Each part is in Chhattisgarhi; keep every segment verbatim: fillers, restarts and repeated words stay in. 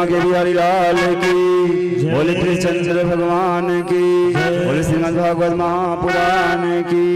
के बिहारी लाल की, बोले कृष्णचंद्र भगवान की, बोले श्रीमद् भागवत महापुराण की।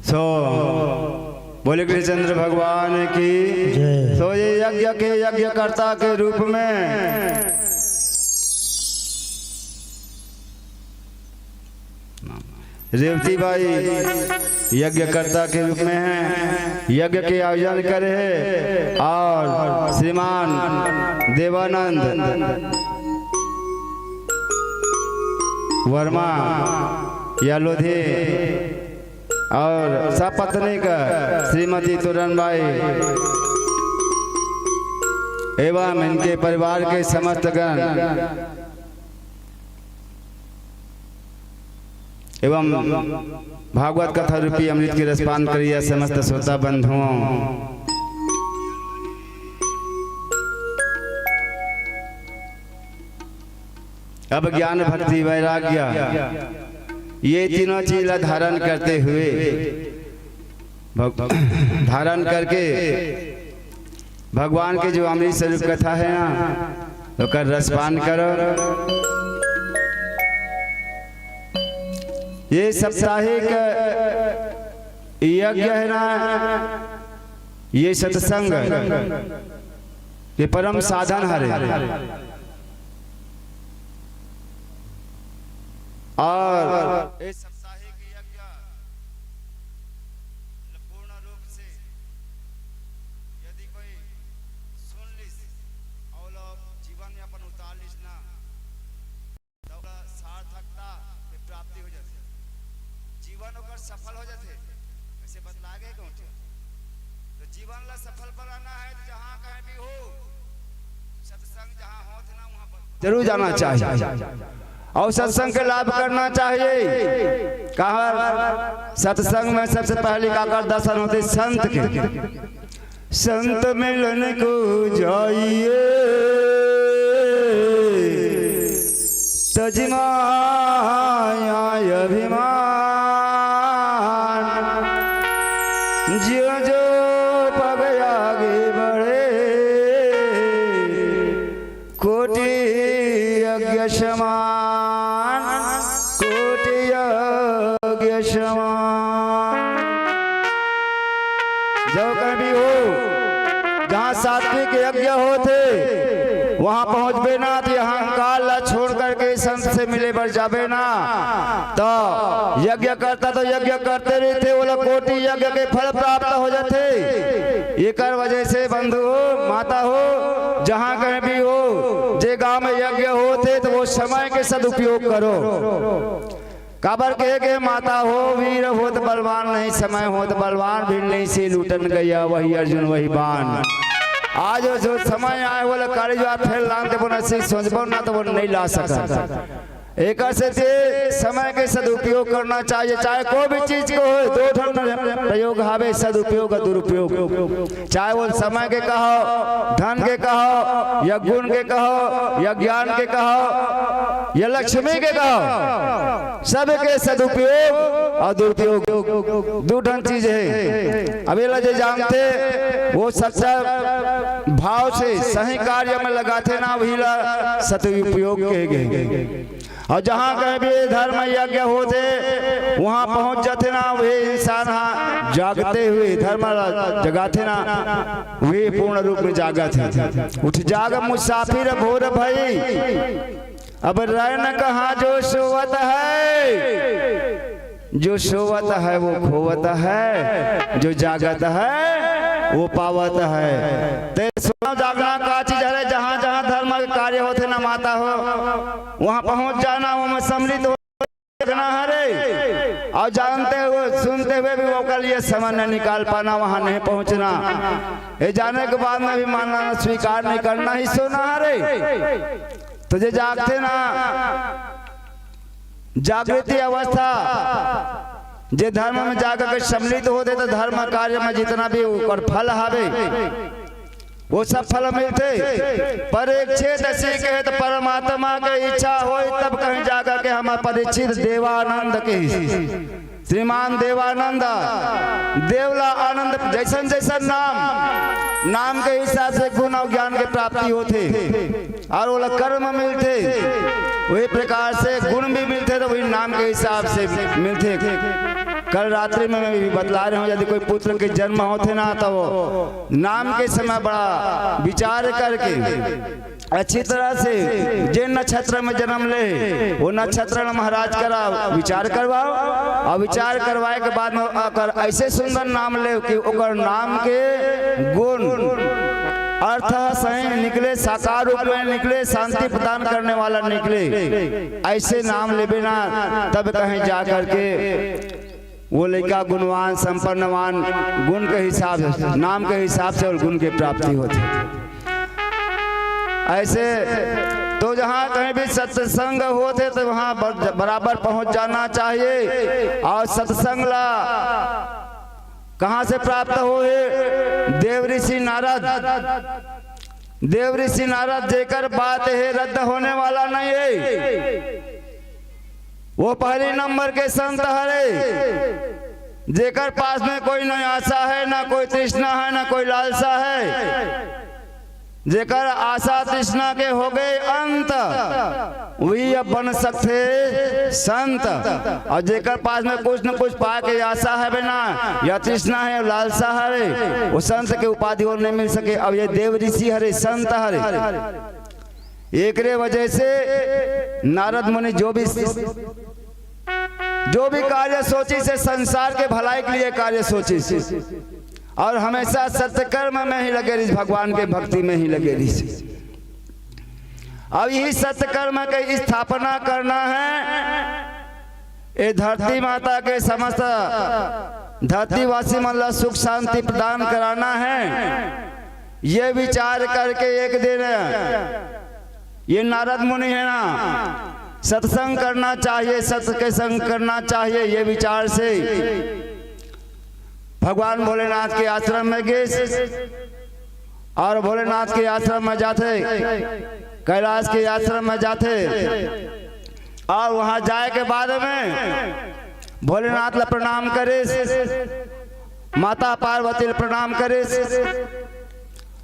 So, बोले कृष्णचंद्र भगवान की। जय। So, ये यज्ञ के यज्ञकर्ता के रूप में रेवती बाई यज्ञकर्ता के रूप में है, यज्ञ के आयोजन करे है और श्रीमान देवानंद वर्मा या लोधी और सपत्नीक श्रीमती तोरन बाई एवं इनके परिवार के समस्त गण एवं भागवत कथा रूपी अमृत के रसपान करिया समस्त श्रोता बंधुओं। अब ज्ञान, भक्ति, वैराग्य, ये तीनों चीज ला धारण करते हुए, भग-, धारण करके भगवान के जो अमृत स्वरूप कथा है ना, ओकर रसपान करो। ये साप्ताहिक यज्ञ है ना, ये सत्संग, ये परम साधन हरे। और ये साप्ताहिक यज्ञ पूर्ण रूप से यदि कोई सुन लिस और जीवन में अपन उतार लिस ना, त ओला सार्थकता के प्राप्ति हो जाथे, जीवन ओकर सफल हो जाथे। ऐसे बतला गए कौन थे? तो जीवन ला सफल बनाना है तो जहाँ कहीं भी हो, सत्संग जहाँ होत ना, वहाँ पर जरूर जाना चाहिए और सत्संग के लाभ करना चाहिए। कहा सत्संग में सबसे पहले काकर दर्शन होते संत के। संत मिलन को जाइए, तजि माया अभिमान। ज्यों ज्यों पग आगे बढ़े, कोटि यज्ञ समान, कोटि यज्ञ समान। जो कहीं भी हो, जहाँ सात्विक यज्ञ होथे, वहाँ पहुँचबे ना, तो ये अहंकार ला छोड़ करके संत से मिले बर जाबे ना, तो यज्ञ करता तो यज्ञ करते रहिथे, ओला कोटि यज्ञ के फल प्राप्त हो जाथे। एकर वजह से बंधु हो, माता हो, जहाँ कहीं भी हो, जे गांव में यज्ञ होथे, तो वो समय के सदुपयोग करो। काबर कहे के माता हो, वीर होत बलवान नहीं, समय होत बलवान, भिड़नी से लूटन गया वही अर्जुन वही बाण। आज वो जो समय आए, वो लकारी जो आप फेर लान देबो ना, से सोचबो ना, तो वो नहीं ला सकत। एकर सेती समय के सदुपयोग करना चाहिए, चाहे कोई भी चीज के होय, दो ठन प्रयोग हावे, सदुपयोग अउ दुरुपयोग। चाहे वो समय के कहो, धन के कहो, या गुण के कहो, या ज्ञान के कहो, या लक्ष्मी के कहो, सबके सदुपयोग अउ दुरुपयोग दू ठन चीज हे। अब एला जे जानथे, वो सच्चा भाव से सही कार्य में लगाथे ना, वही ला सदुपयोग कहे गे। अउ जहाँ कहीं भी धर्म यज्ञ होथे, वहाँ पहुँच जाथे ना, वही इंसान ह जागते हुए धर्म ला जगाथे ना, वही पूर्ण रूप में जागत हे। उठ जाग मुसाफिर भोर भई, अब रैन कहाँ जो सोवत है। जो सोवत है वो खोवत है, जो जागत है वो पावत है। ते सोना जागना का चीज हरे? जहाँ जहाँ धर्म के कार्य होथे ना माता हो, वहाँ पहुँच जाना, वहाँ सम्मिलित हो जाना हरे। अउ जानते हुए सुनते हुए भी ओकर लिए समय न निकाल पाना, वहाँ नहीं पहुँचना, ये जाने के बाद में भी मानना, स्वीकार नहीं करना ही सोना हरे। तो जे जागथे ना, जागृति अवस्था, जे धर्म में जाकर के सम्मिलित होथे, तो धर्म कार्य में जितना भी ओकर फल हवे, वो सब फल मिलथे। परीक्षित असी कहे, तो परमात्मा के इच्छा होय, तब कहीं जाकर के हम परीक्षित देवानंद के श्रीमान देवानंद देवला आनंद, जैसन जैसन नाम, नाम के हिसाब से गुण अउ ज्ञान के प्राप्ति होथे, अउ ओला कर्म मिलथे, वही प्रकार से गुण भी मिलथे, तो वही नाम के हिसाब से मिलथे। कल रात्रि में मैं भी बतला रहे हूँ, यदि कोई पुत्र के जन्म होथे ना, तो वो नाम के समय बड़ा विचार करके अच्छी तरह से जे नक्षत्र में जन्म ले, वो नक्षत्र में महाराज करा विचार करवाओ, अउ विचार करवाए के बाद में ओकर ऐसे सुंदर नाम ले कि ओकर नाम के गुण अर्थ सही निकले, साकार रूप में निकले, शांति प्रदान करने वाला निकले। ऐसे नाम लेबे ना, तब कहीं जा करके वो लइका गुणवान, संपन्नवान, गुण के हिसाब से, नाम के हिसाब से अउ गुण के प्राप्ति होथे। ऐसे तो जहाँ कहीं भी सत्संग होथे, तो वहाँ बर-, बराबर पहुँच जाना चाहिए। अउ सत्संग ला कहाँ से प्राप्त होहे? देव ऋषि नारद। देव ऋषि नारद, जेकर बात हे रद्द होने वाला नहीं है, वो पहली नंबर के संत हरे। जेकर पास में कोई न आशा है, न कोई तृष्णा है, न कोई लालसा है, जेकर आशा तृष्णा के हो गए अंत, वही अब बन सकथे संत। अउ जेकर पास में कुछ न कुछ पाए के आशा हवे ना, या तृष्णा हे, लालसा हवे, वो संत के उपाधि ओला नहीं मिल सके। अब ये देव ऋषि हरे, संत हरे, एकरे वजह से नारद मुनि जो भी, जो भी कार्य सोचिस हे, संसार के भलाई के लिए कार्य सोचिस हे, अउ हमेशा सत्कर्म में ही लगे रहिस, भगवान के भक्ति में ही लगे रहिस। अब यही सत्कर्म के स्थापना करना है, ये धरती माता के समस्त धरतीवासी मन ला सुख शांति प्रदान कराना है। ये विचार करके एक दिन ये नारद मुनि है ना, सत्संग करना चाहिए, सत के संग करना चाहिए, ये विचार से भगवान भोलेनाथ के आश्रम में गिस अउ भोलेनाथ के आश्रम में जाथे, कैलाश के आश्रम में जाथे। अउ वहाँ जाए के बाद में भोलेनाथ ला प्रणाम करिस, माता पार्वती ला प्रणाम करिस।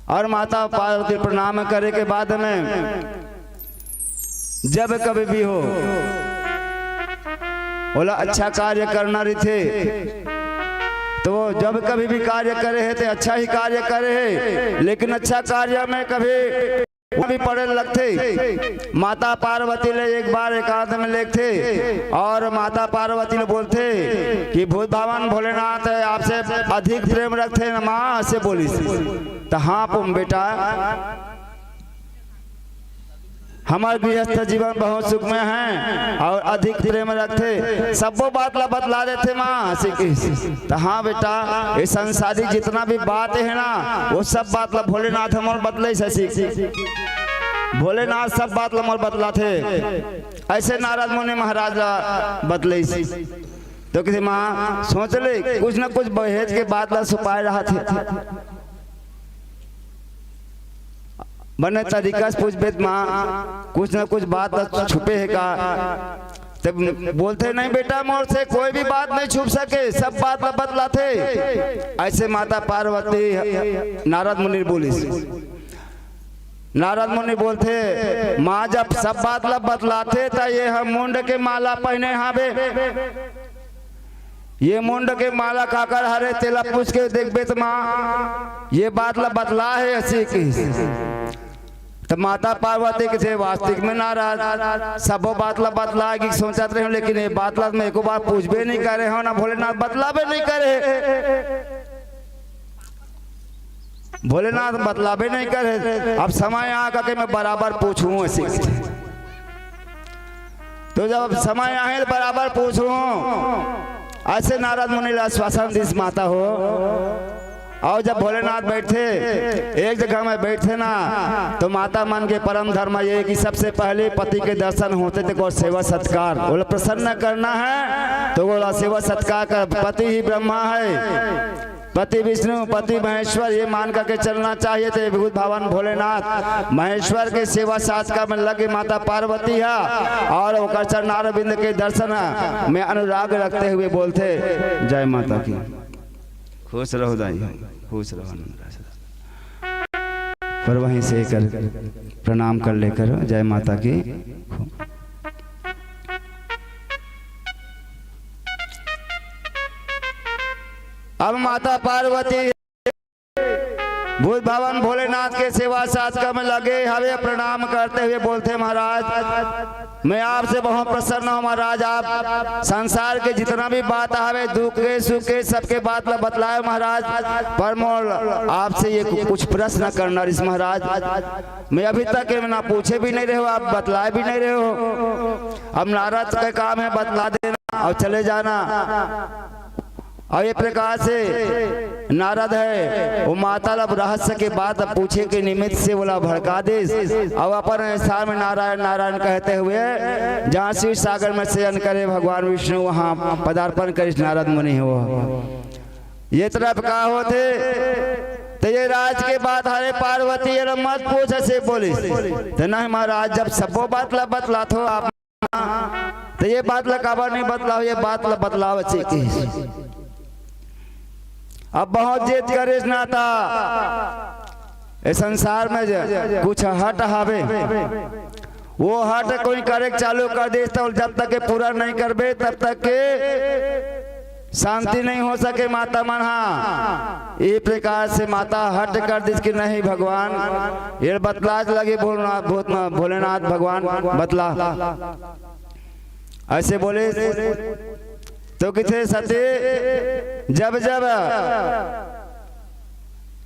अउ माता पार्वती ला प्रणाम करे के बाद में जब कभी भी हो, ओला अच्छा कार्य करना रहिथे, तो वो जब कभी भी कार्य करे हे, तो अच्छा ही कार्य करे हे, लेकिन अच्छा कार्य में कभी भी पड़े लगथे। माता पार्वती ले एक बार एकांत में लेगथे अउ माता पार्वती ले बोलथे कि भूत भावन भोलेनाथ आपसे अधिक प्रेम रखथे न माँ, अइसे बोलिस। त हाँ पुम बेटा, हमर गृहस्थ जीवन बहुत सुखमय हे अउ अधिक प्रेम रखथे, सब्बो बात ला बतला देथे माँ, अइसे कहिस। त हाँ बेटा, ये संसारी जितना भी बात हे ना, वो सब बात ला भोलेनाथ ह मोर बतलाइस हे। भोलेनाथ सब बात ला मोर बतलाथे। अइसे नारद मुनि महाराज ला बतलाइस। त कहिथे माँ, सोच ले, कुछ न कुछ बहेज के बात ला छुपाए रहत हे। बने तरीका से पूछबे त माँ, कुछ न कुछ बात त छुपे हे का? त बोलथे, नहीं बेटा, मोर से कोई भी बात नहीं छुप सके, सब बात ला बतलाथे। अइसे माता पार्वती नारद मुनि ल बोलिस। नारद मुनि बोलथे, माँ जब सब बात ला बतलाथे, त ये ह मुंड के माला पहिने हावे। ये मुंड के माला काकर हरे, तेला पूछ के देखबे त माँ, ये बात ला बतला हे, अइसे कहिस। त माता पार्वती कथे, वास्तविक में नारद, सबो बात ला बतला के सोचत रहे हँव, लेकिन ये बात ला मैं एको बार पूछबे नइ करे हँव, ना भोलेनाथ बतलाबे नइ करे। भोलेनाथ बतलाबे नइ करे। अब समय आ करके मैं बराबर पूछहूँ, अइसे। त जब समय आही त बराबर पूछहूँ, अइसे नारद मुनि ला आश्वासन दिस माता हो। अउ जब भोलेनाथ बइठथे, एक जगह में बइठथे ना, त माता मन के परम धर्म ये कि सबसे पहले पति के दर्शन होथे, त ओकर सेवा सत्कार, ओला प्रसन्न करना हे, त ओला सेवा सत्कार कर। पति ही ब्रह्मा हे, पति विष्णु, पति महेश्वर, ये मान करके चलना चाहिए। त भूत भवन भोलेनाथ महेश्वर के सेवा सत्कार में लगे माता पार्वती ह अउ ओकर चरणारविंद के दर्शन में अनुराग रखते हुए बोलथे, जय माता की। खुश रहो दाई, खुश रहो आनंद रहो। पर वहीं से कर प्रणाम कर लेकर जय माता की। अब माता पार्वती भूत भवन भोलेनाथ के सेवा सत्कार में लगे हवे, प्रणाम करते हुए बोलथे, महाराज, मैं आपसे बहुत प्रसन्न हूँ महाराज। आप संसार के जितना भी बात हवे, दुख के, सुख के, सबके बात ला बतलाए महाराज, पर मोर आपसे ये कु-, कुछ प्रश्न करना रिहिस महाराज। मैं अभी तक ये ना पूछे भी नइ रहेंव, आप बतलाए भी नइ रहेंव। अब नारद का काम हे बतला देना अउ चले जाना। अउ ये प्रकार से नारद हे, वो माता ला रहस्य के बात पूछे के निमित्त से ओला भड़का दिस। अउ अपन स्थान में नारायण नारायण कहते हुए जहाँ शिव सागर में शयन करे भगवान विष्णु, वहाँ पदार्पण करिस नारद मुनि हे वो। ये तरफ का होथे, त ये राज के बात हरे पार्वती, एला मत पूछ, अइसे बोलिस। त नहीं महाराज, जब सबो बात ला बतलाथो आप, त ये बात ला काबर नइ बतलाव, ये बात ला बतलाव, अइसे कहिस। अब बहुत जिद करिस ना त ए संसार में ज-, कुछ हट हवे, वो हट कोई करे के चालू कर दिस, त जब तक के पूरा नइ करबे, तब तक के शांति नइ हो सके माता मन हा। ये प्रकार से माता हट कर दिस कि नहीं भगवान, ये बतलाच लगे भोलेनाथ, भूत-, भोलेनाथ भगवान बतला। अइसे बोलिस त कथे सती, जब जब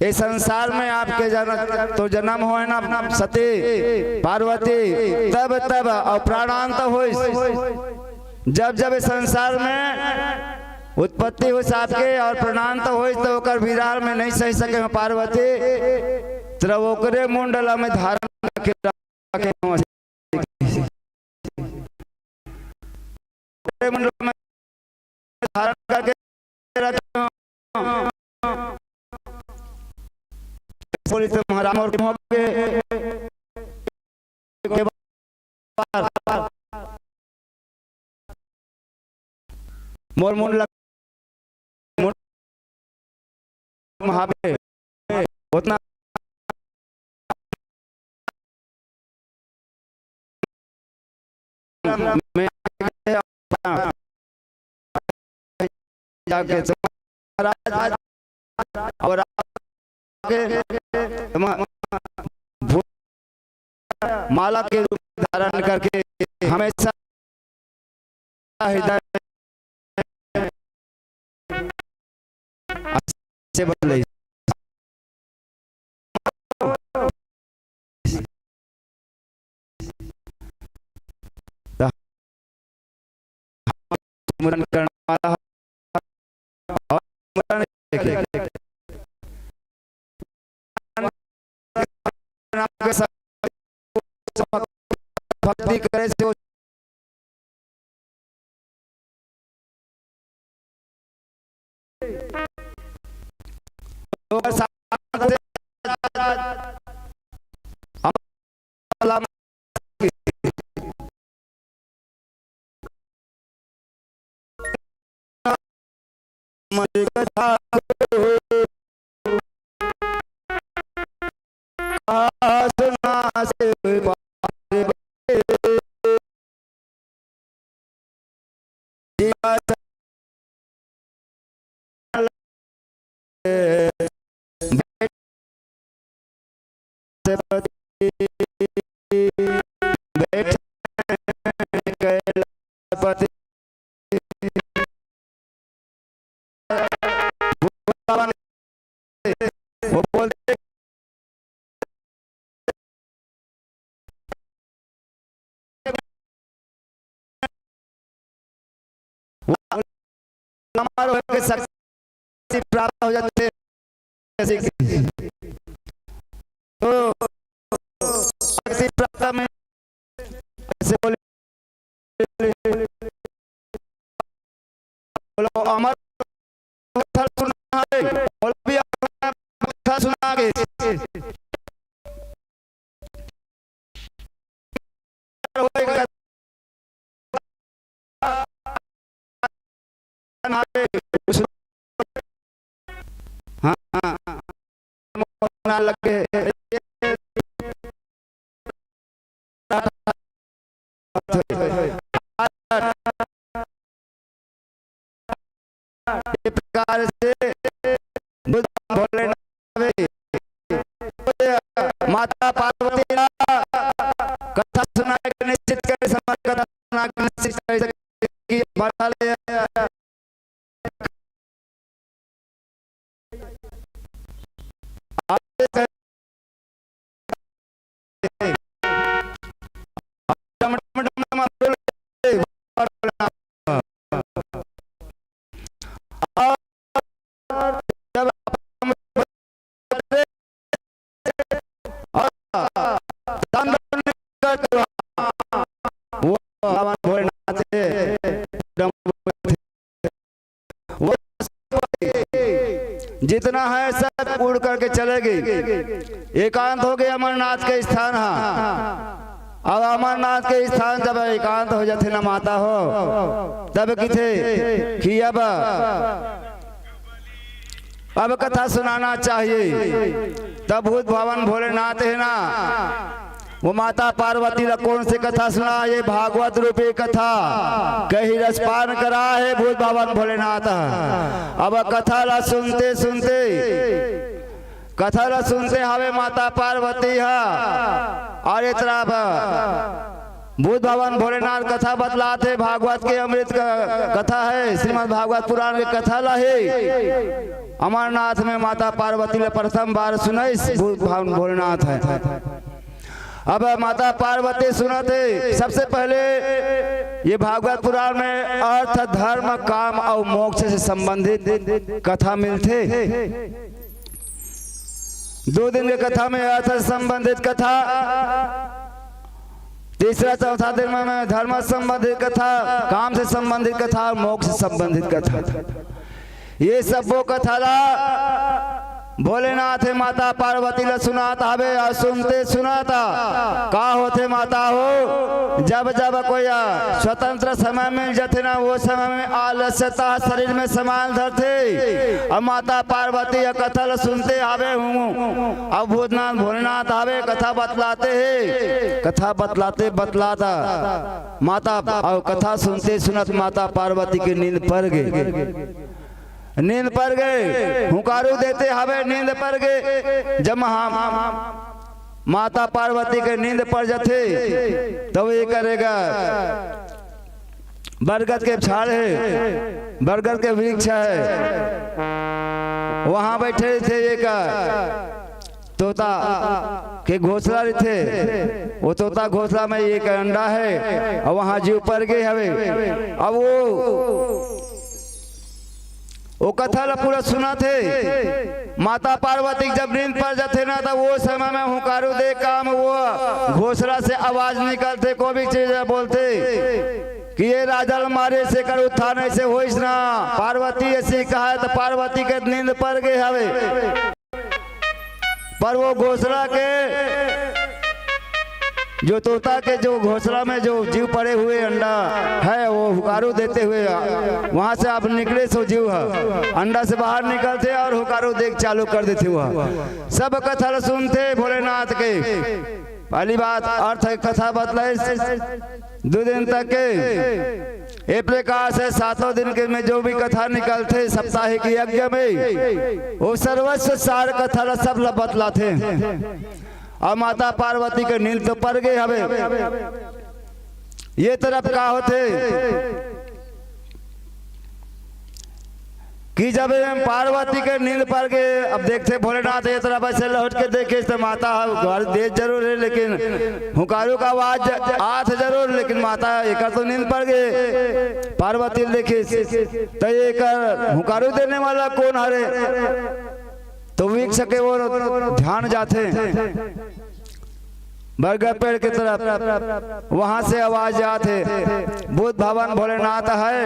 ए संसार में आपके जन-, तो जन्म होय ना सती पार्वती, तब तब अउ प्राणांत होइस। जब जब ए संसार में उत्पत्ति होइस आपके अउ प्राणांत होइस, त ओकर विरह में नइ सहि सके हँव पार्वती, त ओकरे मुंड ला मैं धारण करके रखे हँव। ओकरे मुंड ला मैं धारण करके रखे हँव। बोलिस त महाराज मोर के मोर मुंड लग, मुंड महाबे, ओतना में जाके महाराज और आपके म-, भू-, माला के रूप धारण करके हमेशा हृदय से बदले। स्मरण करने वाला है और स्मरण भक्ति करे से वो जिया से बैठे कैलाशपति। वो बोलते हमारे होके शक्ति प्राप्त हो जाते हैं। तो शक्ति प्राप्त में ऐसे बोले, बोलो, अमर कथा सुना है, बोलो भी, अमर कथा सुना के। हाँ, हाँ। लगे। इस प्रकार से बुद्ध भोलेनाथ माता पार्वती ला कथा सुनाए के निश्चित करे, समझ कथा सुनाए के निश्चित करे कि भला ले वो भगवान भोलेनाथ है। वो जितना है सब उड़ करके चले गए। एकांत हो गए अमरनाथ के स्थान हा। अब अमरनाथ के स्थान जब एकांत हो जाथे ना माता हो, तब किथे कि अब, अब कथा सुनाना चाहिए। तब भूत भवन भोलेनाथ है ना, वो माता पार्वती ला कौन से कथा सुना? ये भागवत रूपी कथा कही रसपान करा है भूत भवन भोलेनाथ। अब कथा ला सुनते सुनते, कथा ला सुनते हवे माता पार्वती हा, और इतना ब-, भूत भवन भोलेनाथ कथा बतलात हे, भागवत के अमृत का कथा है, श्रीमद् भागवत पुराण के कथा ला हे। अमरनाथ में माता पार्वती ला प्रथम बार सुनाइस भूत भवन भोलेनाथ है। अब माता पार्वती सुनत हे, सबसे पहले ये भागवत पुराण में अर्थ, धर्म, काम और मोक्ष से संबंधित कथा मिलथे। दो दिन के कथा में अर्थ से संबंधित कथा, तीसरा चौथा दिन में धर्म से संबंधित कथा, काम से संबंधित कथा और मोक्ष से संबंधित कथा। ये सबो कथा ला भोलेनाथ हे माता पार्वती ला सुनात हवे और सुनते सुनात का होथे माता हो, जब जब कोई, आ, स्वतंत्र समय मिल जाथे ना, वो समय में आलस्यता शरीर में समान धरथे। और माता पार्वती ये कथा ला सुनते हवे हूँ, अब भूतनाथ भोलेनाथ हवे कथा बतलाते हे, कथा बतलाते बतलाता माता और कथा सुनते सुनत माता पार्वती के नींद पर गे। नींद पर गे, हुंकारू देते हवे नींद पर गे। जब हम माता पार्वती के नींद पर जाथे, तब ये करेगा, बरगद के झाड़ है, बरगद के वृक्ष है, वहां बैठे थे एक तोता के घोंसला रहिथे, वो तोता घोंसला में एक अंडा है, और वहां जीव पर गे हवे। अब वो, वो कथा ला पूरा सुनत हे। माता पार्वती के जब नींद पर जाथे ना, तब वो समय में हुंकारू दे काम वो घोंसला से आवाज निकलथे, कोई भी चीज बोलथे कि ये राजा ल मारे से कर उत्थान ऐसे होइस ना। पार्वती ऐसी कहा है, तो पार्वती के नींद पर गे हवे। पर वो घोंसला के जो तोता के जो घोंसला में जो जीव पड़े हुए अंडा है, वो हुंकारू देते हुए वहां से आप निकले, सो जीव है अंडा से बाहर निकलथे और हुंकारू दे के चालू कर देथे। वो सब कथा ल सुनथे भोलेनाथ के। पहली बात, अर्थ कथा बतलाइस दू दिन तक के। ए प्रकार से सातों दिन के में जो भी कथा निकलथे साप्ताहिक यज्ञ में, वो सर्वस्व सार कथा ला सब ला बतलाथे। अउ माता पार्वती के नींद तो पर गे हवे। ये तरफ का होथे कि जब एम पार्वती के नींद पर गे, अब देखथे भोलेनाथ ये तरफ ऐसे लौट के देखे, त माता ह घर देत जरूर हे, लेकिन हुंकारू का आवाज आत जरूर, लेकिन माता एकर तो नींद पर गे। पार्वती ल देखिस, त एकर हुंकारू देने वाला कोन हरे? तो वृक्ष के ओर ध्यान जाथे, बरगद पेड़ के तरफ। वहां से आवाज आत हे, बुद्ध भगवान भोलेनाथ हे,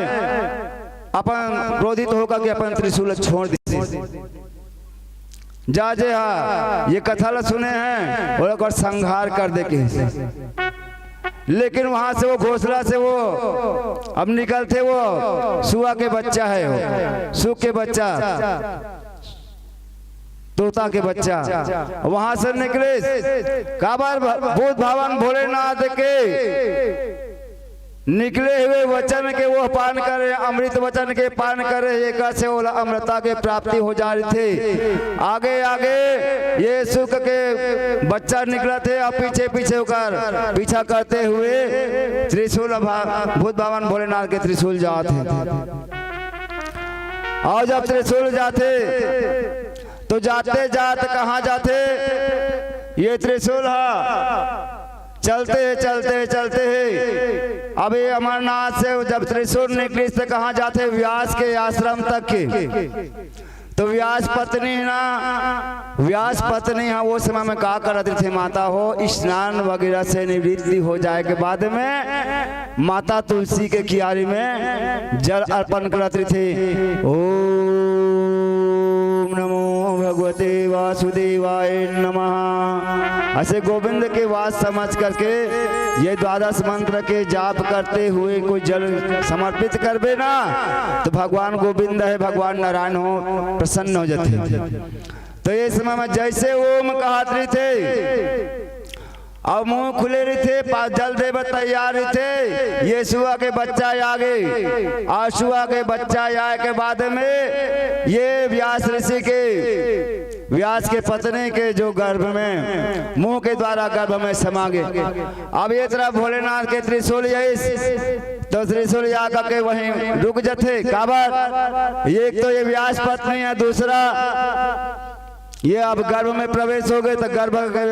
अपन क्रोधित होकर के अपन त्रिशूल छोड़ दिस। जा जे हा ये कथा ला सुने हे, ओला ओकर संहार कर दे के। लेकिन वहां से वो घोंसला से वो अब निकलथे, वो सुआ के बच्चा हे, वो सुक के बच्चा, तोता के बच्चा वहां से निकले। काबर भ-, बुद्ध भगवान भोलेनाथ के निकले हुए वचन के वो पान करे, अमृत वचन के पान करे, एकर से ओला अमरता के प्राप्ति हो जा रही थी। आगे आगे ये सुक के बच्चा निकलत हे अउ पीछे पीछे ओकर पीछा करते हुए त्रिशूल भा-, बुद्ध भगवान भोलेनाथ के त्रिशूल जात हे। अउ जब त्रिशूल जाथे, तो जाते जात कहाँ जाथे? ये त्रिशूल हा चलते हे, चलते हे, चलते हे। अब ये अमरनाथ से जब त्रिशूल निकलिस, तो कहाँ जाथे? व्यास के आश्रम तक के। तो व्यास पत्नी ना, व्यास पत्नी हा वो समय में का करत रहिथे माता हो? स्नान वगैरह से निवृत्ति हो जाए के बाद में माता तुलसी के कियारी में जल अर्पण करत रहिथे। ओम नमो भगवते वासुदेवाय नमः। ऐसे गोविंद के वास समझ करके ये द्वादश मंत्र के जाप करते हुए कोई जल समर्पित करबे ना, तो भगवान गोविंद हे, भगवान नारायण हो, प्रसन्न हो जाथे। तो ये समय में जैसे ओम कहत रहिथे, अउ मुंह खुले रहिथे, पा-, जल देवे तैयार रहिथे। ये सुआ के बच्चा आगे, अउ सुआ के बच्चा आए के बाद में ये व्यास ऋषि के, व्यास के पत्नी के जो गर्भ में, मुंह के द्वारा गर्भ में समा गे। अब ये तरफ भोलेनाथ के त्रिशूल आइस, तो त्रिशूल आकर के वहीं रुक जाथे। काबर? एक तो ये व्यास पत्नी हे, दूसरा ये अब गर्भ में प्रवेश हो गे, तो गर्भ के,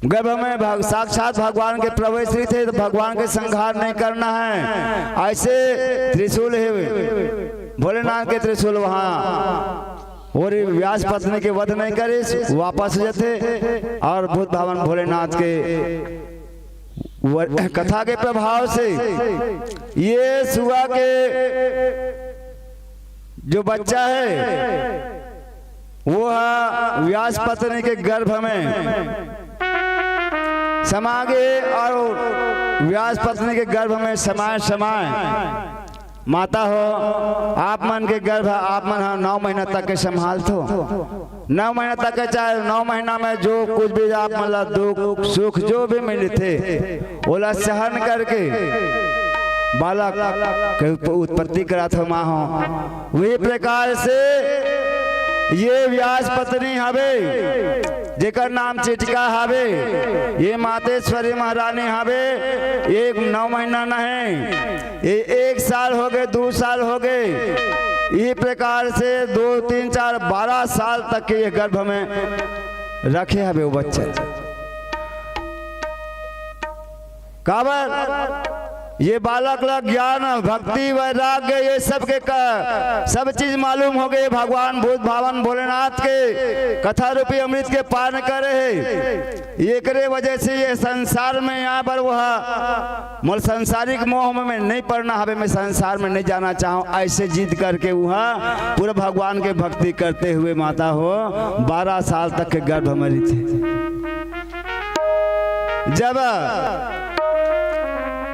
गर्भ में भग-, साक्षात भगवान के प्रवेश रहिथे, तो भगवान के संहार नहीं करना हे। ऐसे त्रिशूल हे, भोलेनाथ के त्रिशूल वहाँ, और व्यास पत्नी के वध नहीं करिस, वापस जाथे। अउ बुद्ध भगवान भोलेनाथ के व-, कथा के प्रभाव से ये सुआ के जो बच्चा हे, वो हा व्यास पत्नी के गर्भ में समा गे, अउ व्यास पत्नी के गर्भ में समाय समाय, माता हो, आप मन के गर्भ, आप मन हा नौ महीना तक के संभालथो। नौ महीना तक के, चाहे नौ महीना में जो कुछ भी आप मन ला दुख सुख जो भी मिलथे, ओला सहन करके बालक के उप-, उत्पत्ति करात हो माँ हो। वही प्रकार से ये व्यास पत्नी हवे, जेकर नाम चिटका हवे, ये मातेश्वरी महारानी हवे, ये नौ महीना नहीं, ये एक साल हो गे, दू साल हो गे, ये प्रकार से दो, तीन, चार, बारह साल तक के ये गर्भ में रखे हवे वो बच्चा। काबर? ये बालक ला ज्ञान, भक्ति, वैराग्य, ये सब के क-, सब चीज मालूम हो गे। भगवान बुद्ध भगवान भोलेनाथ के कथा रूपी अमृत के पान करे हे। एकरे वजह से ये संसार में यहाँ पर वह मोर संसारिक मोह में नहीं पड़ना हवे, मैं संसार में नहीं जाना चाहूँ, ऐसे जिद करके वह पूरा भगवान के भक्ति करते हुए माता हो बारह साल तक के गर्भ में रहिथे। जब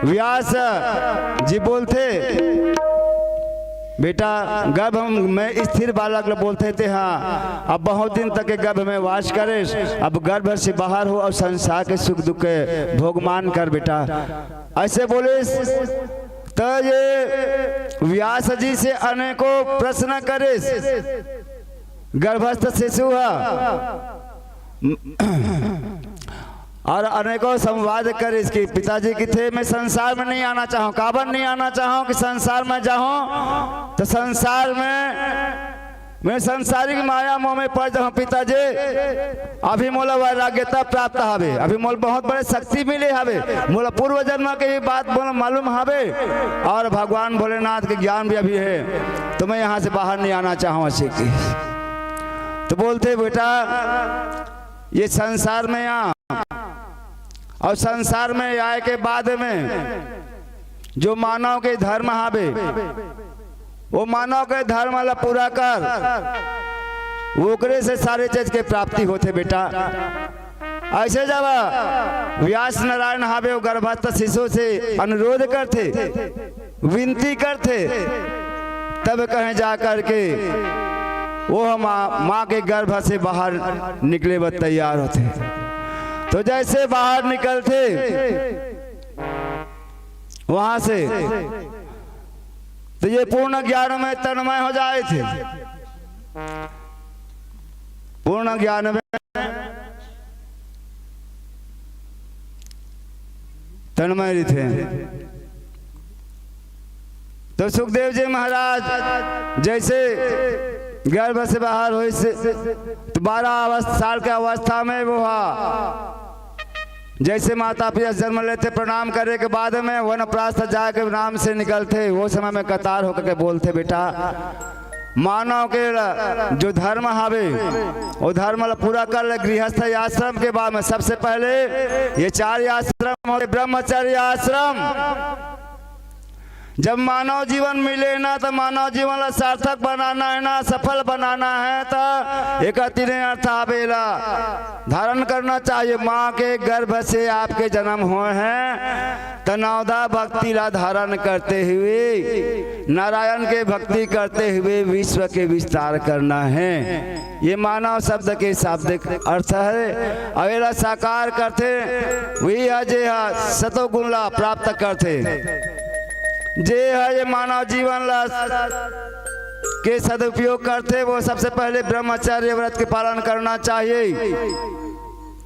व्यास जी बोलथे, बेटा, गर्भ में स्थिर बालक ल बोलथे तेहा, अब बहुत दिन तक के गर्भ में वास करेस, अब गर्भ से बाहर हो अउ संसार के सुख दुख के भोगमान कर बेटा। अइसे बोलिस त ये व्यास जी से अनेकों प्रश्न करिस। गर्भस्थ शिशु ह अउ अनेकों संवाद करिस कि पिताजी कथे, "मैं संसार में नहीं आना चाहूँ।" काबर नहीं आना चाहूँ कि संसार में जाहूँ त संसार में मैं संसारिक माया मोह में पड़ जाहूँ पिताजी। अभी मोला वैराग्यता प्राप्त हवे, अभी मोला बहुत बड़े शक्ति मिले हवे, मोला पूर्व जन्म के ही बात मोला मालूम हवे अउ भगवान भोलेनाथ के ज्ञान भी अभी हे, त मैं यहाँ से बाहर नहीं आना चाहूँ। अइसे कि त बोलथे, बेटा, ये संसार में आ अउ संसार में आए के बाद में जो मानव के धर्म हवे, वो मानव के धर्म ला पूरा कर, ओकरे से सारे चीज के प्राप्ति होथे बेटा। अइसे जब व्यास नारायण हवे, वो गर्भस्थ शिशु से अनुरोध करथे, विनती करथे, तब कहें जा करके वो माँ, माँ के गर्भ से बाहर निकले बर तैयार होथे। त जइसे बाहर निकलथे वहाँ से, त ये पूर्ण ज्ञान में तन्मय हो जाथे। पूर्ण ज्ञान में तन्मय रहिथे। त सुखदेव जी महाराज जइसे गर्भ से बाहर होइस त बारह अवस्थ-, साल के अवस्था में वो हा जइसे माता पिता जन्म लेथे, प्रणाम करे के बाद में वनप्रस्थ जाए के नाम से निकलथे, वो समय में कतार होकर के बोलथे, "बेटा, मानव के ल-, जो धर्म हवे, वो धर्म ला पूरा कर ले।" गृहस्थ आश्रम के बाद में सबसे पहले ये चार आश्रम होथे, ब्रह्मचर्य आश्रम। जब मानव जीवन मिले ना, त मानव जीवन ला सार्थक बनाना हे ना, सफल बनाना हे, त एकर तीने अर्थ हवे, एला धारण करना चाहिए। माँ के गर्भ से आपके जन्म होए हे, त नवधा भक्ति ला धारण करते हुए, नारायण के भक्ति करते हुए विश्व के विस्तार करना हे। ये मानव शब्द के शाब्दिक अर्थ हे। अउ एला साकार करथे, वही हे जे हा सतोगुण ला प्राप्त करथे। जे हे ये मानव जीवन ला के सदुपयोग करथे, वो सबसे पहले ब्रह्मचर्य व्रत के पालन करना चाहिए।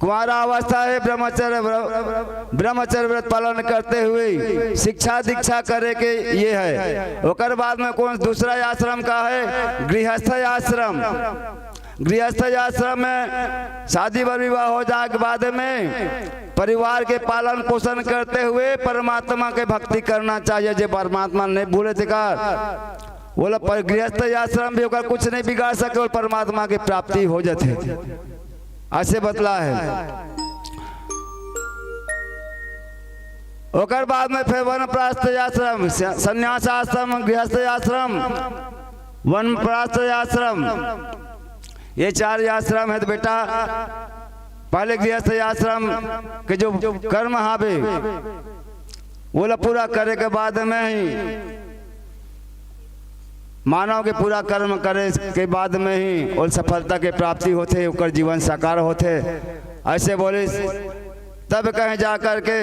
कुंवारा अवस्था हे, ब्रह्मचर्य व्र-, ब्रह्मचर्य व्रत पालन करते हुए शिक्षा दीक्षा करे के ये हे। ओकर बाद में कौन दूसरा आश्रम का हे? गृहस्थ आश्रम। गृहस्थ आश्रम में शादी बर विवाह हो जाए के बाद में परिवार के पालन पोषण करते हुए परमात्मा के भक्ति करना चाहिए। जे परमात्मा नहीं भूले तेकर, वो ला पर-, गृहस्थ आश्रम भी ओकर कुछ नहीं बिगाड़ सके, वो परमात्मा के प्राप्ति हो जाथे। अइसे बतला हे। ओकर बाद में फिर वनप्रस्थ आश्रम, स-, संन्यास आश्रम, गृहस्थ आश्रम, वनप्रस्थ आश्रम, ये चार आश्रम हे। त बेटा, पहले गृहस्थ आश्रम के जो कर्म हवे, वो ला पूरा करे के बाद में ही मानव के पूरा कर्म करे के बाद में ही ओला सफलता के प्राप्ति होथे, ओकर जीवन साकार होथे। अइसे बोलिस, तब कहें जा करके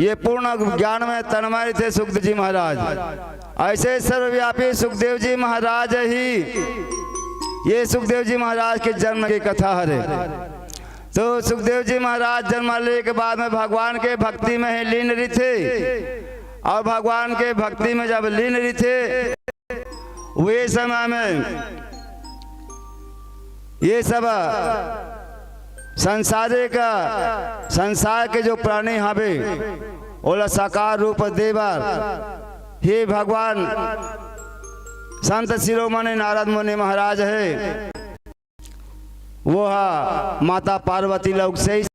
ये पूर्ण ज्ञान में तन्मय थे सुखदेव जी महाराज। अइसे सर्वव्यापी सुखदेव जी महाराज ही, ये सुखदेव जी महाराज के जन्म के कथा हरे। त सुखदेव जी महाराज जन्म ले के बाद में भगवान के भक्ति में ही लीन रहिथे, अउ भगवान के भक्ति में जब लीन रहिथे, वे समय में ये सब संसारिक, संसार के जो प्राणी हवे, ओला साकार रूप दे बर हे भगवान संत शिरोमणि नारद मुनि महाराज हे। वो हा माता पार्वती ला उकसाइस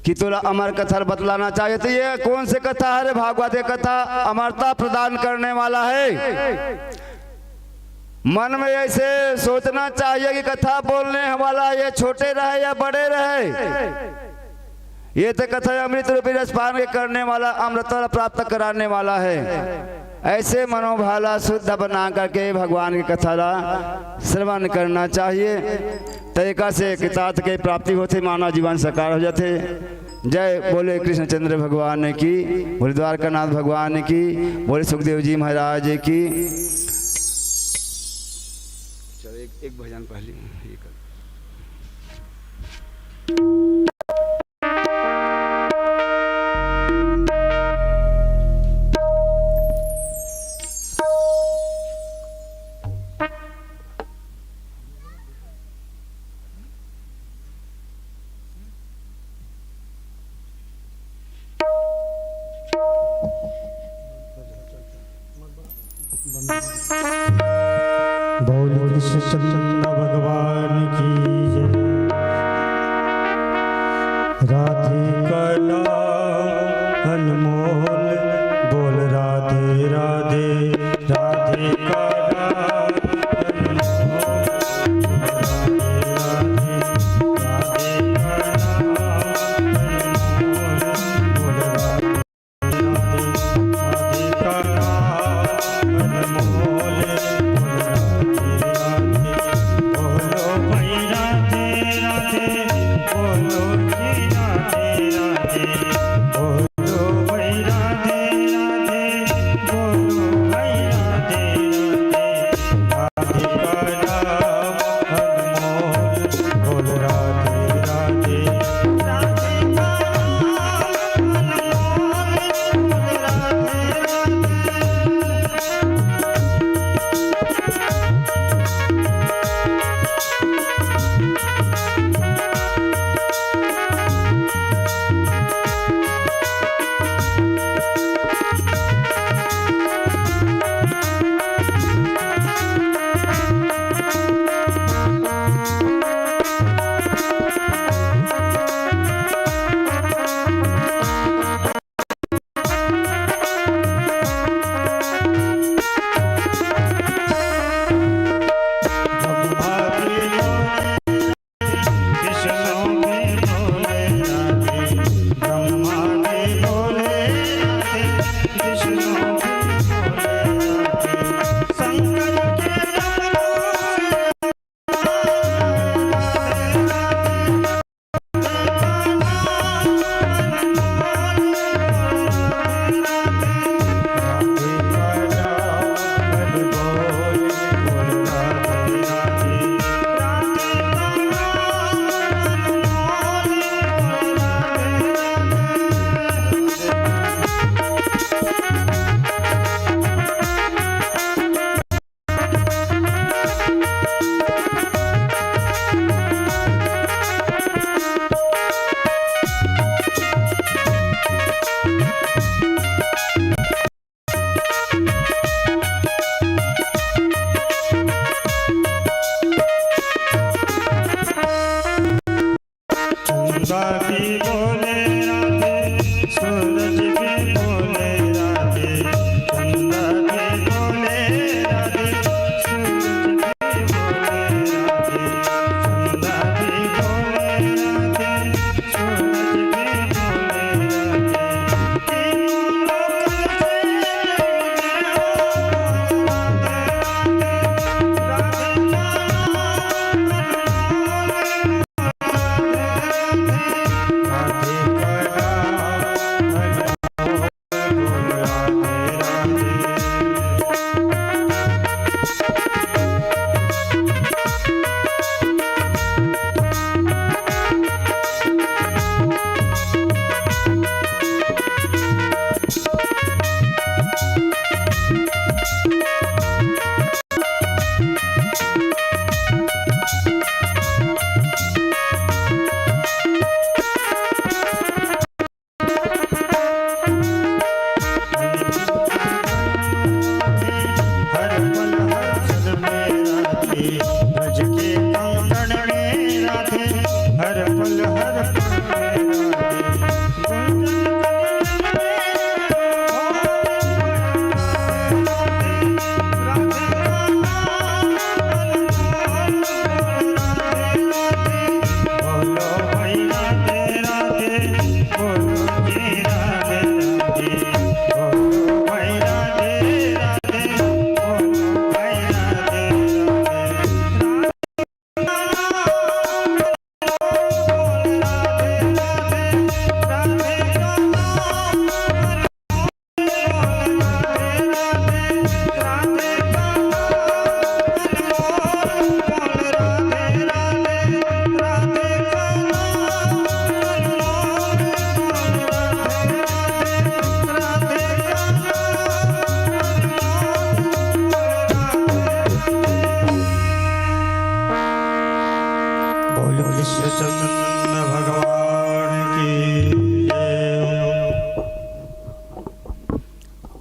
कि तोला अमर कथा बतलाना चाहिए। त ये कौन से कथा हरे? भागवत के कथा अमरता प्रदान करने वाला हे। मन में अइसे सोचना चाहिए कि कथा बोलने वाला ये छोटे रहे या बड़े रहे, ये त कथा अमृत रूपी रसपान के करने वाला, अमरता प्राप्त कराने वाला हे। ऐसे मनोभाव ला शुद्ध बना करके भगवान के कथा ला श्रवण करना चाहिए। तरीका से कृतार्थ के प्राप्ति होथे, मानव जीवन साकार हो जाथे। जय बोले कृष्णचंद्र भगवान की, बोले द्वारकानाथ भगवान की, बोले सुखदेव जी महाराज की। चलो, एक, एक भजन पहले ये कर। बोल कृष्ण चंद्र भगवान की जय। राधे का नाम अनमोल, बोल राधे राधे। राधे का नाम अनमोल, बोल राधे राधे। राधे का नाम अनमोल, बोल राधे।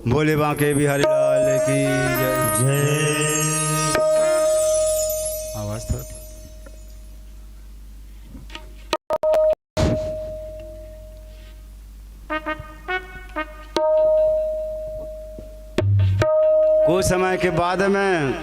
बोले बांके बिहारी लाल की जय। जय। आवाज थोड़ा। कुछ समय के बाद में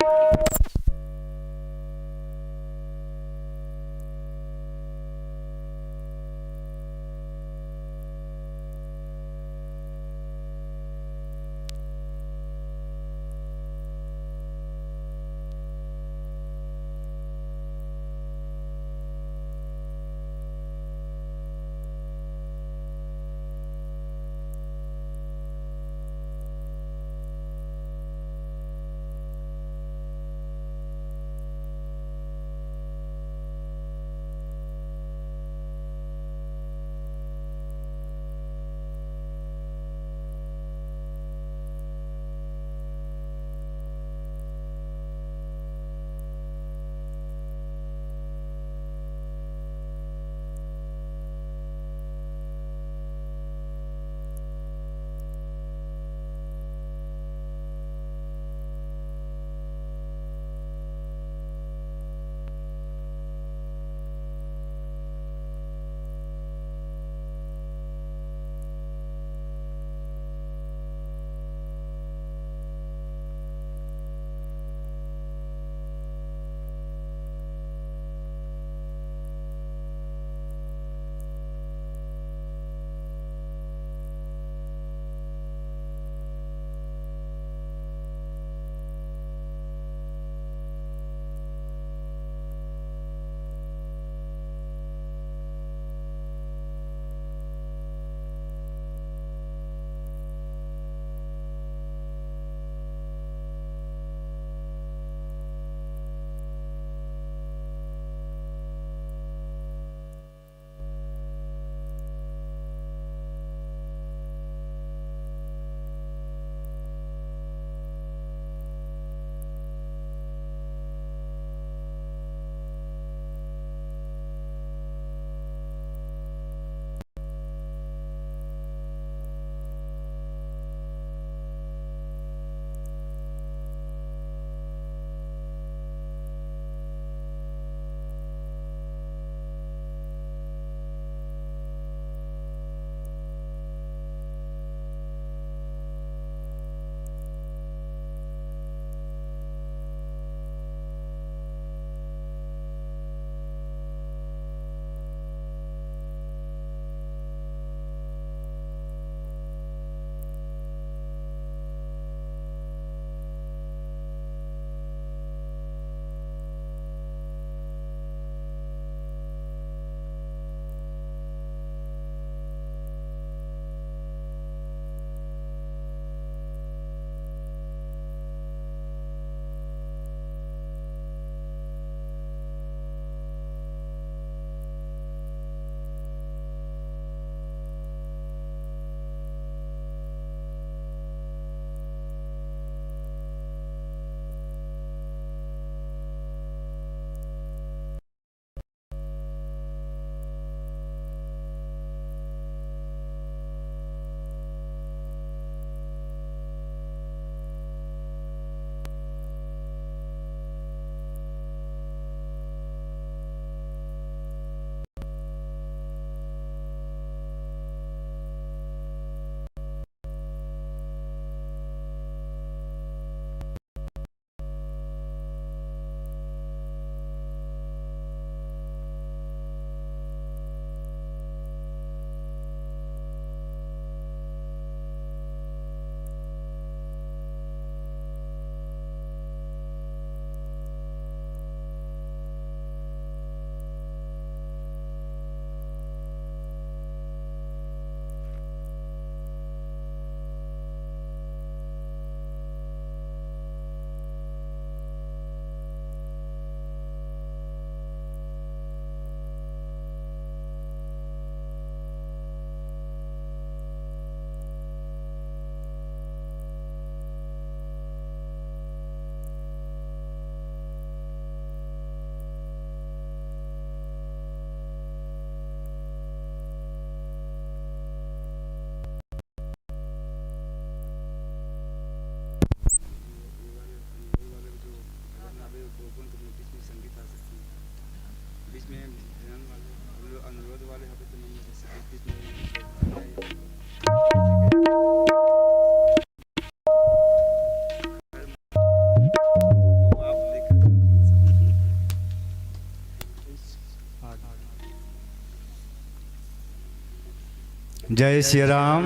जय श्री राम,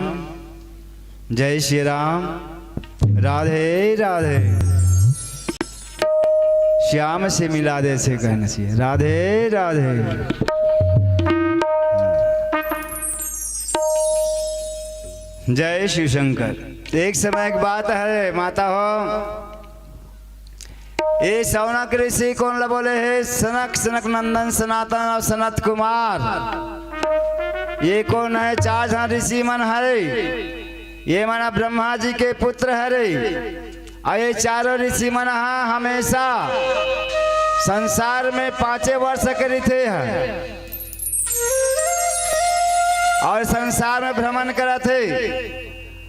जय श्री राम। राधे राधे। श्याम से मिला दे से कहना चाहिए। राधे राधे। जय शिव शंकर। एक समय एक बात है माता हो, ये सौनक ऋषि कोन ला बोले हे? सनक, सनक नंदन, सनातन और सनत कुमार। ये कोन है? चार झन ऋषि मन हरे। ये मन ब्रह्मा जी के पुत्र हरे। और ये चारों ऋषि मन हा हमेशा संसार में पाँचे वर्ष के रहिथे है और संसार में भ्रमण करत हे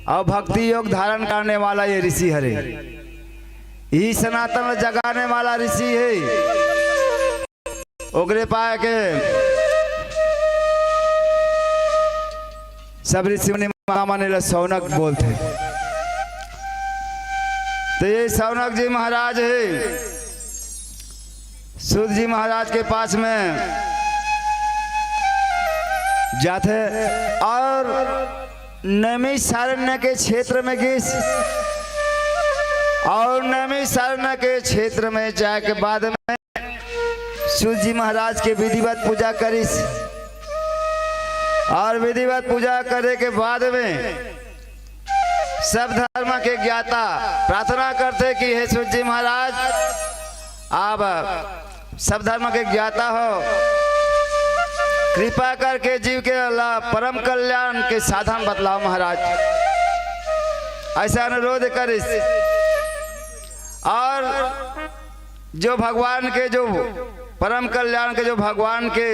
और भक्ति योग धारण करने वाला ये ऋषि हरे। ई सनातन ल जगाने वाला ऋषि हे। ओकरे पाए के सब ऋषि मुनि महामुनि ल सौनक बोलथे। तो ये सौनक जी महाराज हे, सूत जी महाराज के पास में जाथे और नैमिषारण्य के क्षेत्र में गिस और नैमिषारण्य के क्षेत्र में जाए के बाद में सूत जी महाराज के विधिवत पूजा करिस और विधिवत पूजा करे के बाद में सब धर्म के ज्ञाता प्रार्थना करथे कि हे सूत जी महाराज, आप सब धर्म के ज्ञाता हो, कृपा करके जीव के ला परम कल्याण के साधन बतलाओ महाराज। ऐसा अनुरोध करिस और जो भगवान के, जो परम कल्याण के, जो भगवान के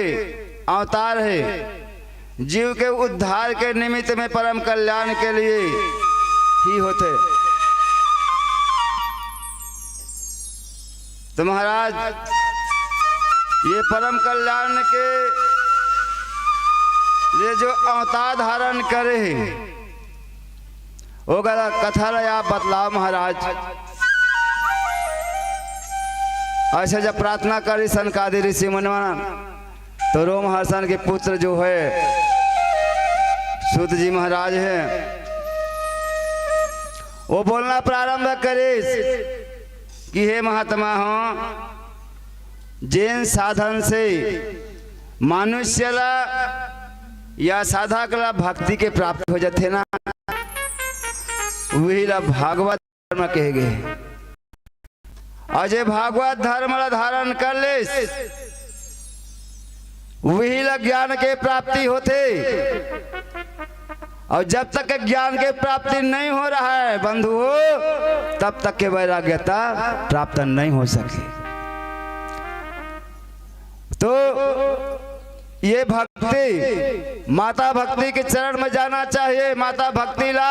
अवतार हे, जीव के उद्धार के निमित्त में परम कल्याण के लिए ही होथे। तो महाराज, ये परम कल्याण के लिए जो अवतार धारण करे हे, ओकर कथा ला आप बतलाओ महाराज। ऐसे जब प्रार्थना करिस सनकादि ऋषि मुनिवन, तो रोमहर्षण के पुत्र जो हे सूत जी महाराज हे, वो बोलना प्रारंभ करिस कि हे महात्मा हो, जेन साधन से मनुष्य ला या साधक ला भक्ति के प्राप्ति हो जाथे ना, वही ला भागवत धर्म कहे गे। और जे भागवत धर्म ला धारण कर लेस, वही ला ज्ञान के प्राप्ति होथे। और जब तक के ज्ञान के प्राप्ति नहीं हो रहा है बंधु हो, तब तक के वैराग्यता प्राप्त नहीं हो सके। तो ये भक्ति, माता भक्ति के चरण में जाना चाहिए, माता भक्ति ला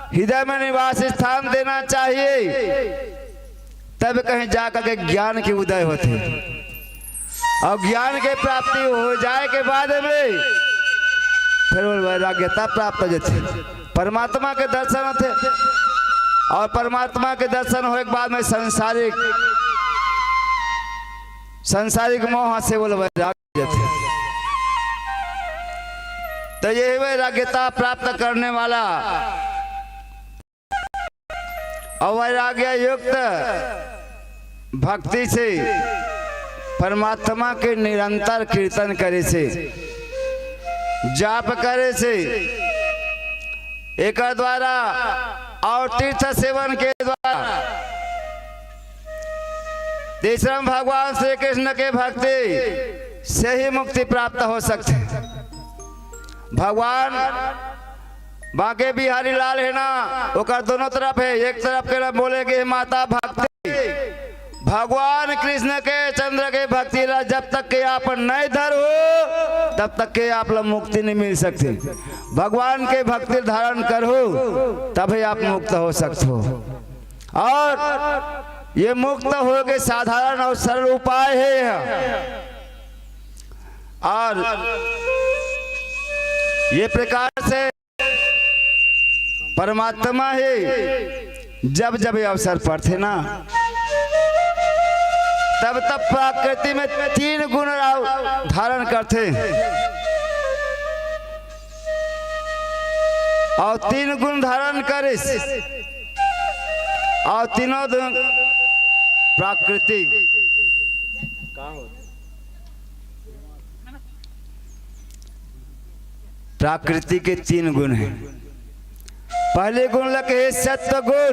हृदय में निवास स्थान देना चाहिए, तब कहीं जाकर के ज्ञान के उदय होथे। और ज्ञान के प्राप्ति हो जाए के बाद में फिर वो वैराग्यता प्राप्त हो जाथे, परमात्मा के दर्शन होथे। और परमात्मा के दर्शन होए के बाद में संसारिक, संसारिक मोह से वो वैराग्य जाथे। तो ये वैराग्यता प्राप्त करने वाला और वैराग्य युक्त भक्ति से परमात्मा के निरंतर कीर्तन करे से, जाप करे से, एकर द्वारा और तीर्थ सेवन के द्वारा तीसरा भगवान श्री कृष्ण के भक्ति से ही मुक्ति प्राप्त हो सकथे। भगवान बांके बिहारी लाल हे ना, ओकर दोनों तरफ हे। एक तरफ के ला बोले गे माता भक्ति, भगवान कृष्ण के, चंद्र के भक्ति ला जब तक के आप नहीं धरहू, तब तक के आप ला मुक्ति नहीं मिल सकथे। भगवान के भक्ति धारण करहू, तभी आप मुक्त हो सकथो। और ये मुक्त होए के साधारण और सरल उपाय हे। और ये प्रकार से परमात्मा हे, जब जब अवसर पड़थे ना, तब तब प्रकृति में तीन गुण रा-, धारण करथे। अउ तीन गुण धारण करिस, अउ तीनों गुण प्राकृतिक। प्राकृति के तीन गुण हे। पहले गुण ल कहे सत्व गुण,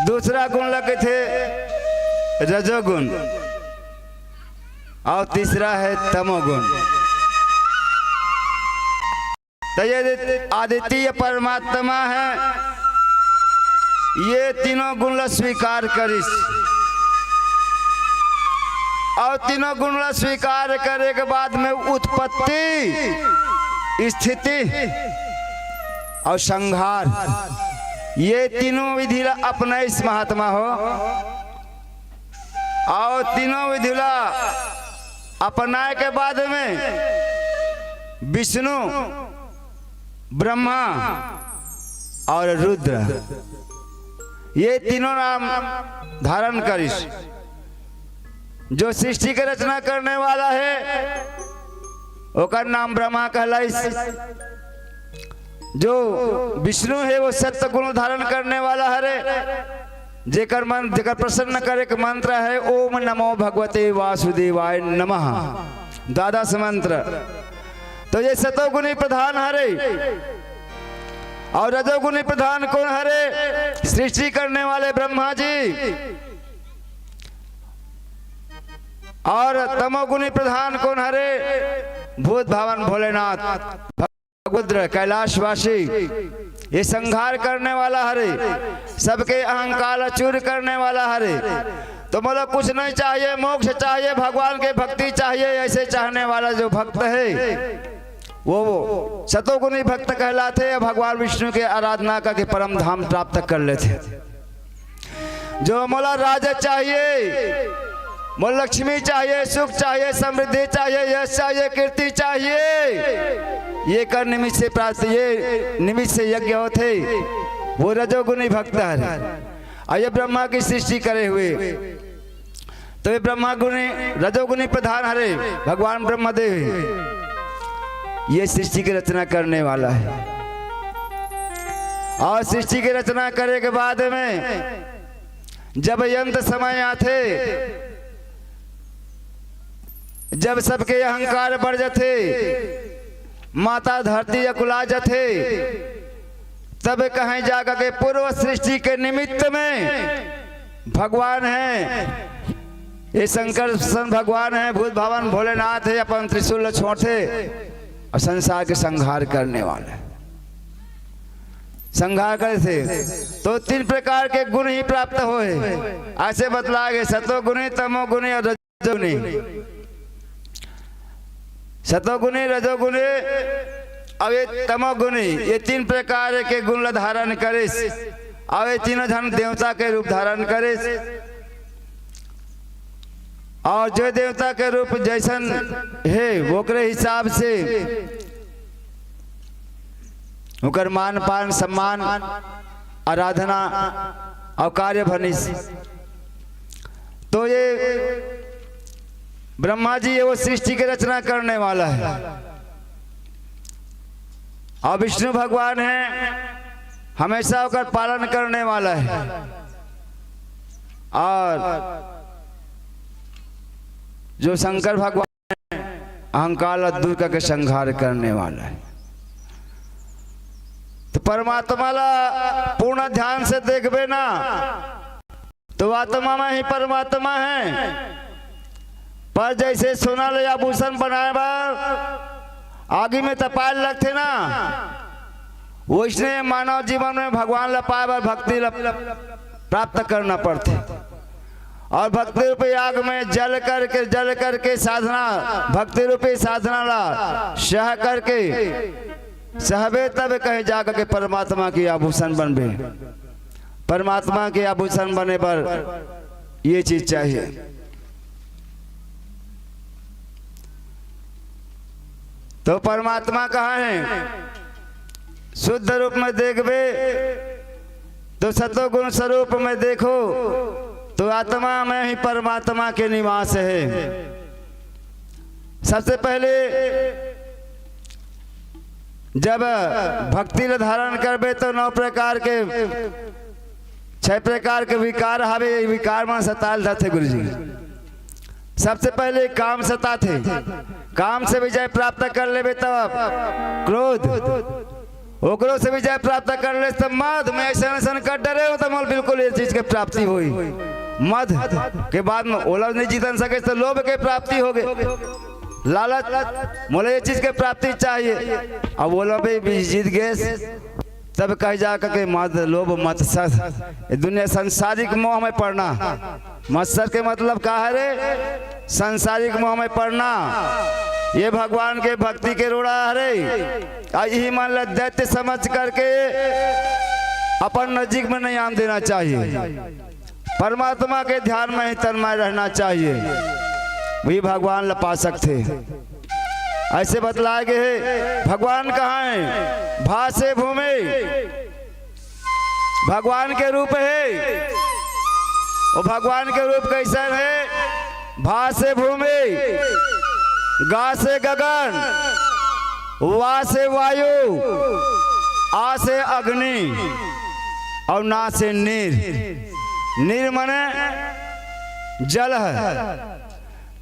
दूसरा गुण ल कथे रजोगुण, अउ तीसरा हे तमोगुण। त ये अद्वितीय परमात्मा हे, ये तीनों गुण ल स्वीकार करिस। अउ तीनों गुण ल स्वीकार करे के बाद में उत्पत्ति, स्थिति अउ संहार, ये तीनों विधि ल अपनाइस महात्मा हो। अउ तीनों विधि ला अपनाए के बाद में विष्णु, ब्रह्मा अउ रुद्र, ये तीनों नाम धारण करिस। जो सृष्टि के रचना करने वाला हे, ओकर नाम ब्रह्मा कहलाइस। जो विष्णु हे, वो सत्व गुण धारण करने वाला हरे। जेकर मन, जेकर प्रसन्न करे के मंत्र हे, "ओम नमो भगवते वासुदेवाय नमः।" द्वादश मंत्र। तो ये सतोगुणी प्रधान हरे। अउ रजोगुणी प्रधान कोन हरे? सृष्टि करने वाले ब्रह्मा जी। अउ तमोगुणी प्रधान कोन हरे? भूत भावन भोलेनाथ। रुद्र कैलाशवासी, ये संहार करने वाला हरे, सबके अहंकार चूर करने वाला हरे। तो मोला कुछ नहीं चाहिए, मोक्ष चाहिए, भगवान के भक्ति चाहिए, ऐसे चाहने वाला जो भक्त हे, वो, वो सतोगुणी भक्त कहलाथे, भगवान विष्णु के आराधना करके परम धाम प्राप्त कर लेथे। जो मोला राज चाहिए, मोला लक्ष्मी चाहिए, सुख चाहिए, समृद्धि चाहिए, यश चाहिए, कीर्ति चाहिए, ये कर निमित्त से प्राप्त, ये निमित्त से यज्ञ होथे, वो रजोगुणी भक्त हरे। अउ ये ब्रह्मा की सृष्टि करे हुए, तो ये ब्रह्मा गुणी, रजोगुणी प्रधान हरे, भगवान ब्रह्मदेव हे, ये सृष्टि की रचना करने वाला हे। अउ सृष्टि की रचना करे के बाद में जब अंत समय आथे, जब सबके अहंकार बढ़ जाथे, माता धरती अकुला जाथे, तब कहें जाकर के पूर्व सृष्टि के निमित्त में भगवान हे, ये शंकर सन भगवान हे, भूत भावन भोलेनाथ हे, अपन त्रिशूल ल छोड़थे अउ संसार के संहार करने वाले। संहार करे थे तो तीन प्रकार के गुण ही प्राप्त होए। ऐसे बतला गए, सतोगुणी, तमोगुणी अउ रजोगुणी। सतोगुणी, रजोगुणी अउ ये तमोगुणी, ये तीन प्रकार के गुण ल धारण करिस। अउ ये तीनों झन देवता के रूप धारण करिस। अउ जो देवता के रूप जैसन हे, ओकरे हिसाब से ओकर मान पान सम्मान, आराधना अउ कार्य बनिस। तो ये ब्रह्मा जी, ये वो सृष्टि के रचना करने वाला हे, अउ विष्णु भगवान हे, हमेशा ओकर पालन करने वाला हे। अउ जो शंकर भगवान हे, अहंकार ला दूर करके संहार करने वाला हे। तो परमात्मा ला पूर्ण ध्यान से देखबे ना, तो आत्मा में ही परमात्मा हे। पर जैसे सोना ले आभूषण बनाए बर आगी में तपाए लगथे ना, वैसने मानव जीवन में भगवान ला पाए बर भक्ति ला प्राप्त करना पड़थे। अउ भक्ति रूपी आग में जल करके, जल करके साधना, भक्ति रूपी साधना ला सह करके, सहबे तब कहीं जा करके परमात्मा के आभूषण बनबे। परमात्मा के आभूषण बने बर ये चीज चाहिए। तो परमात्मा कहाँ हे? शुद्ध रूप में देखबे तो सतोगुण स्वरूप में देखो तो आत्मा में ही परमात्मा के निवास हे। सबसे पहले जब भक्ति ल धारण करबे तो नौ प्रकार के, छह प्रकार के विकार हवे, ये विकार मन सताल धरथे गुरुजी। सबसे पहले काम सताथे, काम से विजय प्राप्त कर लेबे तब क्रोध, ओकरो से विजय प्राप्त कर ले तब मद। मैं ऐसन ऐसन कर डरे हूँ तो मोल बिल्कुल ये चीज के प्राप्ति होई। मद के बाद में ओला नहीं जीतन सके तो लोभ के प्राप्ति हो गए, लालच, मोला ये चीज के प्राप्ति चाहिए। अब ओला भी, भी जीत गए, तब कह जा के मद, लोभ, मत्सर, ये दुनिया संसारिक मोह में पड़ना। मत्सर के मतलब का है रे? संसारिक मोह में पड़ना। ये भगवान के भक्ति के रोड़ा हरे। आ यही मन ल दैत्य समझ करके अपन नजीक में नहीं आन देना चाहिए। परमात्मा के ध्यान में ही तन्मय रहना चाहिए, वही भगवान ल पा सकथे। ऐसे बतलाए गए हे, भगवान कहाँ है? भा से भूमि, भगवान के रूप है। वो भगवान के रूप कैसन है? भा से भूमि, गा से गगन, वा से वायु, आ से अग्नि और ना से नीर। नीर माने जल है।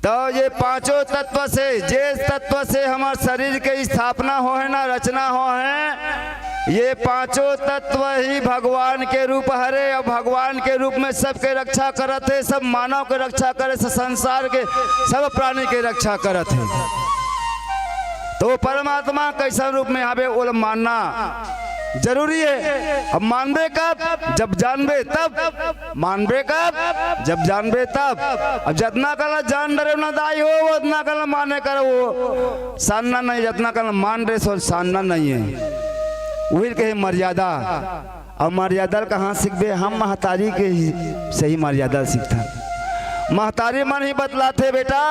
तो ये पांचों तत्व से, जे तत्व से हमर शरीर के स्थापना हो है ना, रचना हो है, ये पांचों तत्व ही भगवान के रूप हरे और भगवान के रूप में सबके रक्षा करत हे, सब मानव के रक्षा करे, सब संसार के, सब प्राणी के रक्षा करत हे। तो वो परमात्मा कैसन रूप में हवे, ओला मानना जरूरी है। अब मानबे कब? जब जानबे तब। मानबे कब? जब जानबे तब। अब जतना कला जान डरे ना दाई हो, वो उतना कला माने कर वो सानना नहीं, जतना कला मान डरे सो सानना नहीं है। वही कहे मर्यादा। अब मर्यादा ल कहाँ सीखबे? हम महतारी के ही सही मर्यादा सीखथन। महतारी मन ही बतलाथे, बेटा,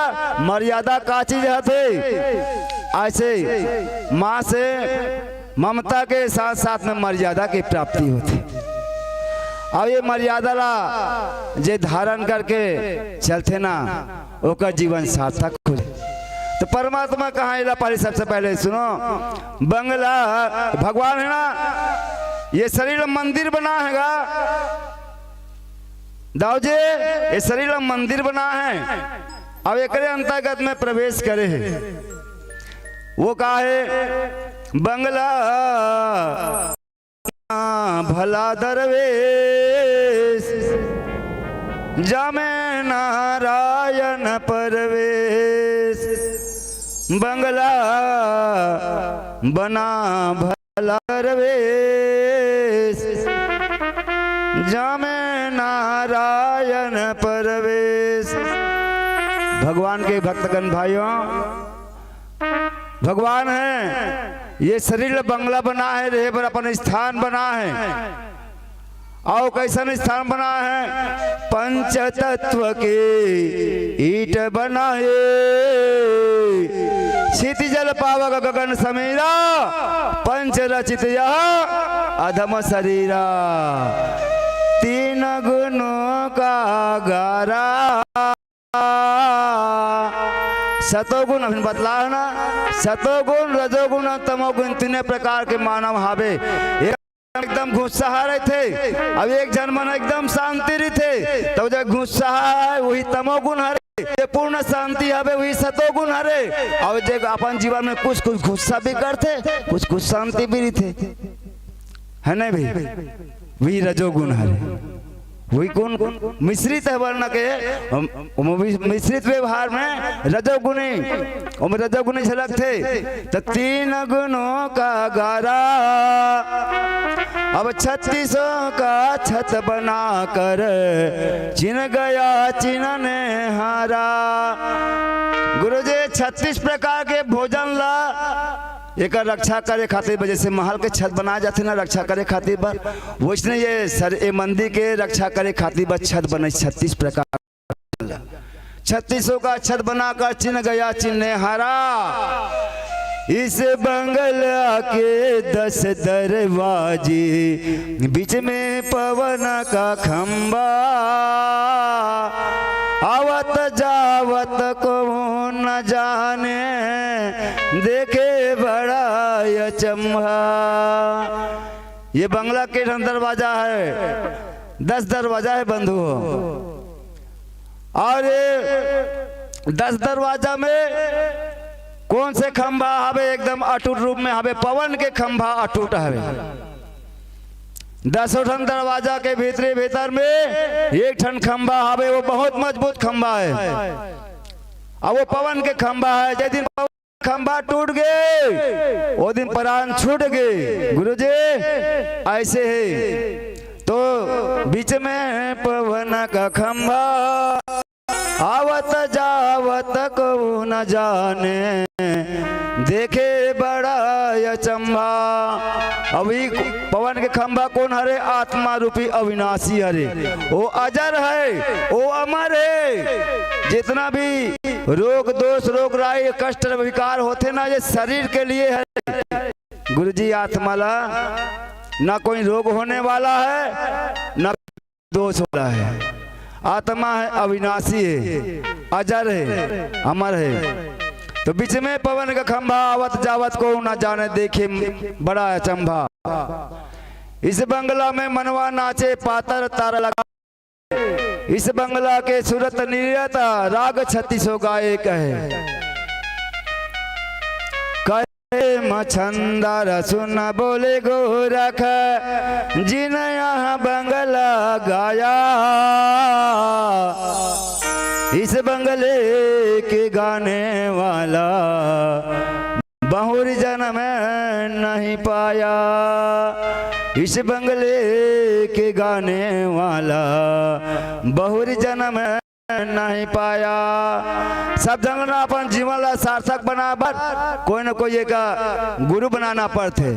मर्यादा का चीज हथे। ऐसे माँ से ममता के साथ साथ में मर्यादा के प्राप्ति होथे। अब ये मर्यादा ला जे धारण करके चलथे ना, ओकर जीवन सार्थक हो जाए। तो परमात्मा कहाँ एला पहले, सबसे पहले सुनो, बंगला, भगवान है ना, ये शरीर मंदिर बना है गा। दाऊ जी, ये शरीर मंदिर बना है, अब एकरे अंतर्गत में प्रवेश करे है। वो का है? बंगला भला दरवेश, जामे नारायण परवेश। बंगला बना भला दरवेश, जामे नारायण परवेश। भगवान के भक्तगण भाइयों, भगवान है, ये शरीर ल बंगला बना है, रहे बर अपन स्थान बना है। अउ कैसन स्थान बना है? पंच तत्व के ईंट बना है, क्षिति जल पावक गगन समीरा, पंच रचित यह अधम शरीरा। तीन गुणों का गारा। सतोगुण अभी बतला है ना, सतोगुण, रजोगुण और तमोगुण तीने प्रकार के मानव हावे। एक एकदम गुस्सा रहिथे, अब एक झन मन एकदम शांति रहिथे, तो जे गुस्सा है वही तमोगुण हरे, जे पूर्ण शांति हवे वही सतोगुण हरे। और जे अपन जीवन में कुछ कुछ गुस्सा भी करथे, कुछ कुछ शांति भी रहिथे, है नहीं भाई? वही रजोगुण हरे। वही गुण मिश्रित है वर्ण के, हम, हम मिश्रित व्यवहार में रजोगुणी, हम रजोगुणी झलकथे। तो तीन गुणों का गारा, अब छत्तीसों का छत बना कर, चिन गया चिनने हारा। गुरुजी, छत्तीस प्रकार के भोजन ला एकर रक्षा करे खातिर बर, जैसे महल के छत बनाए जाथे ना रक्षा करे खातिर बर, वैसने ये सर, ए मंदिर के रक्षा करे खातिर बर छत बने छत्तीस प्रकार। छत्तीसों का छत बनाकर चिन गया चिन्हहारा। इस बंगला के दस दरवाजे, बीच में पवन का खंबा। आवत जावत को न जाने, देखे बड़ा अचंभा। ये बंगला के ठन दरवाजा है, दस दरवाजा है बंधु हो। और ये दस दरवाजा में कौन से खंभा हवे? एकदम अटूट रूप में हवे, पवन के खंभा अटूट हवे। दसों ठन दरवाजा के भीतरे भीतर में एक ठन खंभा हवे, वो बहुत मजबूत खंभा है। अब वो पवन के खंभा है, जे दिन पवन खंभा टूट गे, वो दिन प्राण छूट गे। गुरुजी, ऐसे है तो बीच में पवन का खंभा, आवत जावत को न जाने, देखे बड़ा अचंभा। अभी पवन के खंभा कौन हरे? आत्मा रूपी अविनाशी हरे। वो अजर है, वो अमर है। जितना भी रोग दोष, रोग राई, कष्ट विकार होते ना, ये शरीर के लिए है। गुरुजी, आत्मा ला ना कोई रोग होने वाला है, ना दोष वाला है। आत्मा है, अविनाशी है, अजर है, अमर है। तो बीच में पवन का खंभा, आवत जावत को ना जाने, देखे बड़ा अचंभा। इस बंगला में मनवा नाचे, पातर तारा लगा। इस बंगला के सुरत निरत, राग छत्तीसों का एक है। कहे मछंदर सुन बोले गोरख, जिन यहाँ बंगला गाया, इस बंगले के गाने वाला बहुर जन्म नहीं पाया, इस बंगले के गाने वाला बहुर जन्म नहीं पाया। सब झन ला अपन जीवन ला सार्थक बनाए बर कोई न कोई एक गुरु बनाना पड़थे।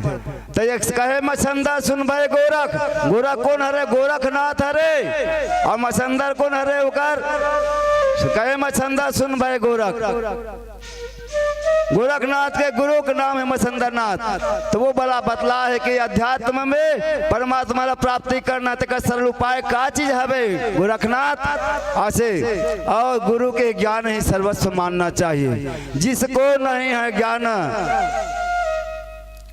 तो एक कहे मछंदर सुन भाई गोरख, गोरख कौन हरे? गोरखनाथ हरे। और मछंदर कौन हरे? ओकर कहे मछंदर सुन भाई गोरख। गोरखनाथ के गुरु के नाम है मछंदरनाथ। तो वो बड़ा बतला है कि अध्यात्म में परमात्मा ला प्राप्ति करना, तेकर सरल उपाय का चीज हवे? गोरखनाथ। ऐसे और गुरु के ज्ञान ही सर्वस्व मानना चाहिए। जिसको नहीं है ज्ञान,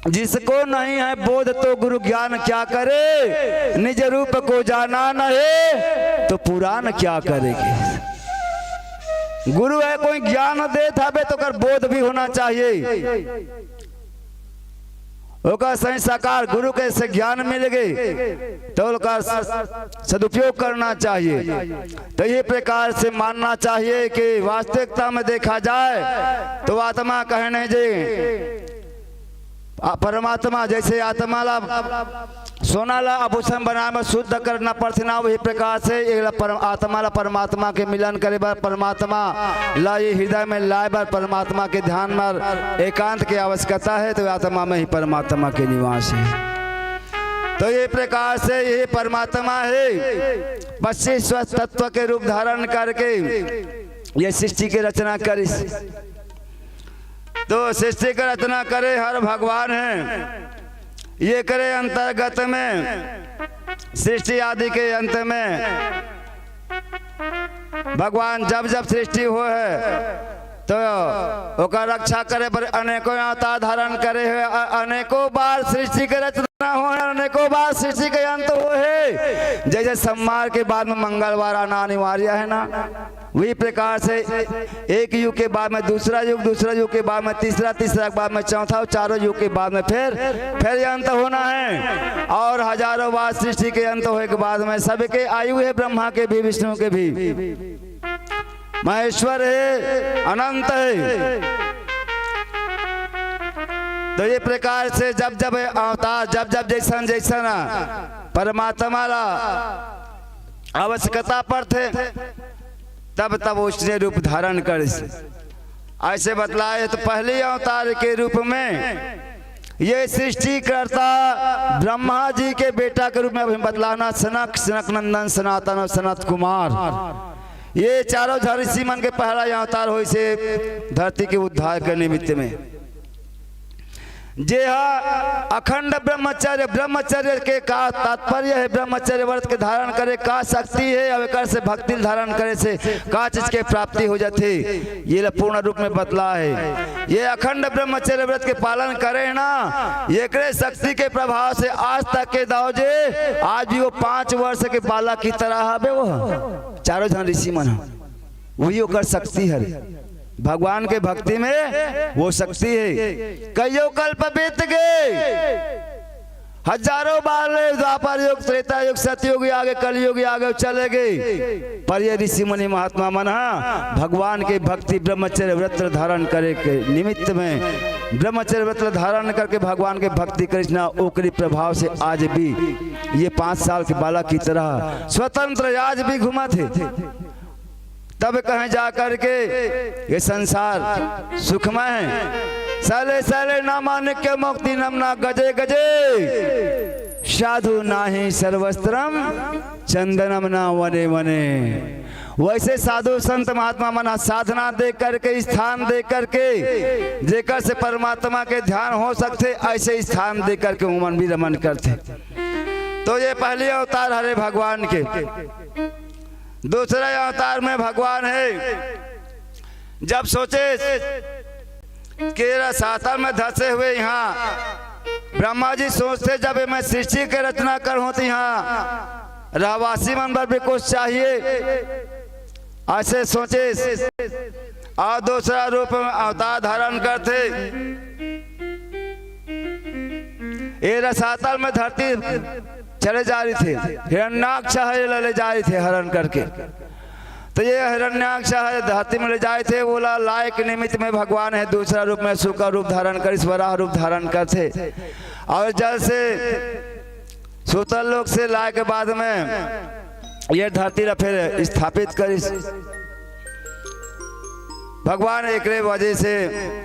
जिसको नहीं है बोध तो गुरु ज्ञान क्या करे? निज रूप को जाना नहीं तो पुराण क्या करेगी? गुरु है कोई ज्ञान देत हवे तो ओकर बोध भी होना चाहिए। ओकर सही साकार गुरु के से ज्ञान मिल गए तो ओकर सदुपयोग करना चाहिए। तो ये प्रकार से मानना चाहिए कि वास्तविकता में देखा जाए तो आत्मा कहे नहीं जे आ, परमात्मा जैसे आत्मा ला सोना ला आभूषण बनाए में शुद्ध करना पड़थे ना, वही प्रकार से एक ला परम-, आत्मा ला परमात्मा के मिलन करे बर, परमात्मा ला ये हृदय में लाए बर, परमात्मा के ध्यान में एकांत की आवश्यकता है, तो आत्मा में ही परमात्मा के निवास है। तो ये प्रकार से ये परमात्मा है, पच्चीस तत्व के रूप धारण करके ये सृष्टि के रचना करिस। तो सृष्टि के रचना करे हर भगवान है। ये करे अंतर्गत में सृष्टि आदि के अंत में भगवान जब जब सृष्टि हो है तो ओकर रक्षा करे पर अनेकों अवतार धारण करे है। अ-, अनेकों बार सृष्टि के रचना हो है, अनेकों बार सृष्टि के अंत हो है। जैसे सोमवार के बाद में मंगलवार आना अनिवार्य है ना, वही प्रकार से एक युग के बाद में दूसरा युग, दूसरा युग के बाद में तीसरा, तीसरा के बाद में चौथा और चारों युग के बाद में फिर, फिर ये अंत होना है। और हजारों बार सृष्टि के अंत होए के बाद में सबके आयु है, ब्रह्मा के भी, विष्णु के भी, महेश्वर है, अनंत है। तो ये प्रकार से जब जब अवतार, जब जब जैसन जैसन परमात्मा ला आवश्यकता पड़थे, तब तब उसने रूप धारण करिस। ऐसे बतलाए तो पहले अवतार के रूप में ये सृष्टिकर्ता ब्रह्मा जी के बेटा के रूप में अभी बतलाना सनक, सनक नंदन, सनातन और सनत कुमार, ये चारों झन ऋषि मन के पहला अवतार होइसे धरती के उद्धार के निमित्त में। जे हा अखंड ब्रह्मचर्य, ब्रह्मचर्य के का तात्पर्य हे, ब्रह्मचर्य व्रत के धारण करे का शक्ति हे, अउ एकर से भक्ति धारण करे से का चीज के प्राप्ति हो जाथे, ये ला पूर्ण रूप में बतला हे। ये अखंड ब्रह्मचर्य व्रत के पालन करे हे ना, एकरे शक्ति के प्रभाव से आज तक के दाव जे, आज भी वो पाँच वर्ष के बालक की तरह हवे। वो चारों झन ऋषि मन ह, वही ओकर शक्ति हरे। भगवान के भक्ति में वो शक्ति हे। कइयो कल्प बीत गे, हजारों बार ले, द्वापर युग, त्रेता युग, सतयुग आगे, कलयुग आगे चले गे, पर ये ऋषि मुनि महात्मा मन हा भगवान के भक्ति, ब्रह्मचर्य व्रत धारण करे के निमित्त में, ब्रह्मचर्य व्रत धारण करके भगवान के भक्ति करिस ना, ओकरी प्रभाव से आज भी ये पाँच साल के बालक की तरह स्वतंत्र आज भी घूमत हे। तब कहें जा करके ये संसार सुखमय हे। सैले सैले नामानिक्यमौक्तिनम ना गजे गजे, साधु नाहि सरवस्त्रम चंदनम ना वने वने। वैसे साधु संत महात्मा मन साधना दे करके, स्थान दे करके, जेकर से परमात्मा के ध्यान हो सकथे, ऐसे स्थान दे करके उमन भी रमन करथे। तो ये पहली अवतार हरे भगवान के। दूसरे अवतार में भगवान हे, जब सोचे कि रसातल में धंसे हुए इहाँ ब्रह्मा जी सोचथे, जब मैं सृष्टि के रचना करहूँ त इहाँ रहवासी मन बर भी कुछ चाहिए, ऐसे सोचे। अउ दूसरा रूप में अवतार धारण करथे। ए रसातल में धरती चले जा रहिथे, हिरण्याक्ष हे, ले जा रहिथे हरण करके। तो ये हिरण्याक्ष हे, धरती में ले जा रहिथे, ओला लाय के निमित्त में भगवान हे दूसरा रूप में सूकर रूप धारण करिस, वराह रूप धारण करथे। अउ जल से सूतल लोक से लाय के बाद में ये धरती ला फिर स्थापित करिस। भगवान एकरे वजह से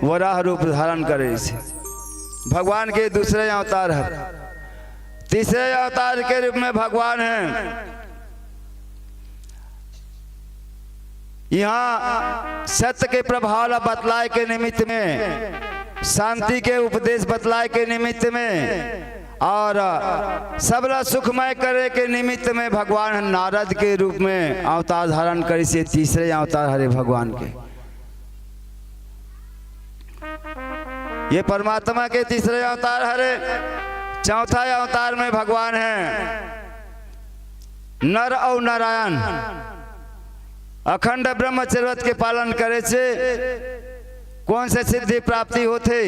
वराह रूप धारण करिस। भगवान के दूसरे अवतार हे। तीसरे अवतार के रूप में भगवान हे। इहाँ सत्य के प्रभाव ला बतलाय के निमित्त में, शांति के उपदेश बतलाय के निमित्त में, अउ सबला सुखमय करे के निमित्त में भगवान नारद के रूप में अवतार धारण करिस। ये तीसरे अवतार हरे भगवान के। ये परमात्मा के तीसरे अवतार हरे। चौथा अवतार में भगवान हे नर अउ नारायण। अखंड ब्रह्मचर्य व्रत के पालन करे से कौन से सिद्धि प्राप्ति होथे,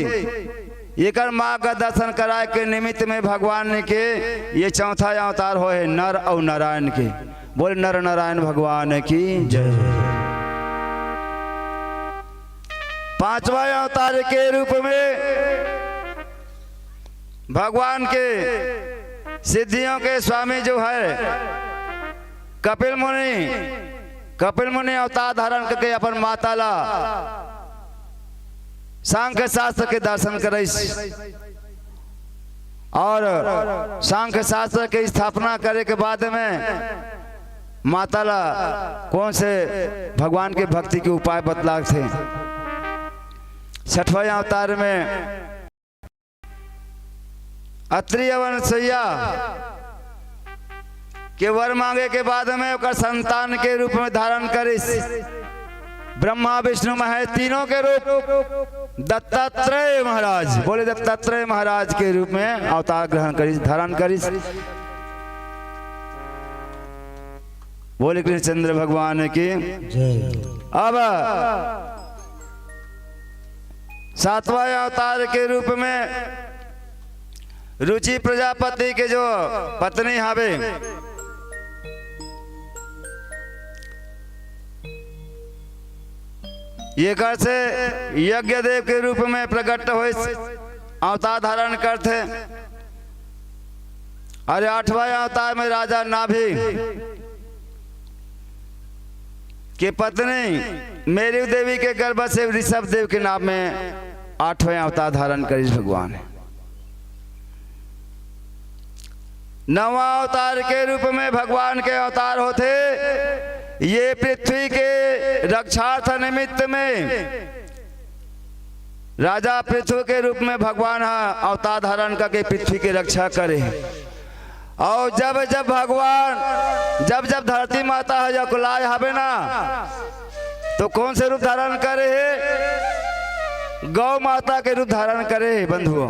एकर मार्गदर्शन कराय के निमित्त में भगवान के ये चौथा अवतार होय हे नर अउ नारायण के। बोल नर नारायण भगवान की जय। पांचवा अवतार के रूप में भगवान के सिद्धियों के स्वामी जो है कपिल मुनि, कपिल मुनि अवतार धारण करके अपन माता ला सांख्य शास्त्र के दर्शन कराइस। अउ सांख्य शास्त्र के स्थापना करे के बाद में माता ला कौन से भगवान के भक्ति के उपाय बतलाथे। छठवां अवतार में अत्रि अउ अनसुईया के वर मांगे के बाद में ओकर संतान के रूप में धारण करिस। ब्रह्मा, विष्णु, महेश तीनों के रूप दत्तात्रेय महाराज, बोले दत्तात्रेय महाराज के रूप में अवतार ग्रहण करिस, धारण करिस। बोले कृष्णचंद्र भगवान की जय। अब सातवां अवतार के रूप में रुचि प्रजापति के जो पत्नी हवे, एकर से यज्ञ देव के रूप में प्रकट होइस, अवतार धारण करथे। अरे आठवां अवतार में राजा नाभि के पत्नी मेरु देवी के गर्भ से ऋषभ देव के नाम में आठवें अवतार धारण करिस भगवान। नवां अवतार के रूप में भगवान के अवतार होथे, ये पृथ्वी के रक्षार्थ निमित्त में राजा पृथु के रूप में भगवान ह अवतार धारण करके पृथ्वी के रक्षा करे। अउ जब जब भगवान, जब जब धरती माता ह अकुलाय हवे ना, तो कौन से रूप धारण करे हे? गौ माता के रूप धारण करे हे बंधुओं।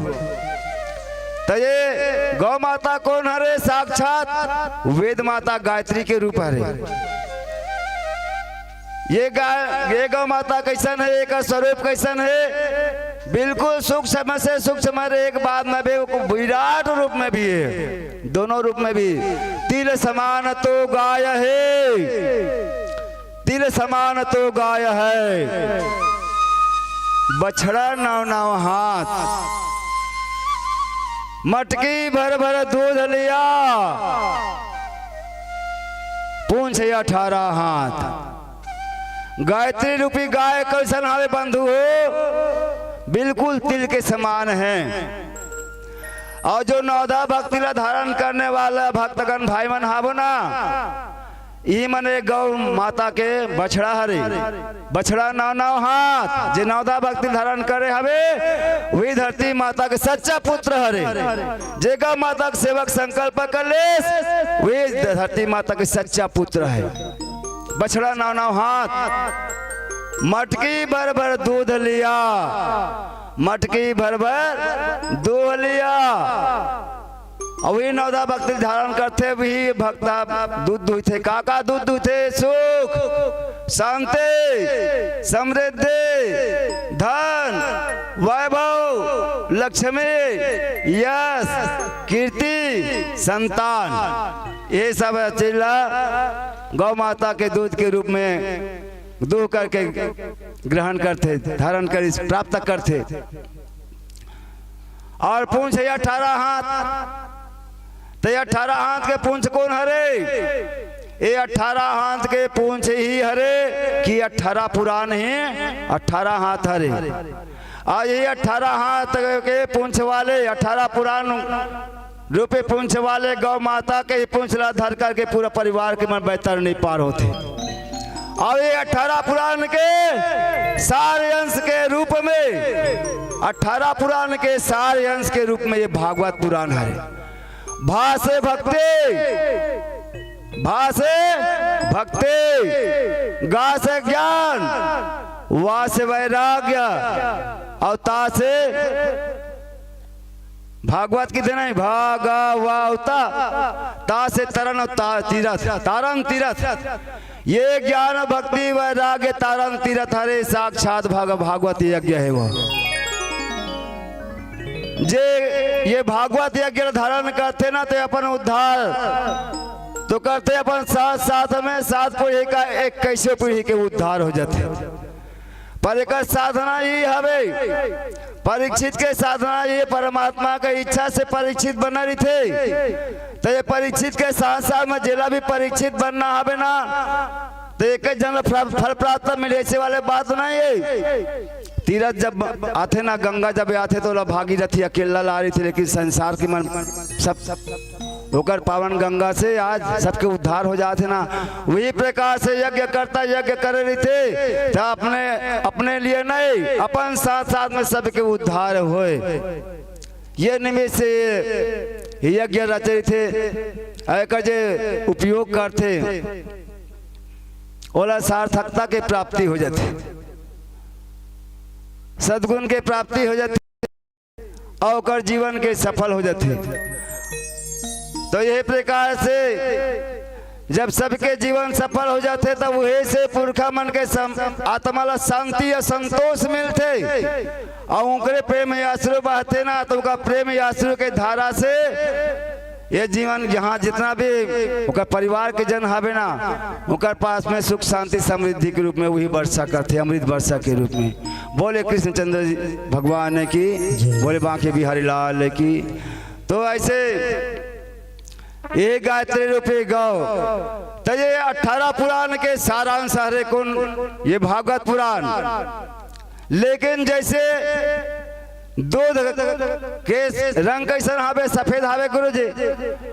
तो ये गौ माता कौन हरे? साक्षात वेद माता गायत्री के रूप हरे। ये गाय, ये गौ माता कैसन हे, एकर स्वरूप कैसन हे? बिल्कुल सूक्ष्म से सूक्ष्म हरे, एक बात में भी विराट रूप में भी हे, दोनों रूप में भी। तिल समान तो गाय हे, तिल समान तो गाय हे, बछड़ा नौ नौ हाथ, मटकी भर भर दूध लिया, पूंछ अठारह हाथ। गायत्री रूपी गाय कैसन हवे बंधु हो? बिल्कुल तिल के समान हे। अउ जो नवधा भक्ति ला धारण करने वाला भक्तगण भाई मन हावो ना, ई मन ए गौ माता के बछड़ा हरे, बछड़ा नौ नौ हाथ, जे नवधा भक्ति धारण करे हवे, वही धरती माता के सच्चा पुत्र हरे। जे गौ माता के सेवक संकल्प कर लेस, वही धरती माता के सच्चा पुत्र हे। बछड़ा नौ नौ हाथ, मटकी भर भर दूध लिया, मटकी भर भर दूध लिया। अउ वही नवधा भक्ति धारण करथे, वही भक्ता दूध दुहथे। का का दूध दुहथे? सुख, शांति, समृद्धि, धन, वैभव, लक्ष्मी, यश, कीर्ति, संतान, ये सब चीज ला गौ माता के दूध के रूप में दूह करके ग्रहण करथे, धारण करिस, प्राप्त करथे। अउ पूंछ हे अठारह हाथ, त ये अठारह हाथ के पूंछ कौन हरे? ये अठारह हाथ के पूंछ ही हरे कि अठारह पुराण ही अठारह हाथ हरे। अउ ये अठारह हाथ के पूंछ वाले अठारह पुराण रूपी पूंछ वाले गौ माता के ही पूंछ ला धर करके पूरा परिवार के मन बैतरनी पार होथे। अउ ये अठारह पुराण के सार अंश के रूप में, अठारह पुराण के सार अंश के रूप में ये भागवत पुराण हरे। भा से भक्ति, भा से भक्ति, गा से ज्ञान, वा से वैराग्य, अउ ता से भागवत किथे नहीं, भागवता, ता से तरन अउ ता तीरथ, तारन तीरथ। ये ज्ञान भक्ति वैराग्य तारन तीरथ हरे, साक्षात भाग-, भागवत यज्ञ हे वो। जे ये भागवत यज्ञ धारण करथे ना, ते अपन उद्धार तो करथे, अपन साथ साथ में सात पीढ़ी का इक्कीसों पीढ़ी के उद्धार हो जाथे। पर एकर साधना ये हवे, परीक्षित के साधना ये परमात्मा के इच्छा से परीक्षित बना रहिथे। तो ये परीक्षित के साथ साथ में जेला भी परीक्षित बनना हवे ना, तो एक जन फल, फल प्राप्त मिले, ऐसे वाले बात नहीं है। तीरथ जब आथे ना, गंगा जब आथे तो ओला भागीरथी अकेला ला रहिथे, लेकिन संसार के मन सब ओकर पावन गंगा से आज सबके उद्धार हो जाथे ना। वही प्रकार से यज्ञ करता यज्ञ करे रहिथे, त अपने, अपने लिए नहीं, अपन साथ साथ में सबके उद्धार होए। ये निमित्त से ये यज्ञ रचे रहिथे, अउ एकर जे उपयोग करथे, ओला सार्थकता के प्राप्ति हो जाथे, सद्गुण के प्राप्ति हो जाथे। अउ ओकर जीवन के सफल हो जाथे। तो यही प्रकार से जब सबके जीवन सफल हो जाथे, तब उहे से पुरखा मन के सम-, आत्मा ला शांति या संतोष मिलथे। अउ ओकरे प्रेम या अश्रु बहथे ना, तो ओकर प्रेम या अश्रु के धारा से ये जीवन, यहाँ जितना भी ओकर परिवार के जन हवे ना, ओकर पास में सुख शांति समृद्धि के रूप में वही वर्षा करथे, अमृत वर्षा के रूप में। बोले कृष्णचंद्र जी भगवान की, जय। बोले बांके बिहारी लाल की। तो ऐसे ये गायत्री रूपी गौ, तो ये अठारह पुराण के सारांश हरे कौन? ये भागवत पुराण। लेकिन जैसे दूध के रंग कैसन हवे? सफेद हवे गुरुजी,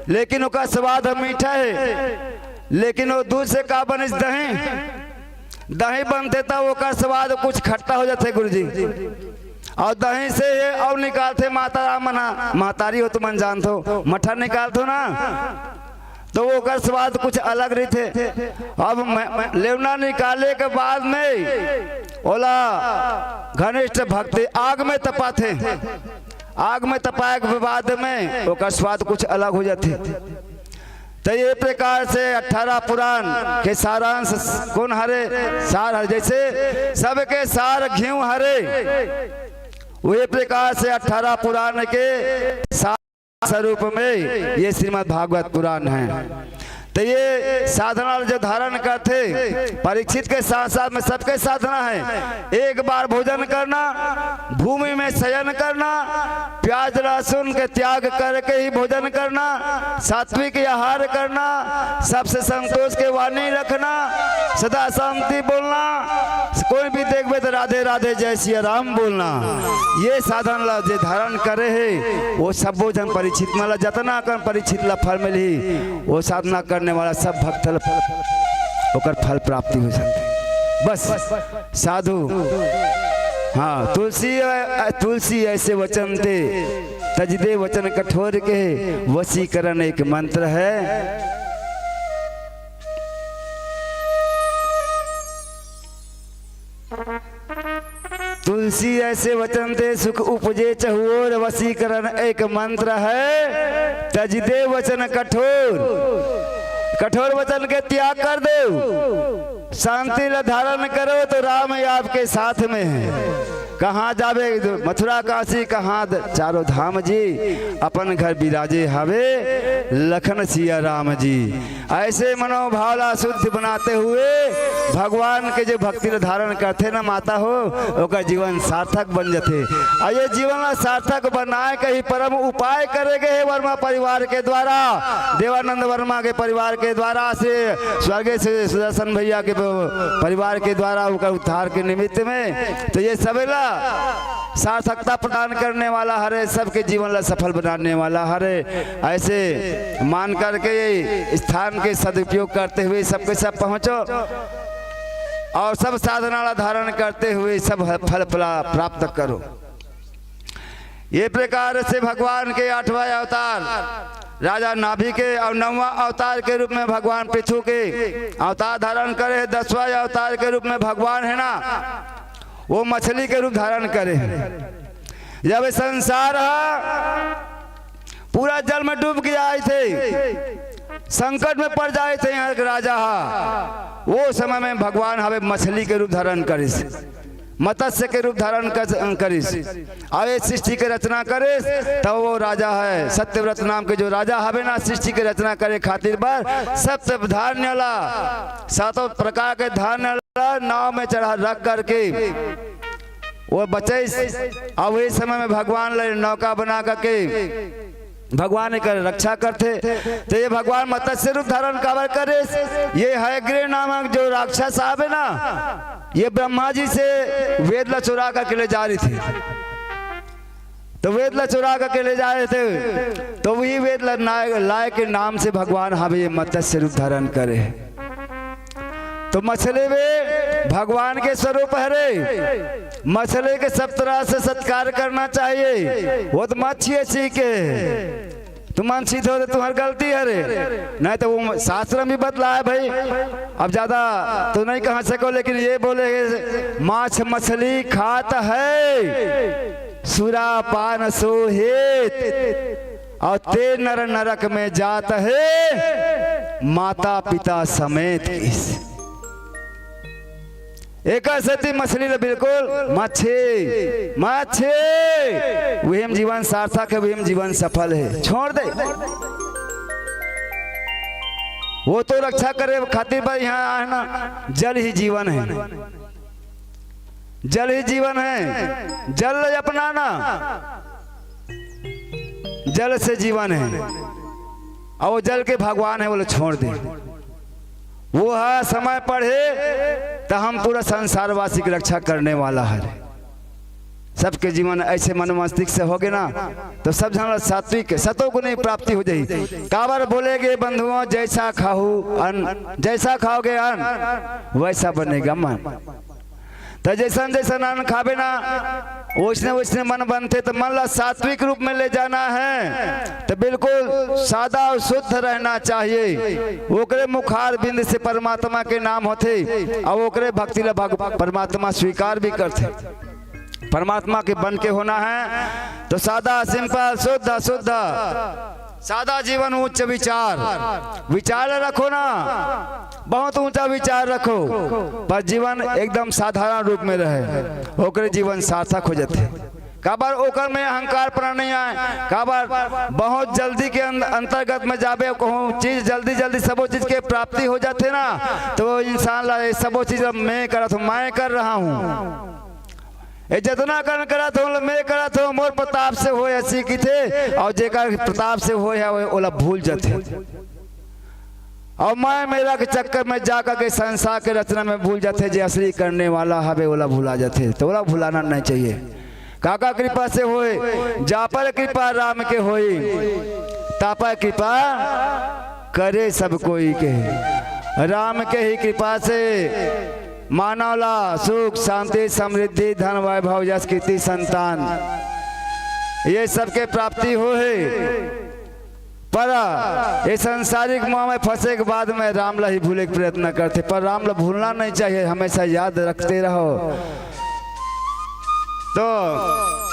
लेकिन ओकर स्वाद मीठा है। लेकिन वो दूध से का बनिस? दही। दही बनथे त ओकर स्वाद कुछ खट्टा हो जाथे गुरुजी। अउ दही से ये अउ निकालथे माता राम मन ह, महतारी हो तुमन जानथो, मट्ठा निकालथो ना, तो ओकर स्वाद कुछ अलग रहिथे। अब मैं, मैं, लेवना निकाले के बाद में ओला घनिष्ठ भक्ति आग में तपाथे। आग में तपाए के बाद में ओकर स्वाद कुछ अलग हो जाथे। तो ये प्रकार से अठारह पुराण के सारांश कोन हरे? सार हरे। जैसे सबके सार घीव हरे, वही प्रकार से अठारह पुराण के सार स्वरूप में ये श्रीमद् भागवत पुराण है। तो ये साधना जो धारण करथे, परीक्षित के साथ साथ में सबके साधना है। एक बार भोजन करना, भूमि में शयन करना, प्याज लहसुन के त्याग करके ही भोजन करना, सात्विक आहार करना, सबसे संतोष के वाणी रखना, सदा शांति बोलना, कोई भी देखबे तो राधे राधे जय सिया राम बोलना। ये साधन ला जे धारण करे हे, वो सबो झन परीक्षित मन ला, जतना कन परीक्षित ला फल मिलही, वो साधना करने वाला सब भक्त ला ओकर फल प्राप्ति हो सकथे। बस साधु। हाँ, तुलसी, तुलसी ऐसे वचन ते, तजि दे वचन कठोर के, वशीकरण एक मंत्र है। तुलसी ऐसे वचन ते, सुख उपजे चहुओर, वशीकरण एक मंत्र है, तजि दे वचन कठोर। कठोर वचन के त्याग कर दो, शांति ला धारण करो, तो राम ही आपके साथ में है। कहाँ जाबे? मथुरा काशी कहाँ द-, चारों धाम जी, अपन घर बिराजे हवे लखन सिया राम जी। ऐसे मनोभाव ला शुद्ध बनाते हुए भगवान के जो भक्ति ला धारण करथे ना माता हो, ओकर जीवन सार्थक बन जथे। अउ ये जीवन ला सार्थक बनाए के ही परम उपाय करे गए हे वर्मा परिवार के द्वारा, देवानंद वर्मा के परिवार के द्वारा से स्वर्गीय श्री सुदर्शन भैया के प-, परिवार के द्वारा ओकर उद्धार के निमित्त में। तो ये सबेला सार्थकता प्रदान करने वाला हरे, सबके जीवन ला सफल बनाने वाला हरे। ऐसे मान करके ये स्थान के सदुपयोग करते हुए सबके सब पहुँचो और सब साधना ला धारण करते हुए सब फल फला प्राप्त करो। ये प्रकार से भगवान के आठवां अवतार राजा नाभि के और नौवां अवतार के रूप में भगवान पृथु के अवतार धारण करे हे। दसवां अवतार के रूप में भगवान है ना, वो मछली के रूप धारण करे हे। जब ये संसार ह पूरा जल में डूब के जाए थे, संकट में पड़ जाए थे यहाँ के राजा हा, वो समय में भगवान हवे मछली के रूप धारण करिस, मत्स्य के रूप धारण कर-, करिस। अउ ये सृष्टि के रचना करिस, तब वो राजा है सत्यव्रत नाम के जो राजा हवे ना, सृष्टि के रचना करे खातिर बर सत्य धान्य ला, सातों प्रकार के धान्य ला नाव में चढ़ा रख करके वो बचइस। अउ वही समय में भगवान ले नौका बना करके भगवान एकर रक्षा करथे। तो ये भगवान मत्स्य रूप धारण काबर करिस? ये हयग्रीव नामक जो राक्षस आवे ना, ये ब्रह्मा जी से वेद ला चुरा करके ले जा रही थी। तो वेद ला चुरा करके ले जा रहे थे, तो वही वेद ला ना-, लाए के नाम से भगवान हवे ये मत्स्य रूप धारण करे। तो मछली भी भगवान के स्वरूप हरे, मछली के सब तरह से सत्कार करना चाहिए। वो तो मच्छी ऐसी के तुमन सीधे हो तो तुम्हार गलती हरे, नहीं तो वो शास्त्र में बतलाए भाई। अब ज्यादा तो नहीं कह सको, लेकिन ये बोले, माछ मछली खात है सुरापान सो हेत, और ते नर नरक में जात है माता पिता समेत। इस एकर सेती मछली ल बिल्कुल मच्छी, मच्छी, वही में जीवन सार्थक है, वही में जीवन सफल है। छोड़ दे, वो तो रक्षा करे खातिर बर यहाँ आए ना। जल ही जीवन है, जल ही जीवन है। जल अपनाना, जल से जीवन है, और वो जल के भगवान है, वो लोग छोड़ दे। वो ह समय पढ़े त हम पूरा संसारवासी के रक्षा करने वाला हरे। सबके जीवन ऐसे मन मस्तिष्क से होगे ना, तो सब झन ला सात्विक सतोगुणी प्राप्ति हो जाही। काबर बोले गे बंधुओं, जैसा खाहू अन्न, जैसा खाओगे अन्न, वैसा बनेगा मन। त जैसन जैसन अन्न खाबे ना, वैसने वैसने मन बनथे। त मन ला सात्विक रूप में ले जाना है, त बिल्कुल सादा और शुद्ध रहना चाहिए। ओकरे मुखार बिंद से परमात्मा के नाम होथे, और ओकरे भक्ति ला भग-, परमात्मा स्वीकार भी करथे। परमात्मा के बन के होना है, तो सादा, सिंपल, शुद्ध, शुद्ध, सादा जीवन, उच्च विचार। विचार रखो ना, बहुत ऊंचा विचार रखो, पर जीवन एकदम साधारण रूप में रहे, ओकरे जीवन सार्थक हो जाथे। काबर ओकर में अहंकार पना नहीं आए, काबर बहुत जल्दी के अं-, अंतर्गत में जाबे, कहूँ चीज जल्दी जल्दी सबो चीज के प्राप्ति हो जाथे ना, तो वो इंसान ला ये सबो चीज अब मैं करत हूँ, मैं कर रहा हूँ, ये जतना कन करत हूँ, मैं करत हूँ, मोर प्रताप से होय, ऐसी किथे, और जेकर प्रताप से होय है, ओला भूल जाथे। और मैं मेरा के चक्कर में जा करके संसार के रचना में भूल जाथे, जे असली करने वाला हवे, ओला भुला जाथे। तो ओला भुलाना नहीं चाहिए। काकर कृपा से होय? जा पर कृपा राम के होई, ता पर कृपा करे सब कोई के। राम के ही कृपा से मानव ला सुख, शांति, समृद्धि, धन, वैभव, यश, कीर्ति, संतान, ये सबके प्राप्ति हो है। पर ये सांसारिक मोह में फंसे के बाद में राम ला ही भूले के प्रयत्न करथे, पर राम ला भूलना नहीं चाहिए, हमेशा याद रखते रहो। तो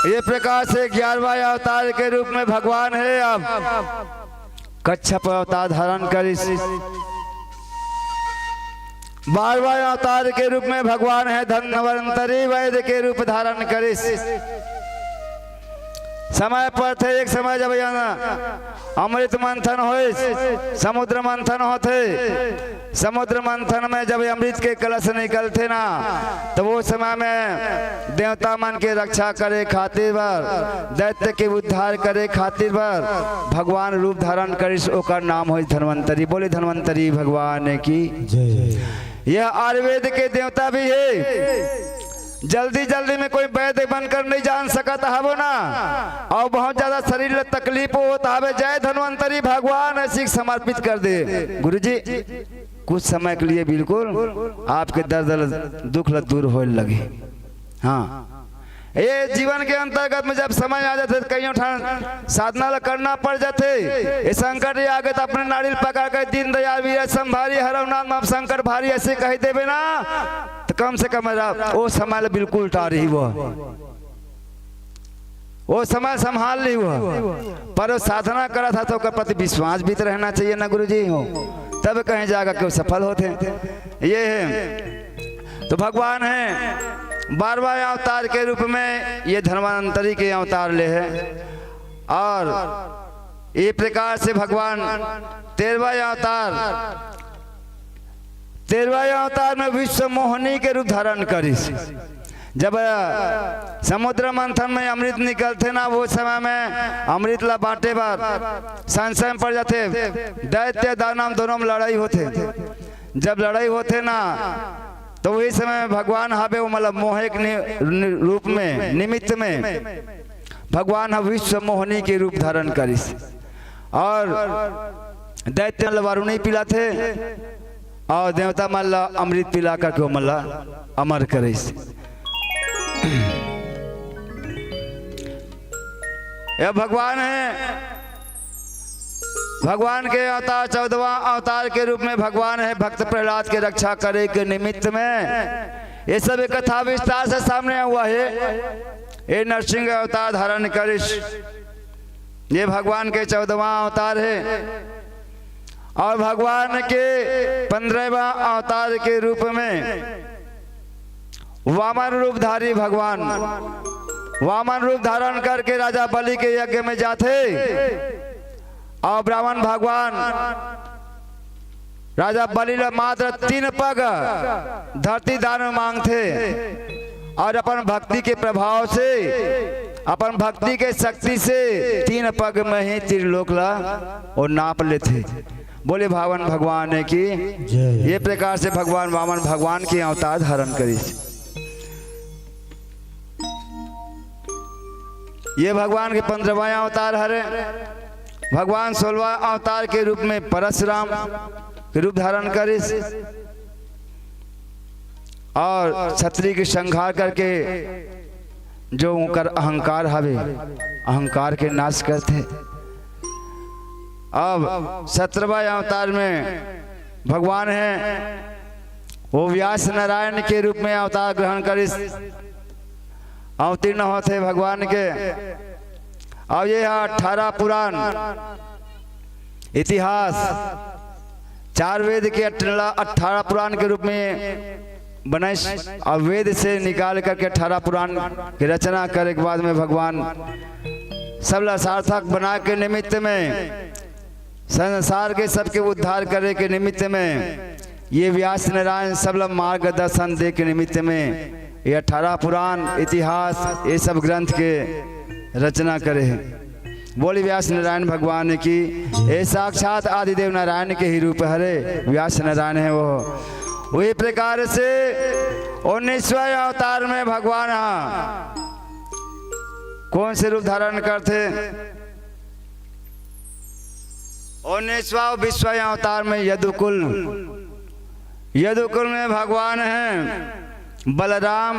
ये प्रकार से ग्यारहवाँ अवतार के रूप में भगवान है, अब कच्छप अवतार धारण करिस। बारहवाँ अवतार के रूप में भगवान है धन्वंतरी वैद्य के रूप धारण करिस। समय परथे, एक समय जब यहाँ अमृत मंथन होइस, समुद्र मंथन होथे, समुद्र मंथन में जब अमृत के कलश निकलथे ना, तो वो समय में देवता मन के रक्षा करे खातिर बर, दैत्य के उद्धार करे खातिर बर भगवान रूप धारण करिस, ओकर नाम होइस धन्वंतरी। बोले धन्वंतरी भगवान की। जय। यह आयुर्वेद के देवता भी है। जल्दी जल्दी में कोई वैद्य बनकर नहीं जान सकत हवो ना, और बहुत ज्यादा शरीर ला तकलीफ होत हवे, जय धन्वंतरी भगवान ऐसी समर्पित कर दे। गुरुजी, कुछ समय के लिए बिल्कुल आपके दर्द ल-, दुख ला दूर होए लगे। हाँ, ये जीवन के अंतर्गत में जब समय आ जाथे, तो कईयों ठन साधना ला करना पड़ जाथे। ये संकट ये आगे तो अपने नारियल पकड़ के दीनदयाल वीर संभारी हरवनाथ माप संकट भारी ऐसे कह देवे ना, तो कम से कम रा-, वो समय ला बिल्कुल टारी वो। वो समय संभाल ली हुआ, पर वो साधना करा था तो ओकर प्रति विश्वास भी तो रहना चाहिए ना गुरुजी हो, तब कहीं जाकर के वो सफल होथे। ये है तो भगवान है बारहवाँ अवतार के रूप में ये धन्वंतरी के अवतार ले है। और ये प्रकार से भगवान तेरहवाँ अवतार, तेरहवाँ अवतार में विश्व मोहिनी के रूप धारण करिस। जब समुद्र मंथन में अमृत निकलथे ना, वो समय में अमृत ला बांटे बर संशय में पड़ जाथे। दैत्य दानव दोनों में लड़ाई होथे। जब लड़ाई होथे ना, तो वही समय में भगवान हावे वो मतलब मोहे के नि-, नि-, रूप में, निमित्त में भगवान ह विश्व मोहिनी के रूप धारण करिस और दैत्य ल वारुणी पिलाथे और देवता मन ल अमृत पिला करके ओमन ल अमर करिस। ये भगवान है, भगवान के अवतार, चौदहवाँ अवतार के रूप में भगवान है भक्त प्रहलाद के रक्षा करे के निमित्त में। ये सब कथा विस्तार से सामने हुआ है। ये नरसिंह अवतार धारण करिस, ये भगवान के चौदहवाँ अवतार है। और भगवान के पन्द्रहवाँ अवतार के रूप में वामन रूपधारी भगवान, वामन रूप धारण करके राजा बलि के यज्ञ में जाथे और ब्राह्मण भगवान राजा बलि ल मात्र तीन पग धरती दान मांगथे और अपन भक्ति के प्रभाव से, अपन भक्ति के शक्ति से तीन पग में ही त्रिलोक ला वो नाप लेथे। बोले भावन भगवान की। जय। ये प्रकार से भगवान वामन भगवान के अवतार धारण करिस। ये भगवान के पन्द्रहवाँ अवतार हरे। भगवान सोलहवाँ अवतार के रूप में परशुराम के रूप धारण करिस। और छतरी के संहार करके जो ओकर अहंकार हवे, अहंकार के नाश करथे। अब सत्रहवाँ अवतार में भगवान हे, वो व्यास नारायण के रूप में अवतार ग्रहण करिस, अवतीर्ण होथे भगवान के। अब ये ह अठारह पुराण इतिहास, चार वेद के अठारह, अठारह पुराण के रूप में बनइस, और वेद से निकाल करके अठारह पुराण के रचना करे के बाद में भगवान सबला सार्थक बना के निमित्त में, संसार के सबके उद्धार करे के निमित्त में, ये व्यास नारायण सबला मार्गदर्शन दे के निमित्त में ये अठारह पुराण, इतिहास, ये सब ग्रंथ के रचना करे हे। बोली व्यास नारायण भगवान की। ये साक्षात आदिदेव नारायण के ही रूप हरे, व्यास नारायण हे वो। वही प्रकार से उन्नीसवाँ अवतार में भगवान ह कौन से रूप धारण करथे? उन्नीसवाँ, बीसवाँ अवतार में यदुकुल, यदुकुल में भगवान हे बलराम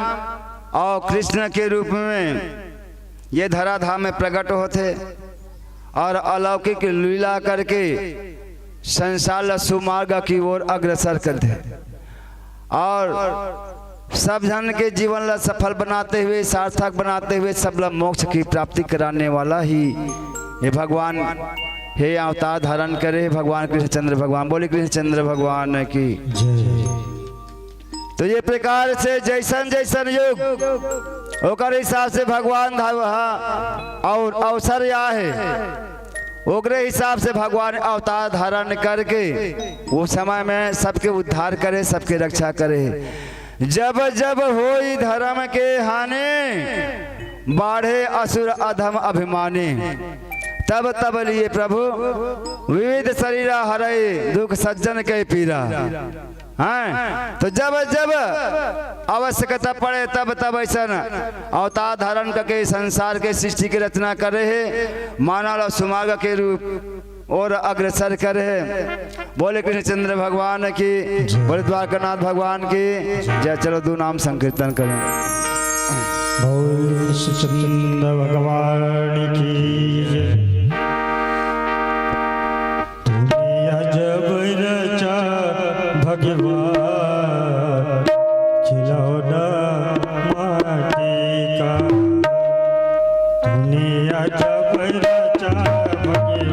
और कृष्ण के रूप में ये धराधाम में प्रकट होथे और अलौकिक लीला करके संसार ला सुमार्ग की ओर अग्रसर करथे और सब झन के जीवन ला सफल बनाते हुए, सार्थक बनाते हुए, सबला मोक्ष की प्राप्ति कराने वाला ही ये भगवान हे अवतार धारण करे हे भगवान कृष्णचंद्र भगवान। बोले कृष्णचंद्र भगवान की। तो ये प्रकार से जैसन जैसन युग ओकर हिसाब से भगवान धावहा और अवसर या हे, ओकरे हिसाब से भगवान अवतार धारण करके वो समय में सबके उद्धार करे, सबके रक्षा करे। जब जब होई धर्म के हानि, बाढ़े असुर अधम अभिमानी। तब तब लिए प्रभु विविध शरीरा, हरई दुख सज्जन के पीरा। हैं? तो जब जब आवश्यकता पड़े, तब तब ऐसन अवतार धारण करके संसार के सृष्टि की रचना करे हे, मानव ला सुमार्ग के रूप ओर अग्रसर करे हे। बोले कृष्णचंद्र भगवान की, बोले द्वारकानाथ भगवान की जय। चलो दो नाम संकीर्तन करें। बोल कृष्णचंद्र भगवान की जय। तूने अजब रचा भगवान, खिलौना माटी का। तूने अजब रचा भगवान।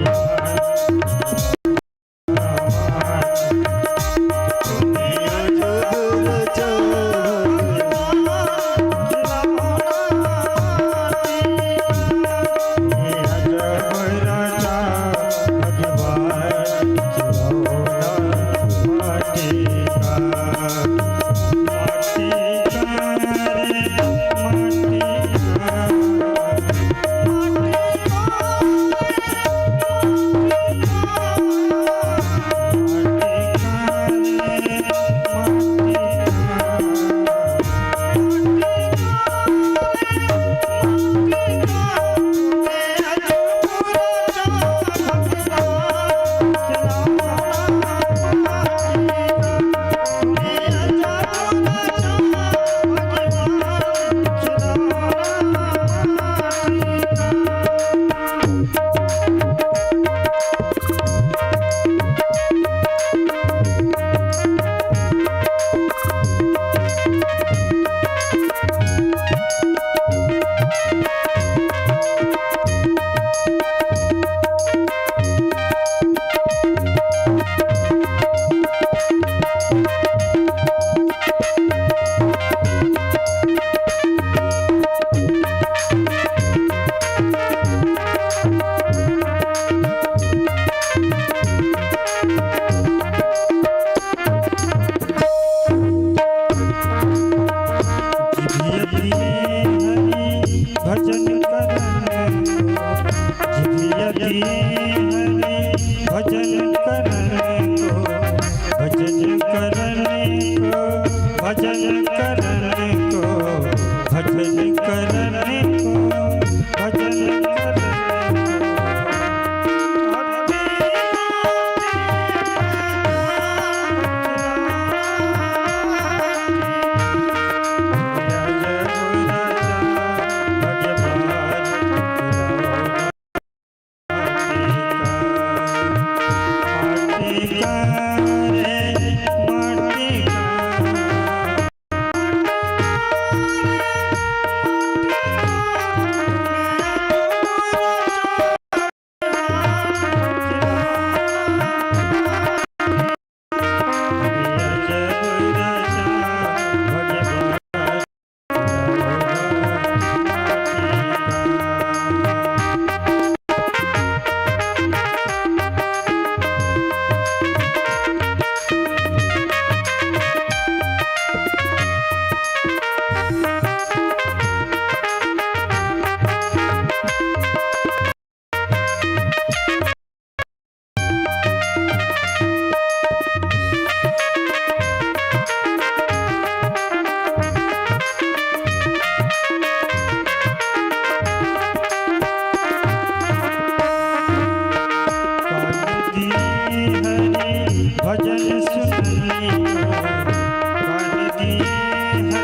भजन सुनने को कान दिए हरे,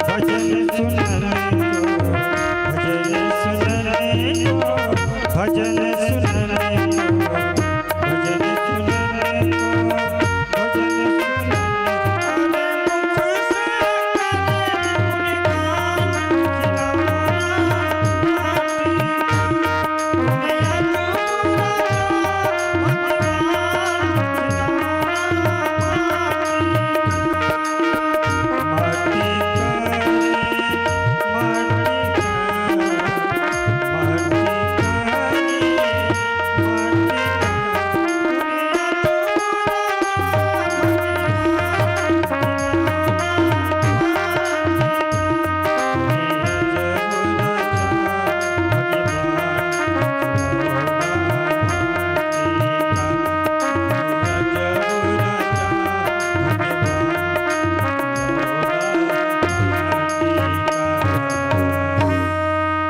भजन सुनने को, भजन सुनने को, भजन सुनने को, भजन सुनने को, भजन सुनने को।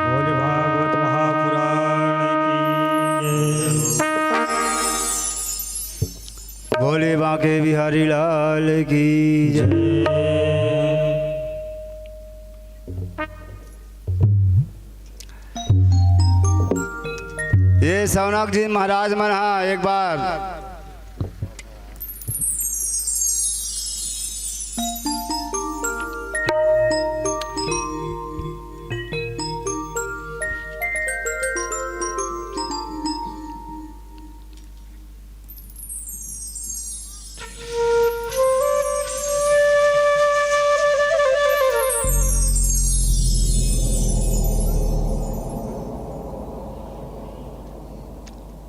भोले भागवत महापुराण की जय। भोले बांके बिहारी लाल की जय। ये शौनक जी महाराज मन हा एक बार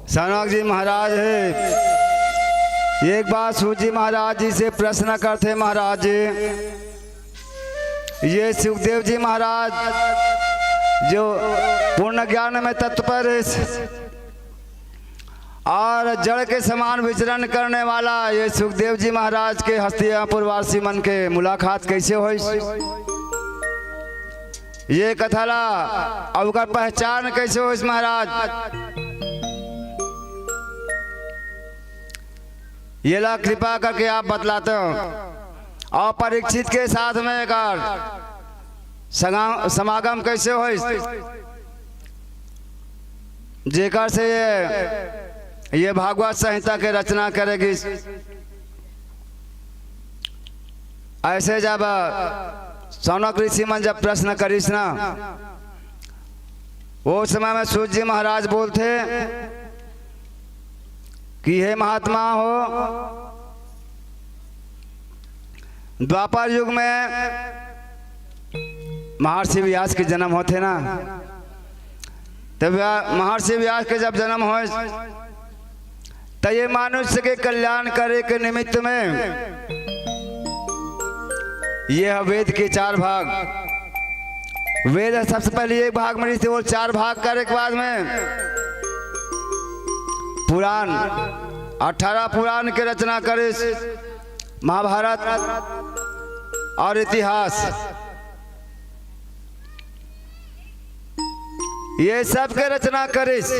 शौनक जी महाराज हे, एक बार सूत जी महाराज जी से प्रश्न करथे, महाराज जी, ये सुखदेव जी महाराज जो पूर्ण ज्ञान में तत्पर हे और जड़ के समान विचरण करने वाला ये सुखदेव जी महाराज के हस्तिनापुर वासी मन के मुलाकात कैसे होइस? ये कथा ला अउ ओकर पहचान कैसे होइस महाराज? ये ला कृपा करके आप बतलाते हो। और परीक्षित के साथ में एकर सगा-, समागम कैसे होइस, जेकर से ये, ये भागवत संहिता के रचना करे गिस। ऐसे जब शौनक ऋषि मन जब प्रश्न करिस ना, वो समय में सूत जी महाराज बोलथे कि हे महात्मा हो, द्वापर युग में महर्षि व्यास के जन्म होथे ना, त व्या-, महर्षि व्यास के जब जन्म होय, त ये मनुष्य के कल्याण करे के निमित्त में ये ह वेद के चार भाग, वेद ह सबसे पहले एक भाग में रिहिस, वो चार भाग करे के बाद में पुराण, अठारह पुराण के रचना करिस, महाभारत और इतिहास, ये सब के रचना करिस।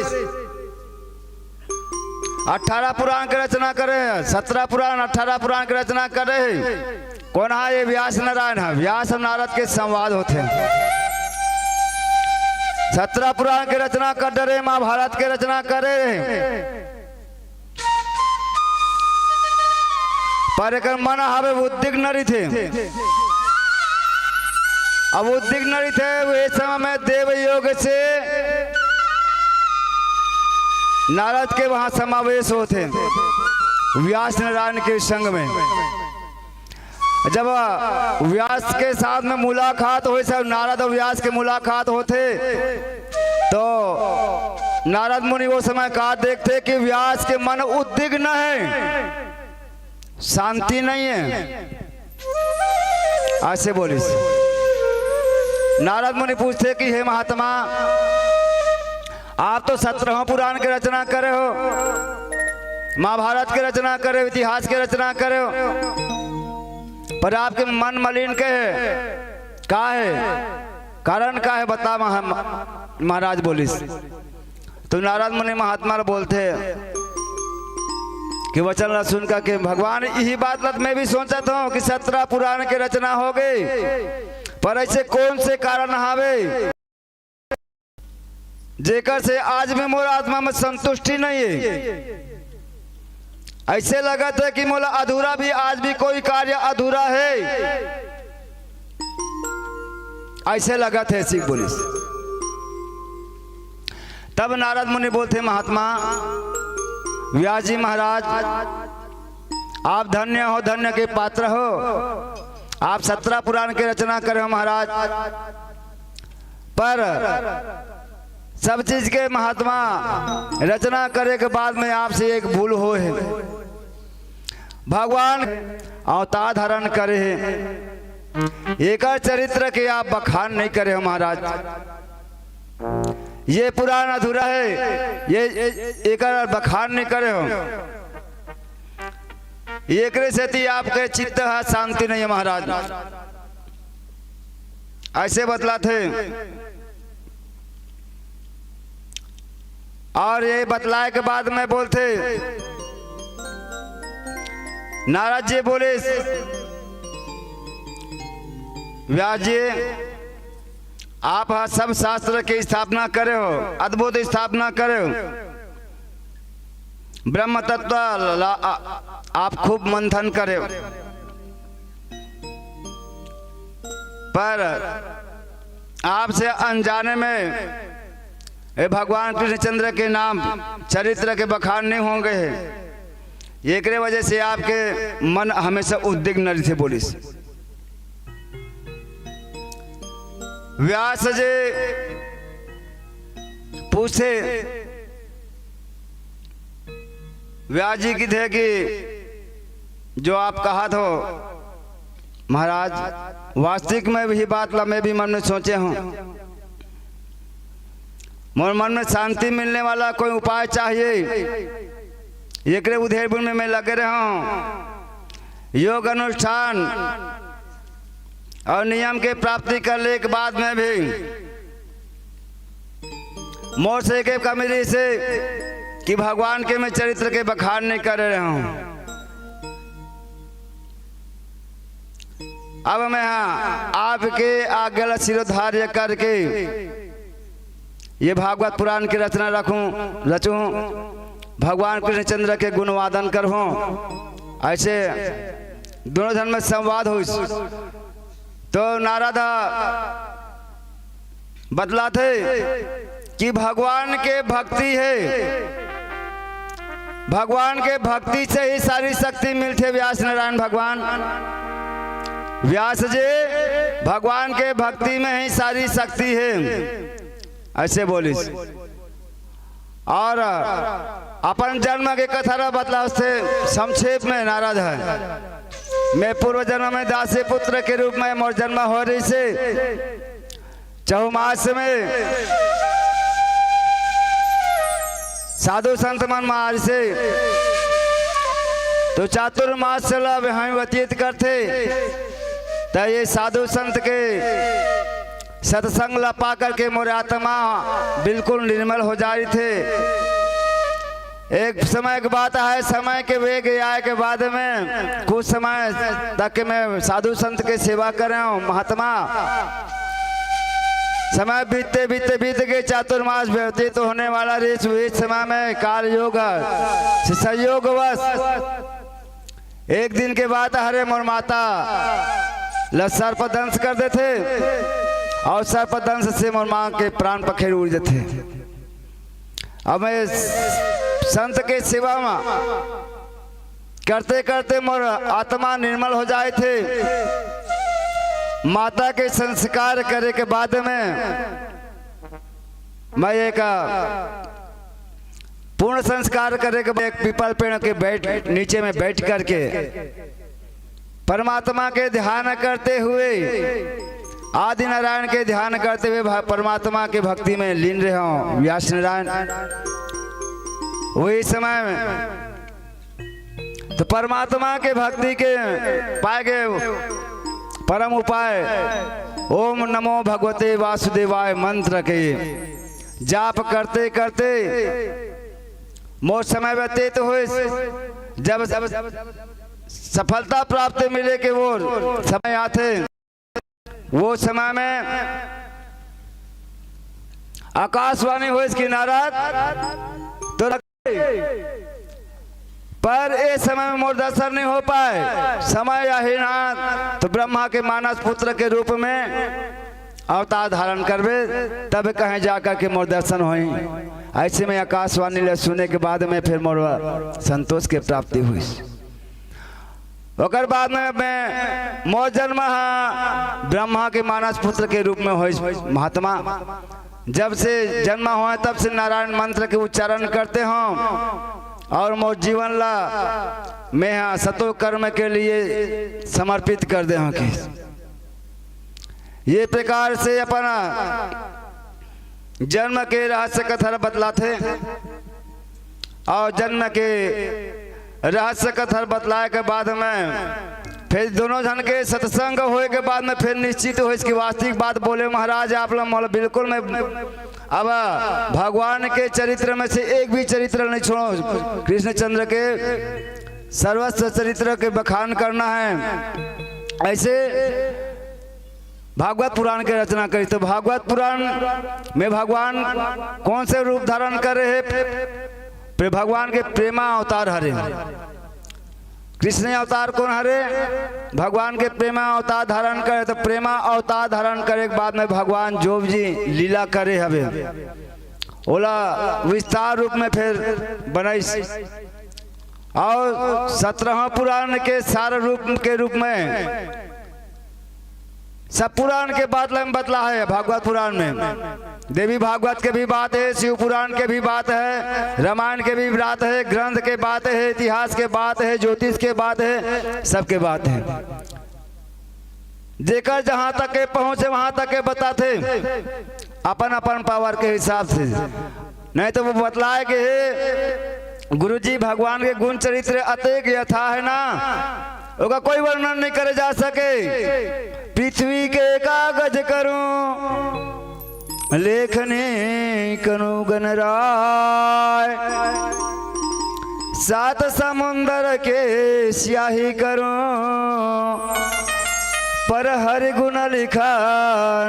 अठारह पुराण के रचना करे हे, सत्रह पुराण, अठारह पुराण के रचना करे हे। कोन हा? ये व्यास नारायण हा। व्यास अउ नारद के संवाद होथे। सत्रह पुराण के रचना कर डरे, महाभारत के रचना करे हे। पर एकर मन हवे उद्विग्न रहिथे। अब उद्विग्न रहिथे, वो ए समय में देव योग से नारद के वहां समावेश होथे, व्यास नारायण के संग में। जब व्यास के साथ में मुलाकात होय, सब नारद अउ व्यास के मुलाकात होथे, तो नारद मुनि वो समय का देखथे कि व्यास के मन उद्विग्न हे, शांति नहीं हे, ऐसे बोलिस। नारद मुनि पूछथे कि हे महात्मा, आप तो सत्रहों पुराण के रचना करे हो, महाभारत के रचना करे हो, इतिहास के रचना करे हो, पर आपके मन मलिन के हे, का हे, कारण का हे, बता महा-, महाराज बोलिस। तो नारद मुनि महात्मा ल बोलथे ये वचन ला सुन करके भगवान यही बात ला मैं भी सोचत हूँ कि सत्रह पुराण के रचना हो गई, पर ऐसे कौन से कारण हावे जेकर से आज भी मोर आत्मा में संतुष्टि नहीं है। ऐसे लगत है कि मोला अधूरा भी, आज भी कोई कार्य अधूरा है, ऐसे लगत है, ऐसी बोलिस। तब नारद मुनि बोलथे, महात्मा व्यास जी महाराज, आप धन्य हो, धन्य के पात्र हो। आप सत्रह पुराण के रचना करे हो महाराज, पर सब चीज के महात्मा रचना करे के बाद में आपसे एक भूल होय हे। भगवान अवतार धारण करे हे, एकर चरित्र के आप बखान नहीं करे हो महाराज। ये पुराण अधूरा है, ये, ये एकर बखान नहीं करे हो। एकरे सेती आपके चित्त ह शांति नहीं है महाराज। ऐसे बतलाथे। और ये बतलाए के बाद में बोलथे, नारद जी बोलिस, व्यास जी, आप ह सब शास्त्र के स्थापना करे हो, अद्भुत स्थापना करे हो, ब्रह्म तत्व ला, आ, आप खूब मंथन करे हो, पर आपसे अनजाने में ये भगवान कृष्णचंद्र के नाम चरित्र के बखान नहीं होंगे है। एकरे वजह से आपके मन हमेशा उद्विग्न रहिथे बोलिस। व्यास जी पूछे, व्यास जी किथे कि जो आप कहत हो महाराज, वास्तविक में भी बात ला मैं भी मन में सोचे हूँ। मोर मन में शांति मिलने वाला कोई उपाय चाहिए। एकरे उधेड़ बुन में मैं लगे रहा हूँ। योग अनुष्ठान और नियम के प्राप्ति कर ले के बाद में भी मोर से एक कमी रहिसे कि भगवान के मैं चरित्र के बखान नहीं करे रहा हूँ। अब मैं हाँ आपके आज्ञा ला शिरोधार्य करके ये भागवत पुराण की रचना रखूं, रचूं, भगवान कृष्णचंद्र के गुणवादन करहूं। ऐसे दोनों जन में संवाद होइस। तो नारद बतलाथे कि भगवान के भक्ति है, भगवान के भक्ति से ही सारी शक्ति मिलथे। व्यास नारायण भगवान, व्यास जी, भगवान के भक्ति में ही सारी शक्ति है, ऐसे बोलिस। और अपन जन्म के कथा ला बतलाथे संक्षेप में नारद ह। मैं पूर्व जन्म में दासी पुत्र के रूप में मोर जन्म होय रहिसे। चहुमास में साधु संत मन मारिसे, तो चातुर्मास ला हम व्यतीत करथे। त ये साधु संत के सत्संग ला पा करके मोर आत्मा बिल्कुल निर्मल हो जा रहिथे। एक समय के बात है, समय के वेग आए के बाद में कुछ समय तक मैं साधु संत के सेवा करे हूँ। महात्मा समय बीतते बीतते बीत गए, चातुर्मास व्यतीत होने वाला रहिस, वही समय में काल योग से संयोगवश एक दिन के बात हरे, मोर माता ल सर्प दंश कर देथे और सर्प दंश से मोर माँ के प्राण पखेरु उड़ देथे। अब मैं संत के सेवा में करते करते मोर आत्मा निर्मल हो जाए थे। माता के संस्कार करे के बाद में मैं एक पूर्ण संस्कार करे के एक पीपल पेड़ के बैठ, नीचे में बैठ करके परमात्मा के ध्यान करते हुए, आदि नारायण के ध्यान करते हुए भ-, परमात्मा के भक्ति में लीन रहे हूँ। व्यास नारायण वही समय में तो परमात्मा के भक्ति के पाए गए परम उपाय ओम नमो भगवते वासुदेवाय मंत्र के जाप करते करते मोर समय व्यतीत होइस, जब सफलता प्राप्त मिले के वो समय आथे, वो समय में आकाशवाणी होइस कि नारद, तो पर ए समय में मोर दर्शन नहीं हो पाए, समय आही ना, तो ब्रह्मा के मानस पुत्र के रूप में अवतार धारण करबे, तब कहीं जाकर के मोर दर्शन होई। ऐसे में आकाशवाणी ले सुने के बाद में फिर मोर संतोष के प्राप्ति हुई। ओकर बाद में मैं, मोर जन्म हा ब्रह्मा के मानस पुत्र के रूप में होइस महात्मा। जब से जन्म हुआ तब से नारायण मंत्र के उच्चारण करते हों और मोर जीवन ला मैं हा सतो कर्म के लिए समर्पित कर दे हों कि ये प्रकार से अपन जन्म के रहस्य कथा बतलाथे और जन्म के रहस्य कथा बतलाए के बाद में फिर दोनों झन के सत्संग होए के बाद में फिर निश्चित होइस कि वास्तविक बात बोले महाराज, आप लोग मोला बिल्कुल मैं अब भगवान के चरित्र में से एक भी चरित्र नहीं छोड़ो। कृष्णचंद्र के सर्वस्व चरित्र के बखान करना है। ऐसे भागवत पुराण के रचना करी। तो भागवत पुराण में भगवान कौन से रूप धारण करे हे? प्रे-, भगवान के प्रेमा अवतार हरे। कृष्ण अवतार कौन हरे? भगवान के प्रेमा अवतार धारण करे। तो प्रेमा अवतार धारण करे के बाद में भगवान जो जी लीला करे हवे, ओला विस्तार रूप में फिर बनाइस। और सत्रह पुराण के सार रूप के रूप में सब पुराण के बात में बतला है। भागवत पुराण में देवी भागवत के भी बात है, शिव पुराण के भी बात है, रामायण के भी बात है, ग्रंथ के बात है, इतिहास के बात है, ज्योतिष के बात है, सबके बात है। जेकर जहां तक के पहुंचे वहां तक के बताथे, अपन अपन पावर के हिसाब से। नहीं तो वो बतलाए के हे गुरुजी, भगवान के गुण चरित्र अतेक यथा है ना, ओका कोई वर्णन नहीं करे जा सके। पृथ्वी के कागज करूं लेखनी करूं गणराय, सात समुंदर के स्याही करूं, पर हरि गुण लिखा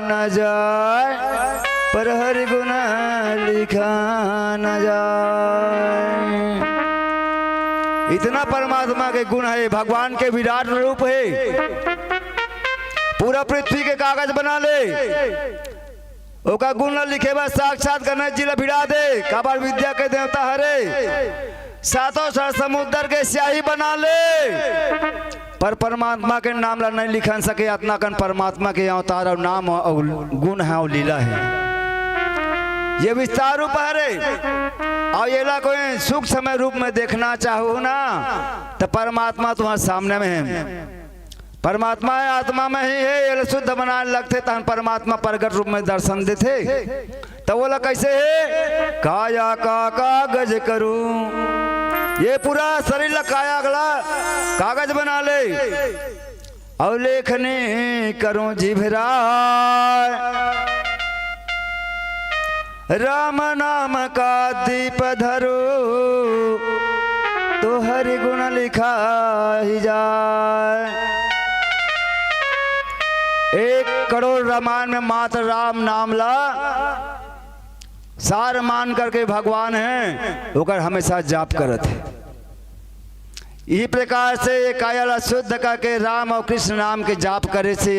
न जाए, पर हरि गुण लिखा न जाए। इतना परमात्मा के गुण है, भगवान के विराट रूप है। पूरा पृथ्वी के कागज बना ले, ओका गुण ला लिखे बर साक्षात गणेश जी ला भिड़ा दे, काबर विद्या के देवता हरे। सातों सर समुद्र के स्याही बना ले, पर परमात्मा के नाम ला नहीं लिखन सके। अतना कन परमात्मा के अवतार और नाम और गुण है और लीला है। ये विस्तार रूप हरे, और ये ला कोई सूक्ष्म रूप में देखना चाहो ना, तो परमात्मा तुम्हारे सामने में है। परमात्मा आत्मा में ही है, ये शुद्ध बनाए लगथे, तहन परमात्मा प्रगट रूप में दर्शन देथे। तो बोला, कैसे है? काया का कागज करूं, ये पूरा शरीर ला काया गला कागज बना ले, और लेखनी करूं जिभराय। राम नाम का दीप धरो, तो हरि गुण लिखा ही जाए। एक करोड़ रामायण में मात्र राम नाम ला सार मान करके भगवान है, ओकर हमेशा जाप करत है। इही प्रकार से ये काया ला शुद्ध करके राम और कृष्ण नाम के जाप करे से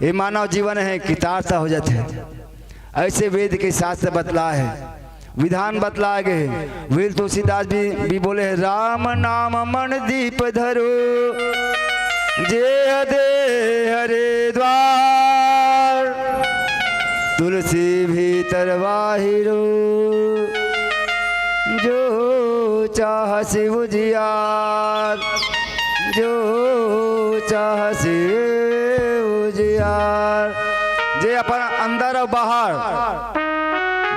ये मानव जीवन है कृतार्थ हो जाते हैं। ऐसे वेद के शास्त्र बतला है, विधान बतला गए हैं। वीर तुलसीदास जी भी बोले हैं, "राम नाम मन दीप धरो, जे दे हरे द्वार, तुलसी भीतर बाहिरो, जो चाह शिव जियार, जो चाह शिव जियार।" जे अपन अंदर और बाहर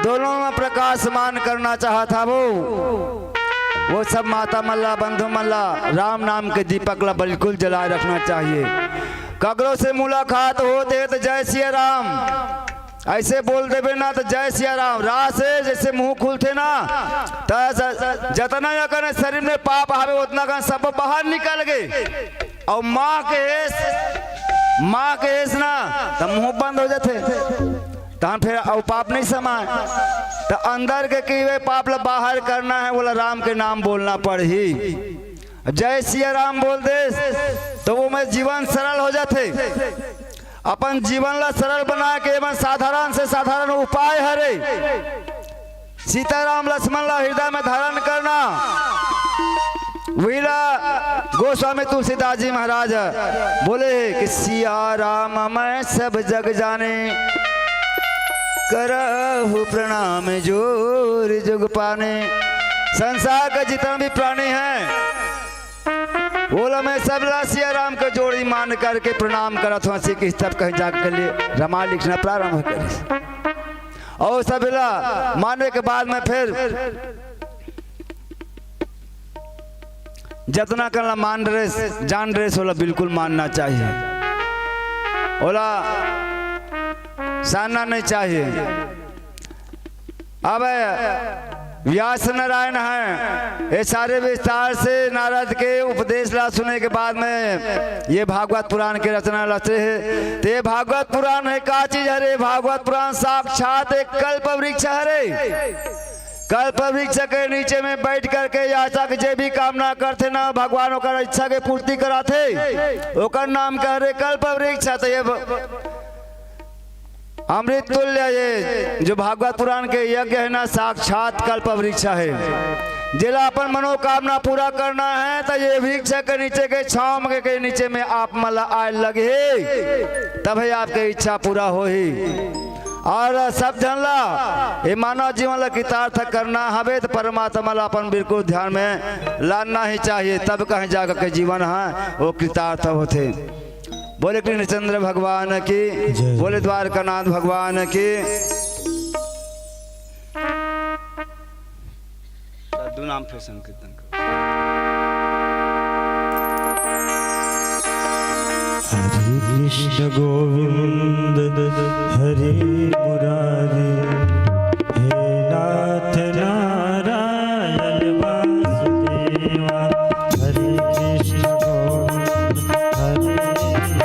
दोनों में प्रकाशमान करना चाहत हवो, वो सब माता मन ला, बंधु मन ला, राम नाम के दीपक ला बिल्कुल जलाए रखना चाहिए। ककरो से मुलाकात होत हे तो जय सिया राम, ऐसे बोल देबे ना, त जय सिया राम, रा से जैसे मुंह खुलथे ना, त ज-, जतना अकन शरीर में पाप हवे, ओतना कन सब बाहर निकल गे। अउ माँ के हेस, माँ के हेस ना, त मुंह बंद हो जाथे, तहन फिर अउ पाप नहीं समाय। त अंदर के किए पाप ला बाहर करना है, बोला राम के नाम बोलना पड़ही। जय सिया राम बोल देस, त वो में जीवन सरल हो जाथे। अपन जीवन ला सरल बना के एमन साधारण से साधारण उपाय हरे। सीताराम लक्ष्मण ला हृदय में धारण करना। वही ला गोस्वामी तुलसीदास जी महाराज बोले हे कि सिया राम मैं सब जग जाने, करहु प्रणाम जोर जुग पाने। संसार का जितना भी प्राणी है, ओला मैं सबला सिया राम के जोड़ी मान करके प्रणाम करत हूँ। श्री कृष्ण तब कहीं जाकर के लिए रामायण लिखना प्रारंभ करिस। अउ सबला माने के बाद में फिर जतना कन ला मान रहे, जान रहे, ओला बिल्कुल मानना चाहिए, ओला सानना नहीं चाहिए। अब व्यास नारायण हैं, ये सारे विस्तार से नारद के उपदेश ला सुने के बाद में ये भागवत पुराण के रचना रचे हे। ते भागवत पुराण हे का चीज हरे? भागवत पुराण साक्षात एक कल्प वृक्ष हरे। कल्प वृक्ष के नीचे में बैठ करके याचक जे भी कामना करथे ना, भगवान ओकर इच्छा के पूर्ति कराथे, ओकर नाम का हरे कल्प वृक्ष। तो ये ब-, अमृत तुल्य ये जो भागवत पुराण के यज्ञ है ना, साक्षात कल्प वृक्ष है। जेला अपन मनोकामना पूरा करना है, तो ये वृक्ष के नीचे के छांव के, के नीचे में आप मन ला आए लगही, तभे आपके इच्छा पूरा होही। अउ सब झन ला ये मानव जीवन ला कृतार्थ करना हवे, तो परमात्मा ला अपन बिल्कुल ध्यान में लाना ही चाहिए, तब कहीं जाकर के जीवन है वो कृतार्थ होथे। बोले कृष्णचंद्र भगवान की, जय। बोले द्वारकानाथ भगवान की। साधु नाम फिर संकीर्तन करो। हरे कृष्ण गोविंद हरे मुरारी, हे नाथ नारायण वासुदेवा। हरे कृष्ण गोविंद हरे मुरारी,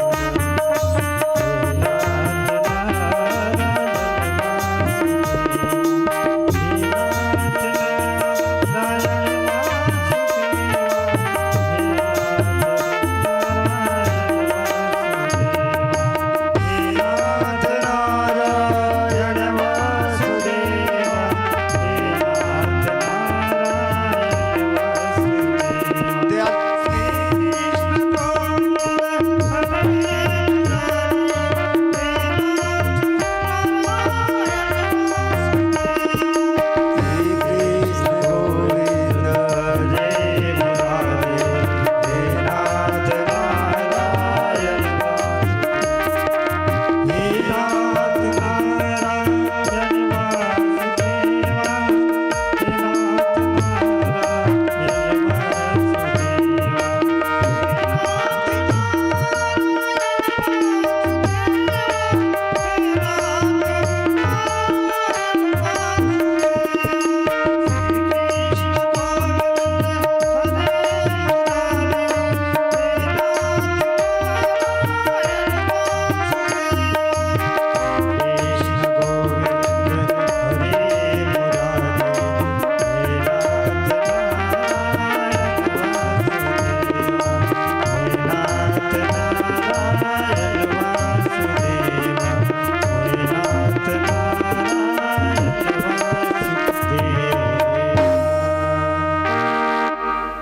हे नाथ नारायण वासुदेवा।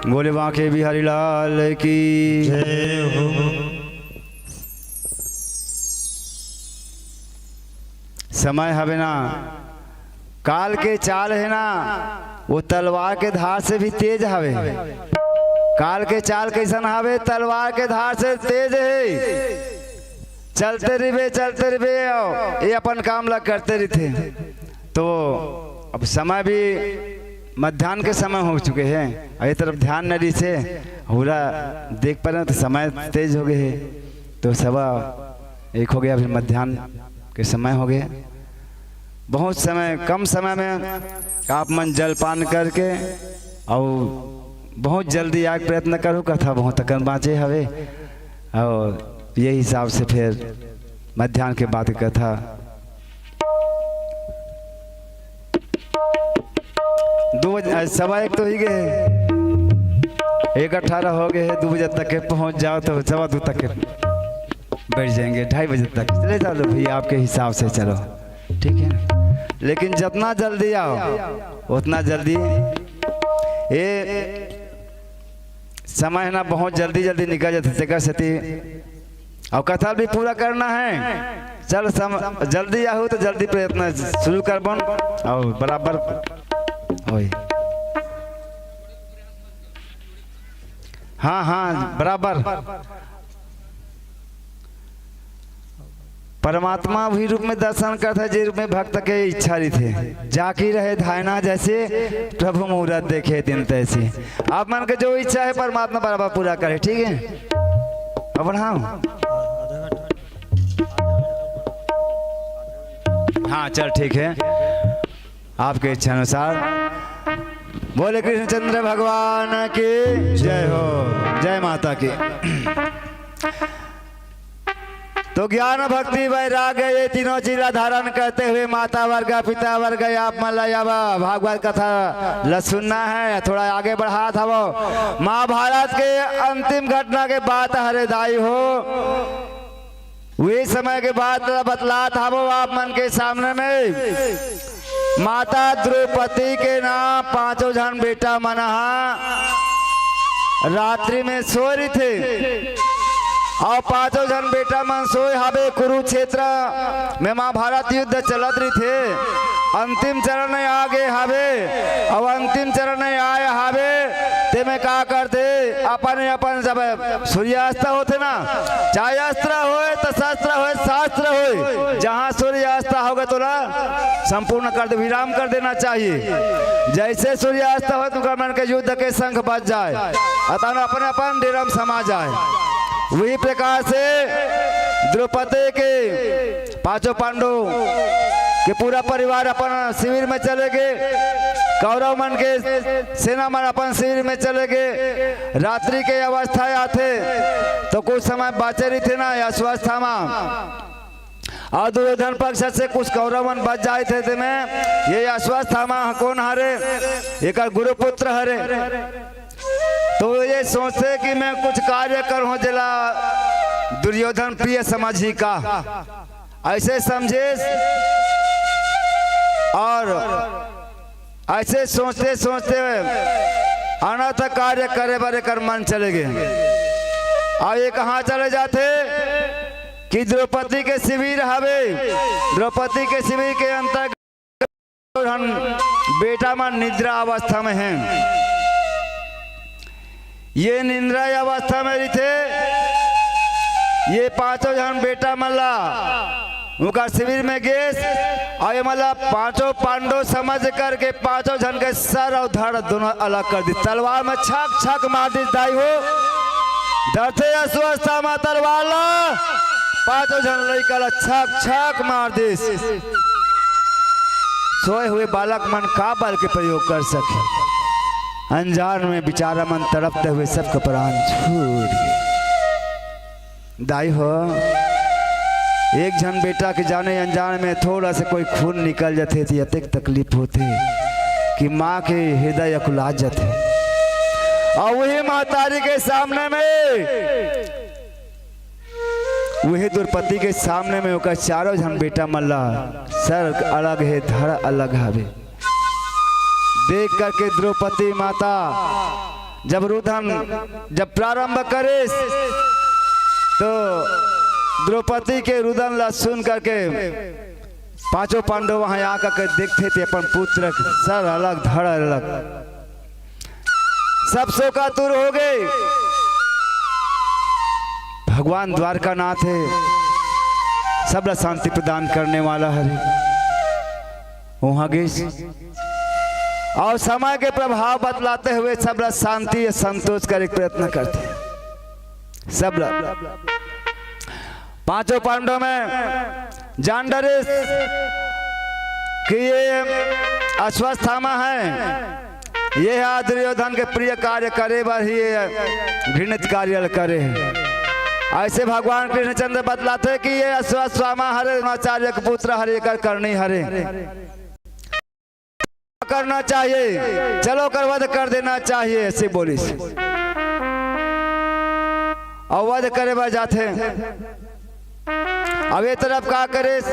बोले बांके बिहारी लाल की जय हो। समय हवे ना, काल के चाल है ना, वो तलवार के धार से भी तेज हवे। काल के चाल कैसन हवे? तलवार के धार से तेज है। चलते रहिबे, चलते रहिबे, ये अपन काम ला करते रहिथे। तो अब समय भी मध्यान्ह के समय हो चुके हैं, अब ये तरफ ध्यान न रहिसे, पूरा देख पा रहे हो तो समय तेज हो गए है। तो सवा एक हो गया, अभी मध्यान्ह के समय हो गए। बहुत समय, कम समय में आप मन जलपान करके अउ बहुत जल्दी आए के प्रयत्न करो। कथा बहुत अकन बाँचे हवे अउ ये हिसाब से फिर मध्यान्ह के बाद के कथा दू बजे, अ, सवा एक तो ही गए, एक अठारह हो गए है, दू बजे तक के पहुँच जाओ तो सवा दू तक के बैठ जाएंगे, ढाई बजे तक चले जाओ लो भैया, आपके हिसाब से चलो, ठीक है ना? लेकिन जितना जल्दी आओ उतना जल्दी, ये समय है ना बहुत जल्दी जल्दी निकल जाते, तेकर सेती अउ कथा भी पूरा करना है। चल सम-, जल्दी आहू तो जल्दी प्रयत्न शुरू करबन अउ बराबर होई। हाँ, हाँ, बराबर। परमात्मा वही रूप में दर्शन करता है, जे रूप में भक्त के इच्छा रहिथे। जाकी रहे धायना जैसे, प्रभु मूरत देखे दिन तैसे। आप मन के जो इच्छा है, परमात्मा बराबर पूरा करे, ठीक है? अब बढ़ाओ। हाँ, चल, ठीक है, आपके इच्छा अनुसार। बोले कृष्णचंद्र भगवान की जय हो, जय माता की। तो ज्ञान, भक्ति, वैराग्य, ये तीनों चीज ला धारण करते हुए माता वर्ग, पिता वर्ग, आप मन ला अब भागवत कथा ला सुनना है। थोड़ा आगे बढ़ात हवो। महाभारत के अंतिम घटना के बात हरे दाई हो, वे समय के बात ला बतलात हवो आप मन के सामने में। माता द्रौपदी के ना पांचों झन बेटा मन हा रात्रि में सोए रहिथे, अउ पांचों झन बेटा मन सोए हावे। कुरुक्षेत्र में महाभारत युद्ध चलत रहिथे, अंतिम चरण में आ गए हावे, अउ अंतिम चरण में आए हावे, तेमे का करथे, अपन अपन जब सूर्यास्त होथे ना, चाहे अस्त्र होए तो शस्त्र होए, शास्त्र होए, जहाँ सूर्यास्त होगे तोला संपूर्ण कर दे, विराम कर देना चाहिए। जैसे सूर्यास्त होए तो ओकर मन के युद्ध के शंख बज जाए, अतन अपन अपन डेरा में समा जाए। वही प्रकार से द्रौपदी के पांचों पांडव के पूरा परिवार अपन शिविर में चले गए, कौरव मन के सेना मन अपन शिविर में चले गए। रात्रि के अवस्था आथे तो कुछ समय बाचे रहिथे ना ये अश्वत्थामा, अउ दुर्योधन पक्ष से कुछ कौरव मन बच जाए थे, तेमे ये अश्वत्थामा ह कोन हरे, एकर गुरुपुत्र हरे। तो ये सोचथे कि मैं कुछ कार्य करूं जेला दुर्योधन प्रिय समझी का, ऐसे समझे। अउ ऐसे सोचते सोचते अनर्थ कार्य करे बर एकर मन चले गए। अउ ये कहाँ चले जाथे कि द्रौपदी के शिविर हवे, द्रौपदी के शिविर के अंतर्गत बेटा मन निद्रा अवस्था में हैं। ये निंद्रा अवस्था में रहिथे। ये पांचों झन बेटा मन ला उनका शिविर में गेस, अउ ये मन ला पांचों पांडव समझ करके पांचों झन के सर अउ धड़ दोनों अलग कर दिस। तलवार में छक छक मार दिस दाई हो। डरथे अश्वत्थामा तलवार ला, पांचों झन लइका ला छक छक मार दिस। सोए हुए बालक मन का बल के प्रयोग कर सके? अनजान में बेचारा मन तड़पते हुए सबके प्राण छूट गए। दाई हो, एक झन बेटा के जाने अनजान में थोड़ा से कोई खून निकल जाथे त अतेक तकलीफ होथे कि माँ के हृदय अकुला जाथे। अउ वही महतारी के सामने में वही द्रौपदी के सामने में ओकर चारों झन बेटा मन ला सर अलग हे, धड़ अलग हवे। देख करके द्रौपदी माता जब रुदन जब प्रारंभ करिस तो द्रौपदी के रुदन ला सुन करके पांचों पांडव वहां आकर के देखथे ते अपन पुत्र के सर अलग, धड़ अलग। सब शोकातुर हो गए। भगवान द्वारकानाथ है, सबला शांति प्रदान करने वाला हरे। वहां गइस अउ समय के प्रभाव बतलाते हुए सबला शांति या संतोष करे के प्रयत्न करथे। सबला पांचों पांडव में जान डरिस कि ये अश्वत्थामा है, ये है दुर्योधन के प्रिय कार्य करे बर ही ये घृणित कार्य ल करे है। ऐसे भगवान कृष्णचंद्र बतलाथे कि ये अश्वत्थामा हरे, द्रोणाचार्य के पुत्र हरे, एकर करनी हरे। करना चाहिए, चलो कर वध कर देना चाहिए, ऐसे बोलिस। अउ वध करे बर जाथे। अब ये तरफ का करिस,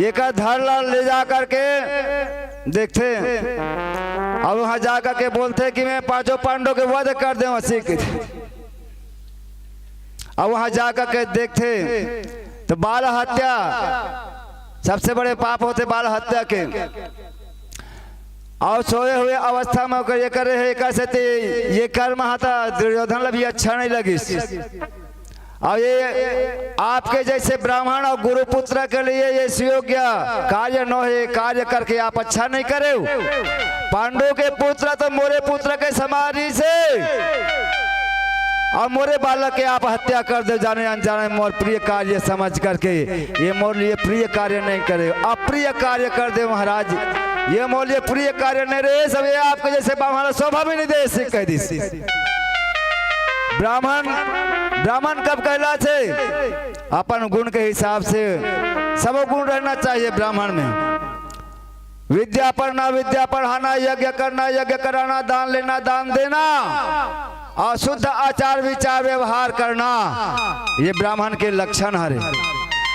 एकर धड़ ला ले जा करके देखथे। अब वहां जा करके बोलथे कि मैं पांचों पांडव के वध कर देंव, असी कहिथे। अब वहां जा करके देखथे तो बाल हत्या सबसे बड़े पाप होथे, बाल हत्या के। अउ सोए हुए अवस्था में ओकर ये करे हे, एकर सेती ये कर्म हा त दुर्योधन ला भी अच्छा नहीं लगिस। अउ ये आपके जैसे ब्राह्मण अउ गुरुपुत्र के लिए ये सुयोग्य कार्य नोहे, कार्य करके आप अच्छा नहीं करेव। पांडु के पुत्र तो मोरे पुत्र के समान रहिसे, अउ मोरे बालक के आप हत्या कर देव, जाने अनजाने मोर प्रिय कार्य समझ करके। ये मोर लिए प्रिय कार्य नहीं करे, अप्रिय कार्य कर देव महाराज। ये मोर लिए प्रिय कार्य नहीं रहे, सब ये आपके जैसे ब्राह्मण शोभा भी नहीं दे, ऐसे कह दिस। ब्राह्मण, ब्राह्मण कब कहलाथे? अपन गुण के हिसाब से सब गुण रहना चाहिए ब्राह्मण में। विद्या पढ़ना, विद्या पढ़ाना, यज्ञ करना, यज्ञ कराना, दान लेना, दान देना, अउ शुद्ध आचार विचार व्यवहार करना, ये ब्राह्मण के लक्षण हरे।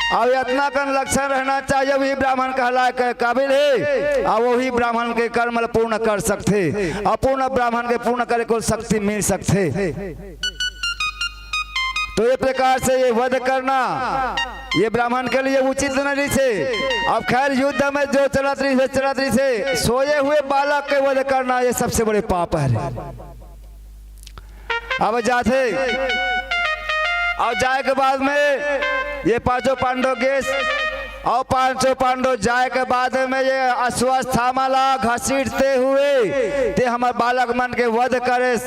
अउ इतना कन लक्षण रहना चाहिए, वही ब्राह्मण कहलाए के काबिल हे, अउ वही ब्राह्मण के कर्म ल पूर्ण कर सकथे, अउ पूर्ण ब्राह्मण के पूर्ण करे को शक्ति मिल सकथे। तो ये प्रकार से ये वध करना, ये ब्राह्मण के लिए उचित नहीं रहिसे। अब खैर, युद्ध में जो चलत रहिसे, चलत रहिसे, सोए हुए बालक के वध करना, ये सबसे बड़े पाप है। अब जाथे, अउ जाए के बाद में ये पांचों पांडव गेस, अउ पांचों पांडव जाए के बाद में ये अश्वत्थामा ला घसीटते हुए ते हमर बालक मन के वध करेस।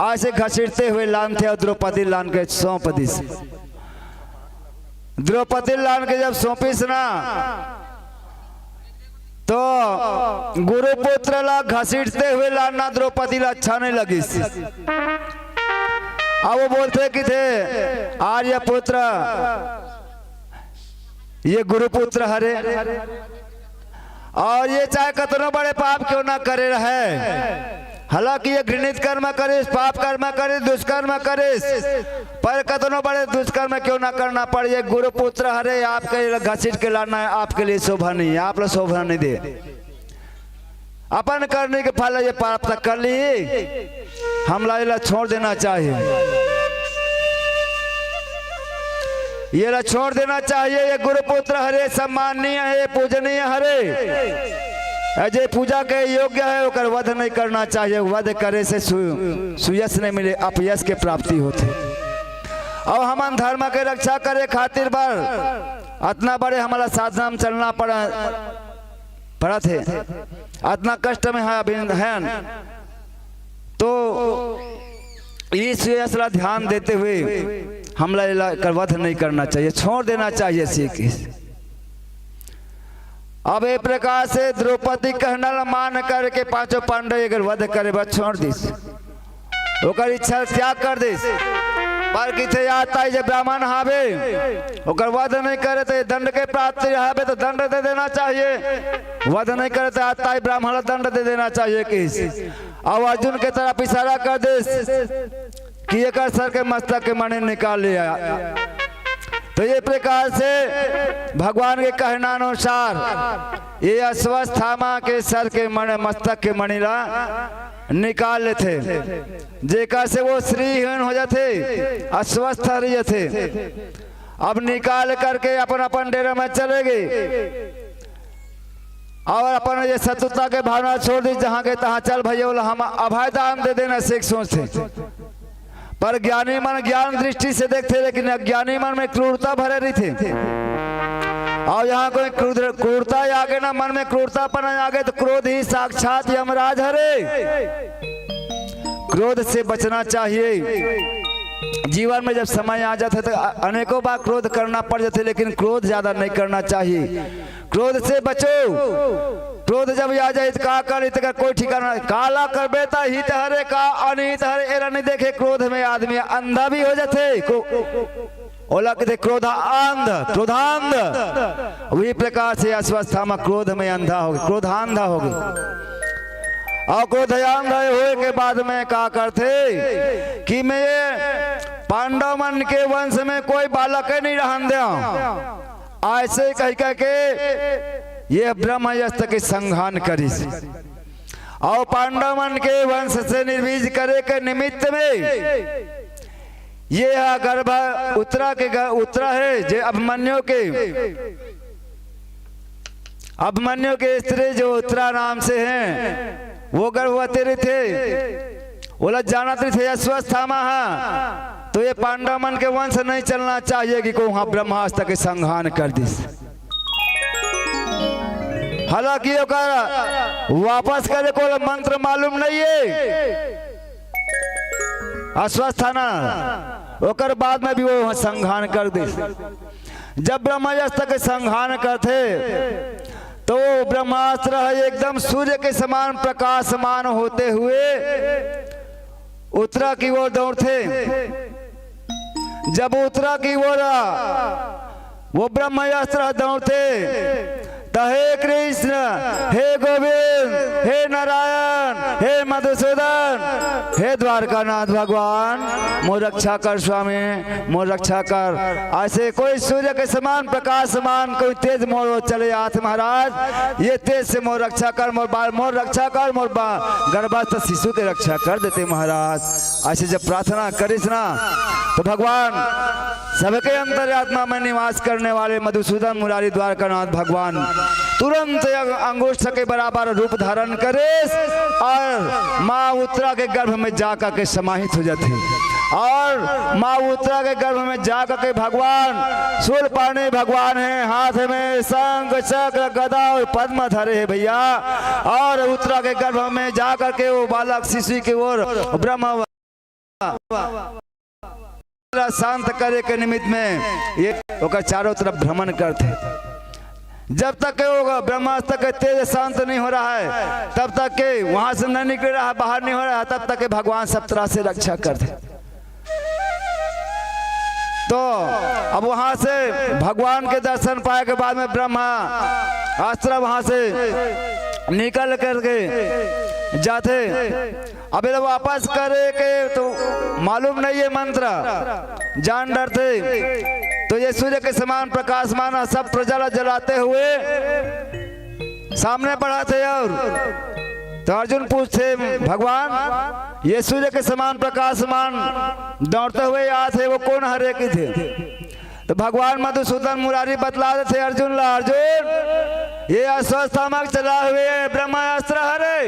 ऐसे घसीटते हुए लानथे अउ द्रौपदी लान के सौंप दिस। द्रौपदी लान के जब सौंपिस ना, तो गुरुपुत्र ला घसीटते हुए लानना द्रौपदी ला अच्छा नहीं लगिस। अब वो बोलथे कहिथे, "आर्यपुत्र, ये गुरुपुत्र हरे, अउ ये चाहे कतनो बड़े पाप क्यों ना करे रहे, हालांकि ये घृणित कर्म करिस, पाप कर्म करिस, दुष्कर्म करिस, पर कतनो बड़े दुष्कर्म क्यों ना करना पड़े, ये गुरुपुत्र हरे, आपके लिए घसीट के लानना है, आपके लिए शोभा नहीं है, आप ला शोभा नहीं दे। अपन करनी के फल ये प्राप्त कर ली, हमला एला छोड़ देना चाहिए।" ये ला छोड़ देना चाहिए। ये गुरुपुत्र हरे, सम्माननीय है, पूजनीय हरे। अ जे पूजा के योग्य है, ओकर वध नहीं करना चाहिए। वध करे से सु-, सुयश नहीं मिले, अपयश के प्राप्ति होथे। अउ हमन धर्म के रक्षा करे खातिर बर अतना बड़े हमला साधना में चलना पड़ा, पड़त हे, अतना कष्ट में है, अभी हन, तो इस यश ला ध्यान देते हुए हमला एला कर वध नहीं करना चाहिए, छोड़ देना चाहिए। सीख अब ए प्रकार से द्रौपदी कहना ला मान करके पांचों पांडव एकर वध करे बर छोड़ दिस। ओकर इच्छा त्याग कर दिस। पर किथे जात ताई जे ब्राह्मण हावे, ओकर वध नहीं करे तो ये दंड के प्राप्ति हावे तो दंड दे देना चाहिए, वध नहीं करे तो जात ताई ब्राह्मण ला दंड दे देना चाहिए किस। अब अर्जुन के तरफ इशारा कर दिस कि एकर सर के मस्तक के मणि निकाल लिया। तो ये प्रकार से भगवान के कहना अनुसार ये अश्वत्थामा के सर के मणि, मस्तक के मणि ला निकाल लेथे, जेकर से वो श्रीहीन हो जाथे, अस्वस्थ रह जाथे। अब निकाल करके अपन अपन डेरा में चले गए और अपन ये शत्रुता के भावना छोड़ दी, जहां के तहां चल भैया, बोला हम अभय दान दे देना सीख सोचते। पर ज्ञानी मन ज्ञान दृष्टि से देखते, लेकिन अज्ञानी मन में क्रूरता भरे रहिथे। और यहाँ कोई क्रूर-, क्रूरता आगे ना, मन में क्रूरता पना आगे तो क्रोध ही साक्षात यमराज हरे। क्रोध से बचना चाहिए। जीवन में जब समय आ जाथे त अनेकों बार क्रोध करना पड़ जाथे, लेकिन क्रोध ज्यादा नहीं करना चाहिए। क्रोध से बचो। क्रोध जब आ जाए त का करे, तेकर कोई ठिकाना नहीं। काला करबे त हित हरे का अनहित हरे, एला नहीं देखे। क्रोध में आदमी अंधा भी हो जाथे। को ओला कथे क्रोधांध, क्रोधांध। वही प्रकार से अश्वत्थामा क्रोध में अंधा हो गया, क्रोधांधा हो गया। और क्रोधांधा होए के बाद में का करथे कि मैं ये पांडव मन के वंश में कोई बालक नहीं रहन दे, ऐसे कह कह के ये ब्रह्मास्त्र के संघान करिस। और पांडव मन के वंश से निर्वीज करे के निमित्त में ये ह गर्भ उत्तरा के ग-, उत्तरा है, जे अभिमन्यु के, अभिमन्यु के स्त्री जो उत्तरा नाम से हैं, वो गर्भवती रहिथे। ओला जानत रहिथे अश्वत्थामा ह, तो ये पांडव मन के वंश नहीं चलना चाहिए कि को वहां ब्रह्मास्त्र के संघान कर दिस। हालांकि ओकर वापस करे को मंत्र मालूम नहीं है। अश्वत्थामा ओकर बाद में भी वो संघान कर दिस। जब ब्रह्मास्त्र के संघान करथे तो वो ब्रह्मास्त्र ह एकदम सूर्य के समान प्रकाशमान होते हुए उत्तरा की ओर दौड़थे। जब उत्तरा की ओर वो ब्रह्मास्त्र दौड़थे त हे कृष्ण, हे गोविंद, हे नारायण, हे मधुसूदन, हे द्वारकानाथ भगवान, मोर रक्षा कर स्वामी, मोर रक्षा कर। ऐसे कोई सूर्य के समान प्रकाशमान कोई तेज मोर चले आत महाराज, ये तेज से मोर रक्षा कर, मोर बाल मोर रक्षा कर, मोर बा-, गर्भस्थ शिशु के रक्षा कर देते महाराज। ऐसे जब प्रार्थना करिस ना तो भगवान सबके अंतरात्मा में निवास करने वाले मधुसूदन मुरारी द्वारकानाथ भगवान तुरंत अंग-, अंगुष्ठ के बराबर रूप धारण करिस और माँ उत्तरा के गर्भ में जाकर के समाहित हो जाथे। और माँ उत्तरा के गर्भ में जाकर के भगवान शूलपाणि भगवान है, हाथ में शंख चक्र गदा और पद्म धरे है भैया। और उत्तरा के गर्भ में जाकर के वो बालक शिशु की ओर ब्रह्म शांत करे के निमित्त में ये ओकर चारों तरफ भ्रमण करथे। जब तक के वो ब्रह्मास्त्र के तेज शांत नहीं हो रहा है, तब तक के वहां से नहीं निकल रहा, बाहर नहीं हो रहा, तब तक के भगवान सब तरह से रक्षा करथे। तो अब वहां से भगवान के दर्शन पाए के बाद में ब्रह्मा अस्त्र वहां से निकल करके जाथे। अब ये वापस करे के तो मालूम नहीं है मंत्र, जान डरथे। तो ये सूर्य के समान प्रकाशमान सब प्रजा ला जलाते हुए सामने बढ़ाथे। और तो अर्जुन पूछथे, भगवान, ये सूर्य के समान प्रकाशमान दौड़ते हुए आथे, वो कौन हरे कथे? तो भगवान मधुसूदन मुरारी बतला देथे अर्जुन ला, अर्जुन, ये अश्वत्थामा के चला हुए ब्रह्मास्त्र हरे,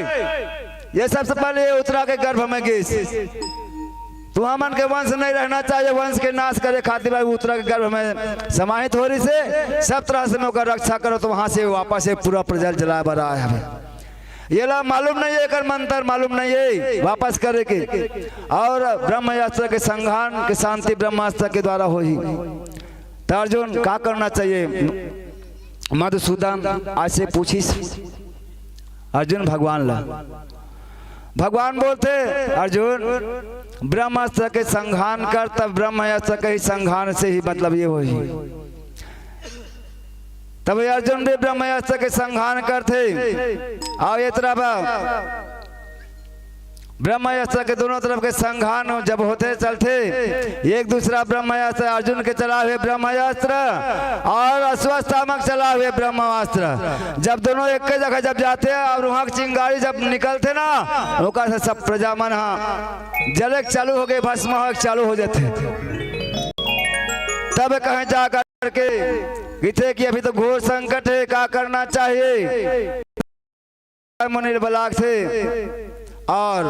ये सबसे पहले ये उत्तरा के गर्भ में गिस। तुहा मन के वंश नहीं रहना चाहिए, वंश के नाश करे खातिर भाई उत्तरा के गर्भ में समाहित हो रहिसे, सब तरह से मैं ओकर रक्षा करो। तो वहां से वापस ये पूरा प्रजा ल जलाए बर आए हवे। ये ला मालूम नहीं है, एकर मंत्र मालूम नहीं है वापस करे के। और ब्रह्मास्त्र के संघान के शांति ब्रह्मास्त्र के द्वारा होही। तो अर्जुन का करना चाहिए? मधुसूदन ऐसे पूछिस अर्जुन भगवान ला। भगवान बोलथे, अर्जुन, ब्रह्मास्त्र के संघान कर, तब ब्रह्मास्त्र के ही संघान से ही मतलब ये होही। तब अर्जुन भी ब्रह्मास्त्र के संघान करथे। और ये तरफ ब्रह्मास्त्र के दोनों तरफ के संघान जब होथे चलथे, एक दूसरा ब्रह्मास्त्र, अर्जुन के चला हुए ब्रह्मास्त्र और अश्वत्थामा के चला हुए ब्रह्मास्त्र, जब दोनों एक जगह जब जाथे और वहां के चिंगारी जब निकलथे ना, ओकर से सब प्रजा मन हा जले के चालू हो गए, भस्म होए के चालू हो जाथे। तब कहें जा करके कथे कि अभी तो घोर संकट है, का करना चाहिए? मुनि बलाक से और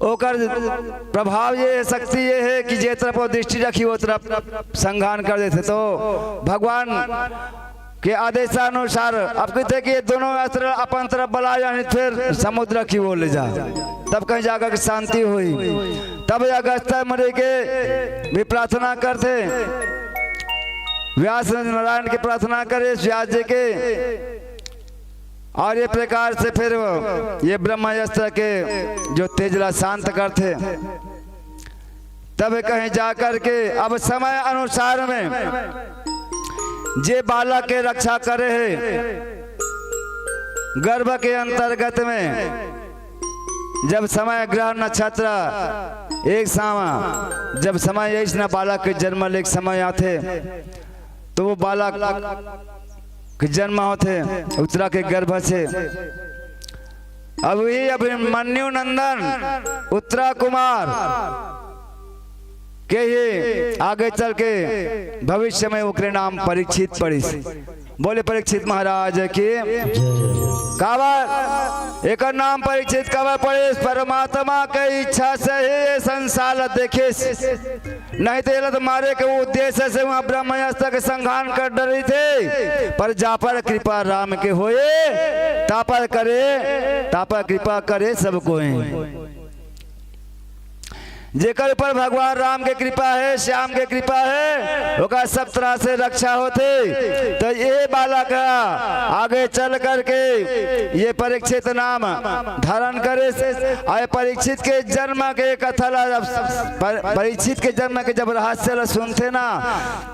ओकर प्रभाव ये है, शक्ति ये है कि जे तरफ वो दृष्टि रखी, वो तरफ संघान कर देथे। तो भगवान के आदेशानुसार अब कथे कि ये दोनों अस्त्र अपन तरफ बला, यानी फिर समुद्र की ओर ले जा, तब कहीं जाकर के शांति हुई। तब अगस्त्य मुनि के भी प्रार्थना करथे, व्यास नारायण के प्रार्थना करे, व्यास जी के। और ये प्रकार से फिर वो ये ब्रह्मास्त्र के जो तेज ला शांत करथे, तब कहीं जा करके अब समय अनुसार में जे बालक के रक्षा करे हे, गर्भ के अंतर्गत में जब समय ग्रह नक्षत्र एक सामा, जब समय ऐसना बालक के जन्म ले के समय आथे, तो वो बालक के जन्म होथे उत्तरा के गर्भ से। अब वही अभिमन्यु नंदन उत्तरा कुमार के ही आगे चल के भविष्य में ओकरे नाम परीक्षित पड़िस। बोले परीक्षित महाराज की। काबर एकर नाम परीक्षित काबर पड़िस? परमात्मा के इच्छा से ही ये संसार ला देखिस, नहीं तो एला तो मारे के उद्देश्य से वहाँ ब्रह्मास्त्र के संघान कर डरिस हे। पर जा पर कृपा राम के होए, ता पर करे, ता पर कृपा करे सब कोई। जेकर ऊपर भगवान राम के कृपा हे, श्याम के कृपा हे, ओकर सब तरह से रक्षा होथे। तो ये बालक ह आगे चल करके ये परीक्षित नाम धारण करे। और परीक्षित के जन्म के कथा ला जब, पर-, परीक्षित के जन्म के जब रहस्य ला सुनथे ना,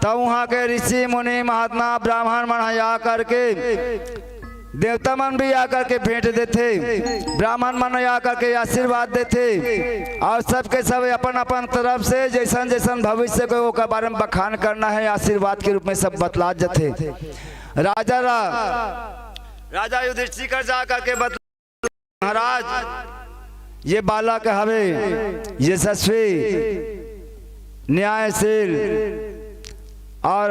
तब वहाँ के ऋषि मुनि महात्मा ब्राह्मण मन ह आ करके देवता मन भी आकर के भेंट देथे, ब्राह्मण मन आकर के आशीर्वाद देथे, और सबके सब अपन अपन तरफ से जैसन जैसन भविष्य के ओकर बारे में बखान करना हे, आशीर्वाद के रूप में सब बतला जथे। राजा रा, राजा युधिष्ठिर कर जा करके बतला, महाराज, ये बालक हवे यशस्वी, न्यायशील और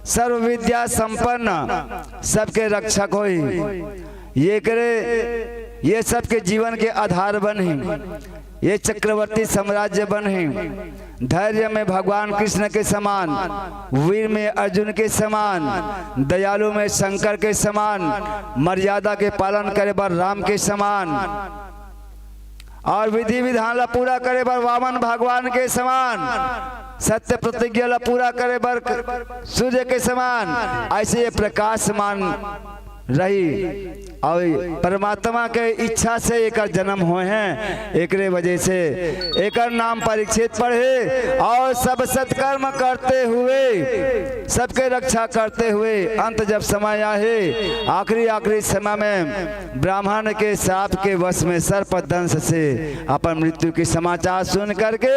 सर्व विद्या संपन्न, सबके रक्षक होई। ये करे, ये सबके जीवन के आधार बनही, ये चक्रवर्ती साम्राज्य बनही। धैर्य में भगवान कृष्ण के समान, वीर में अर्जुन के समान, दयालु में शंकर के समान, मर्यादा के पालन करे बर राम के समान, और विधि विधान ला पूरा करे बर वामन भगवान के समान, सत्य प्रतिज्ञा ला पूरा करे बर क-, सूर्य के समान, ऐसे ये प्रकाशमान रही। और परमात्मा के इच्छा से एकर जन्म होए हे, एकरे वजह से एकर नाम परीक्षित पड़े और सब सत्कर्म करते हुए, सबके रक्षा करते हुए अंत जब समय आहे, आखिरी, आखिरी समय में ब्राह्मण के शाप के वश में सर्प दंश से अपन मृत्यु के समाचार सुन करके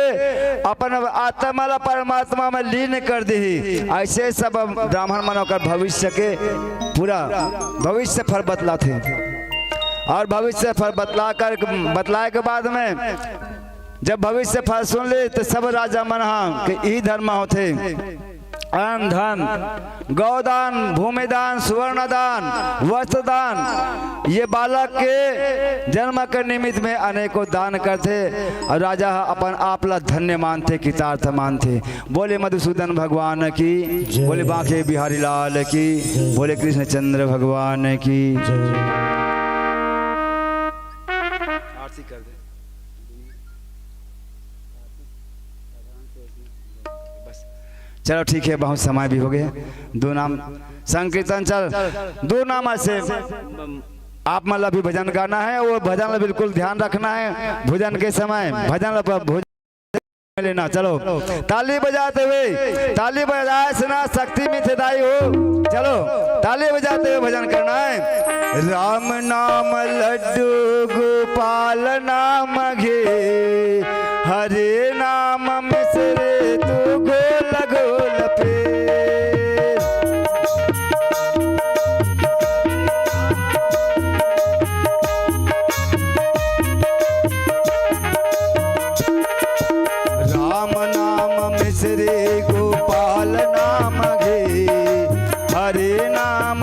अपन आत्मा ला परमात्मा में लीन कर दी। ऐसे सब ब्राह्मण मन ओकर भविष्य के पूरा भविष्य फल बतलाथे। और भविष्य फल बतला कर, बतलाए के बाद में जब भविष्य फल सुन ले, तो सब राजा मन हा के ई धर्म होथे। अन्न धन, गौदान, भूमिदान, सुवर्ण दान, वस्त्र दान, ये बालक के जन्म के निमित्त में अनेकों दान करथे और राजा ह अपन आप ला धन्य मानथे, कृतार्थ मानथे। बोले मधुसूदन भगवान की, जय। बोले बांके बिहारी लाल की, जय। बोले कृष्णचंद्र भगवान की। जय। आरती कर दे। बस। चलो ठीक है, बहुत समय भी हो गया। दो नाम संकीर्तन चल, दो नाम ऐसे आप मतलब भी भजन गाना है, वो भजन ला बिल्कुल ध्यान रखना है। भोजन के समय भजन ला प-, भोजन लेना। चलो ताली बजाते हुए, ताली बजाए से ना शक्ति मिलथे दाई हो। चलो ताली बजाते हुए भजन करना है। राम नाम लड्डू गोपाल नाम घी, हरे नाम मिश्री तू घोल घोल पे। राम नाम मिश्री गोपाल नाम घी, हरे नाम।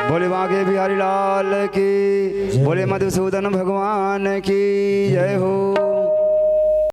बोले बांके बिहारी लाल की, बोले मधुसूदन भगवान की जय हो।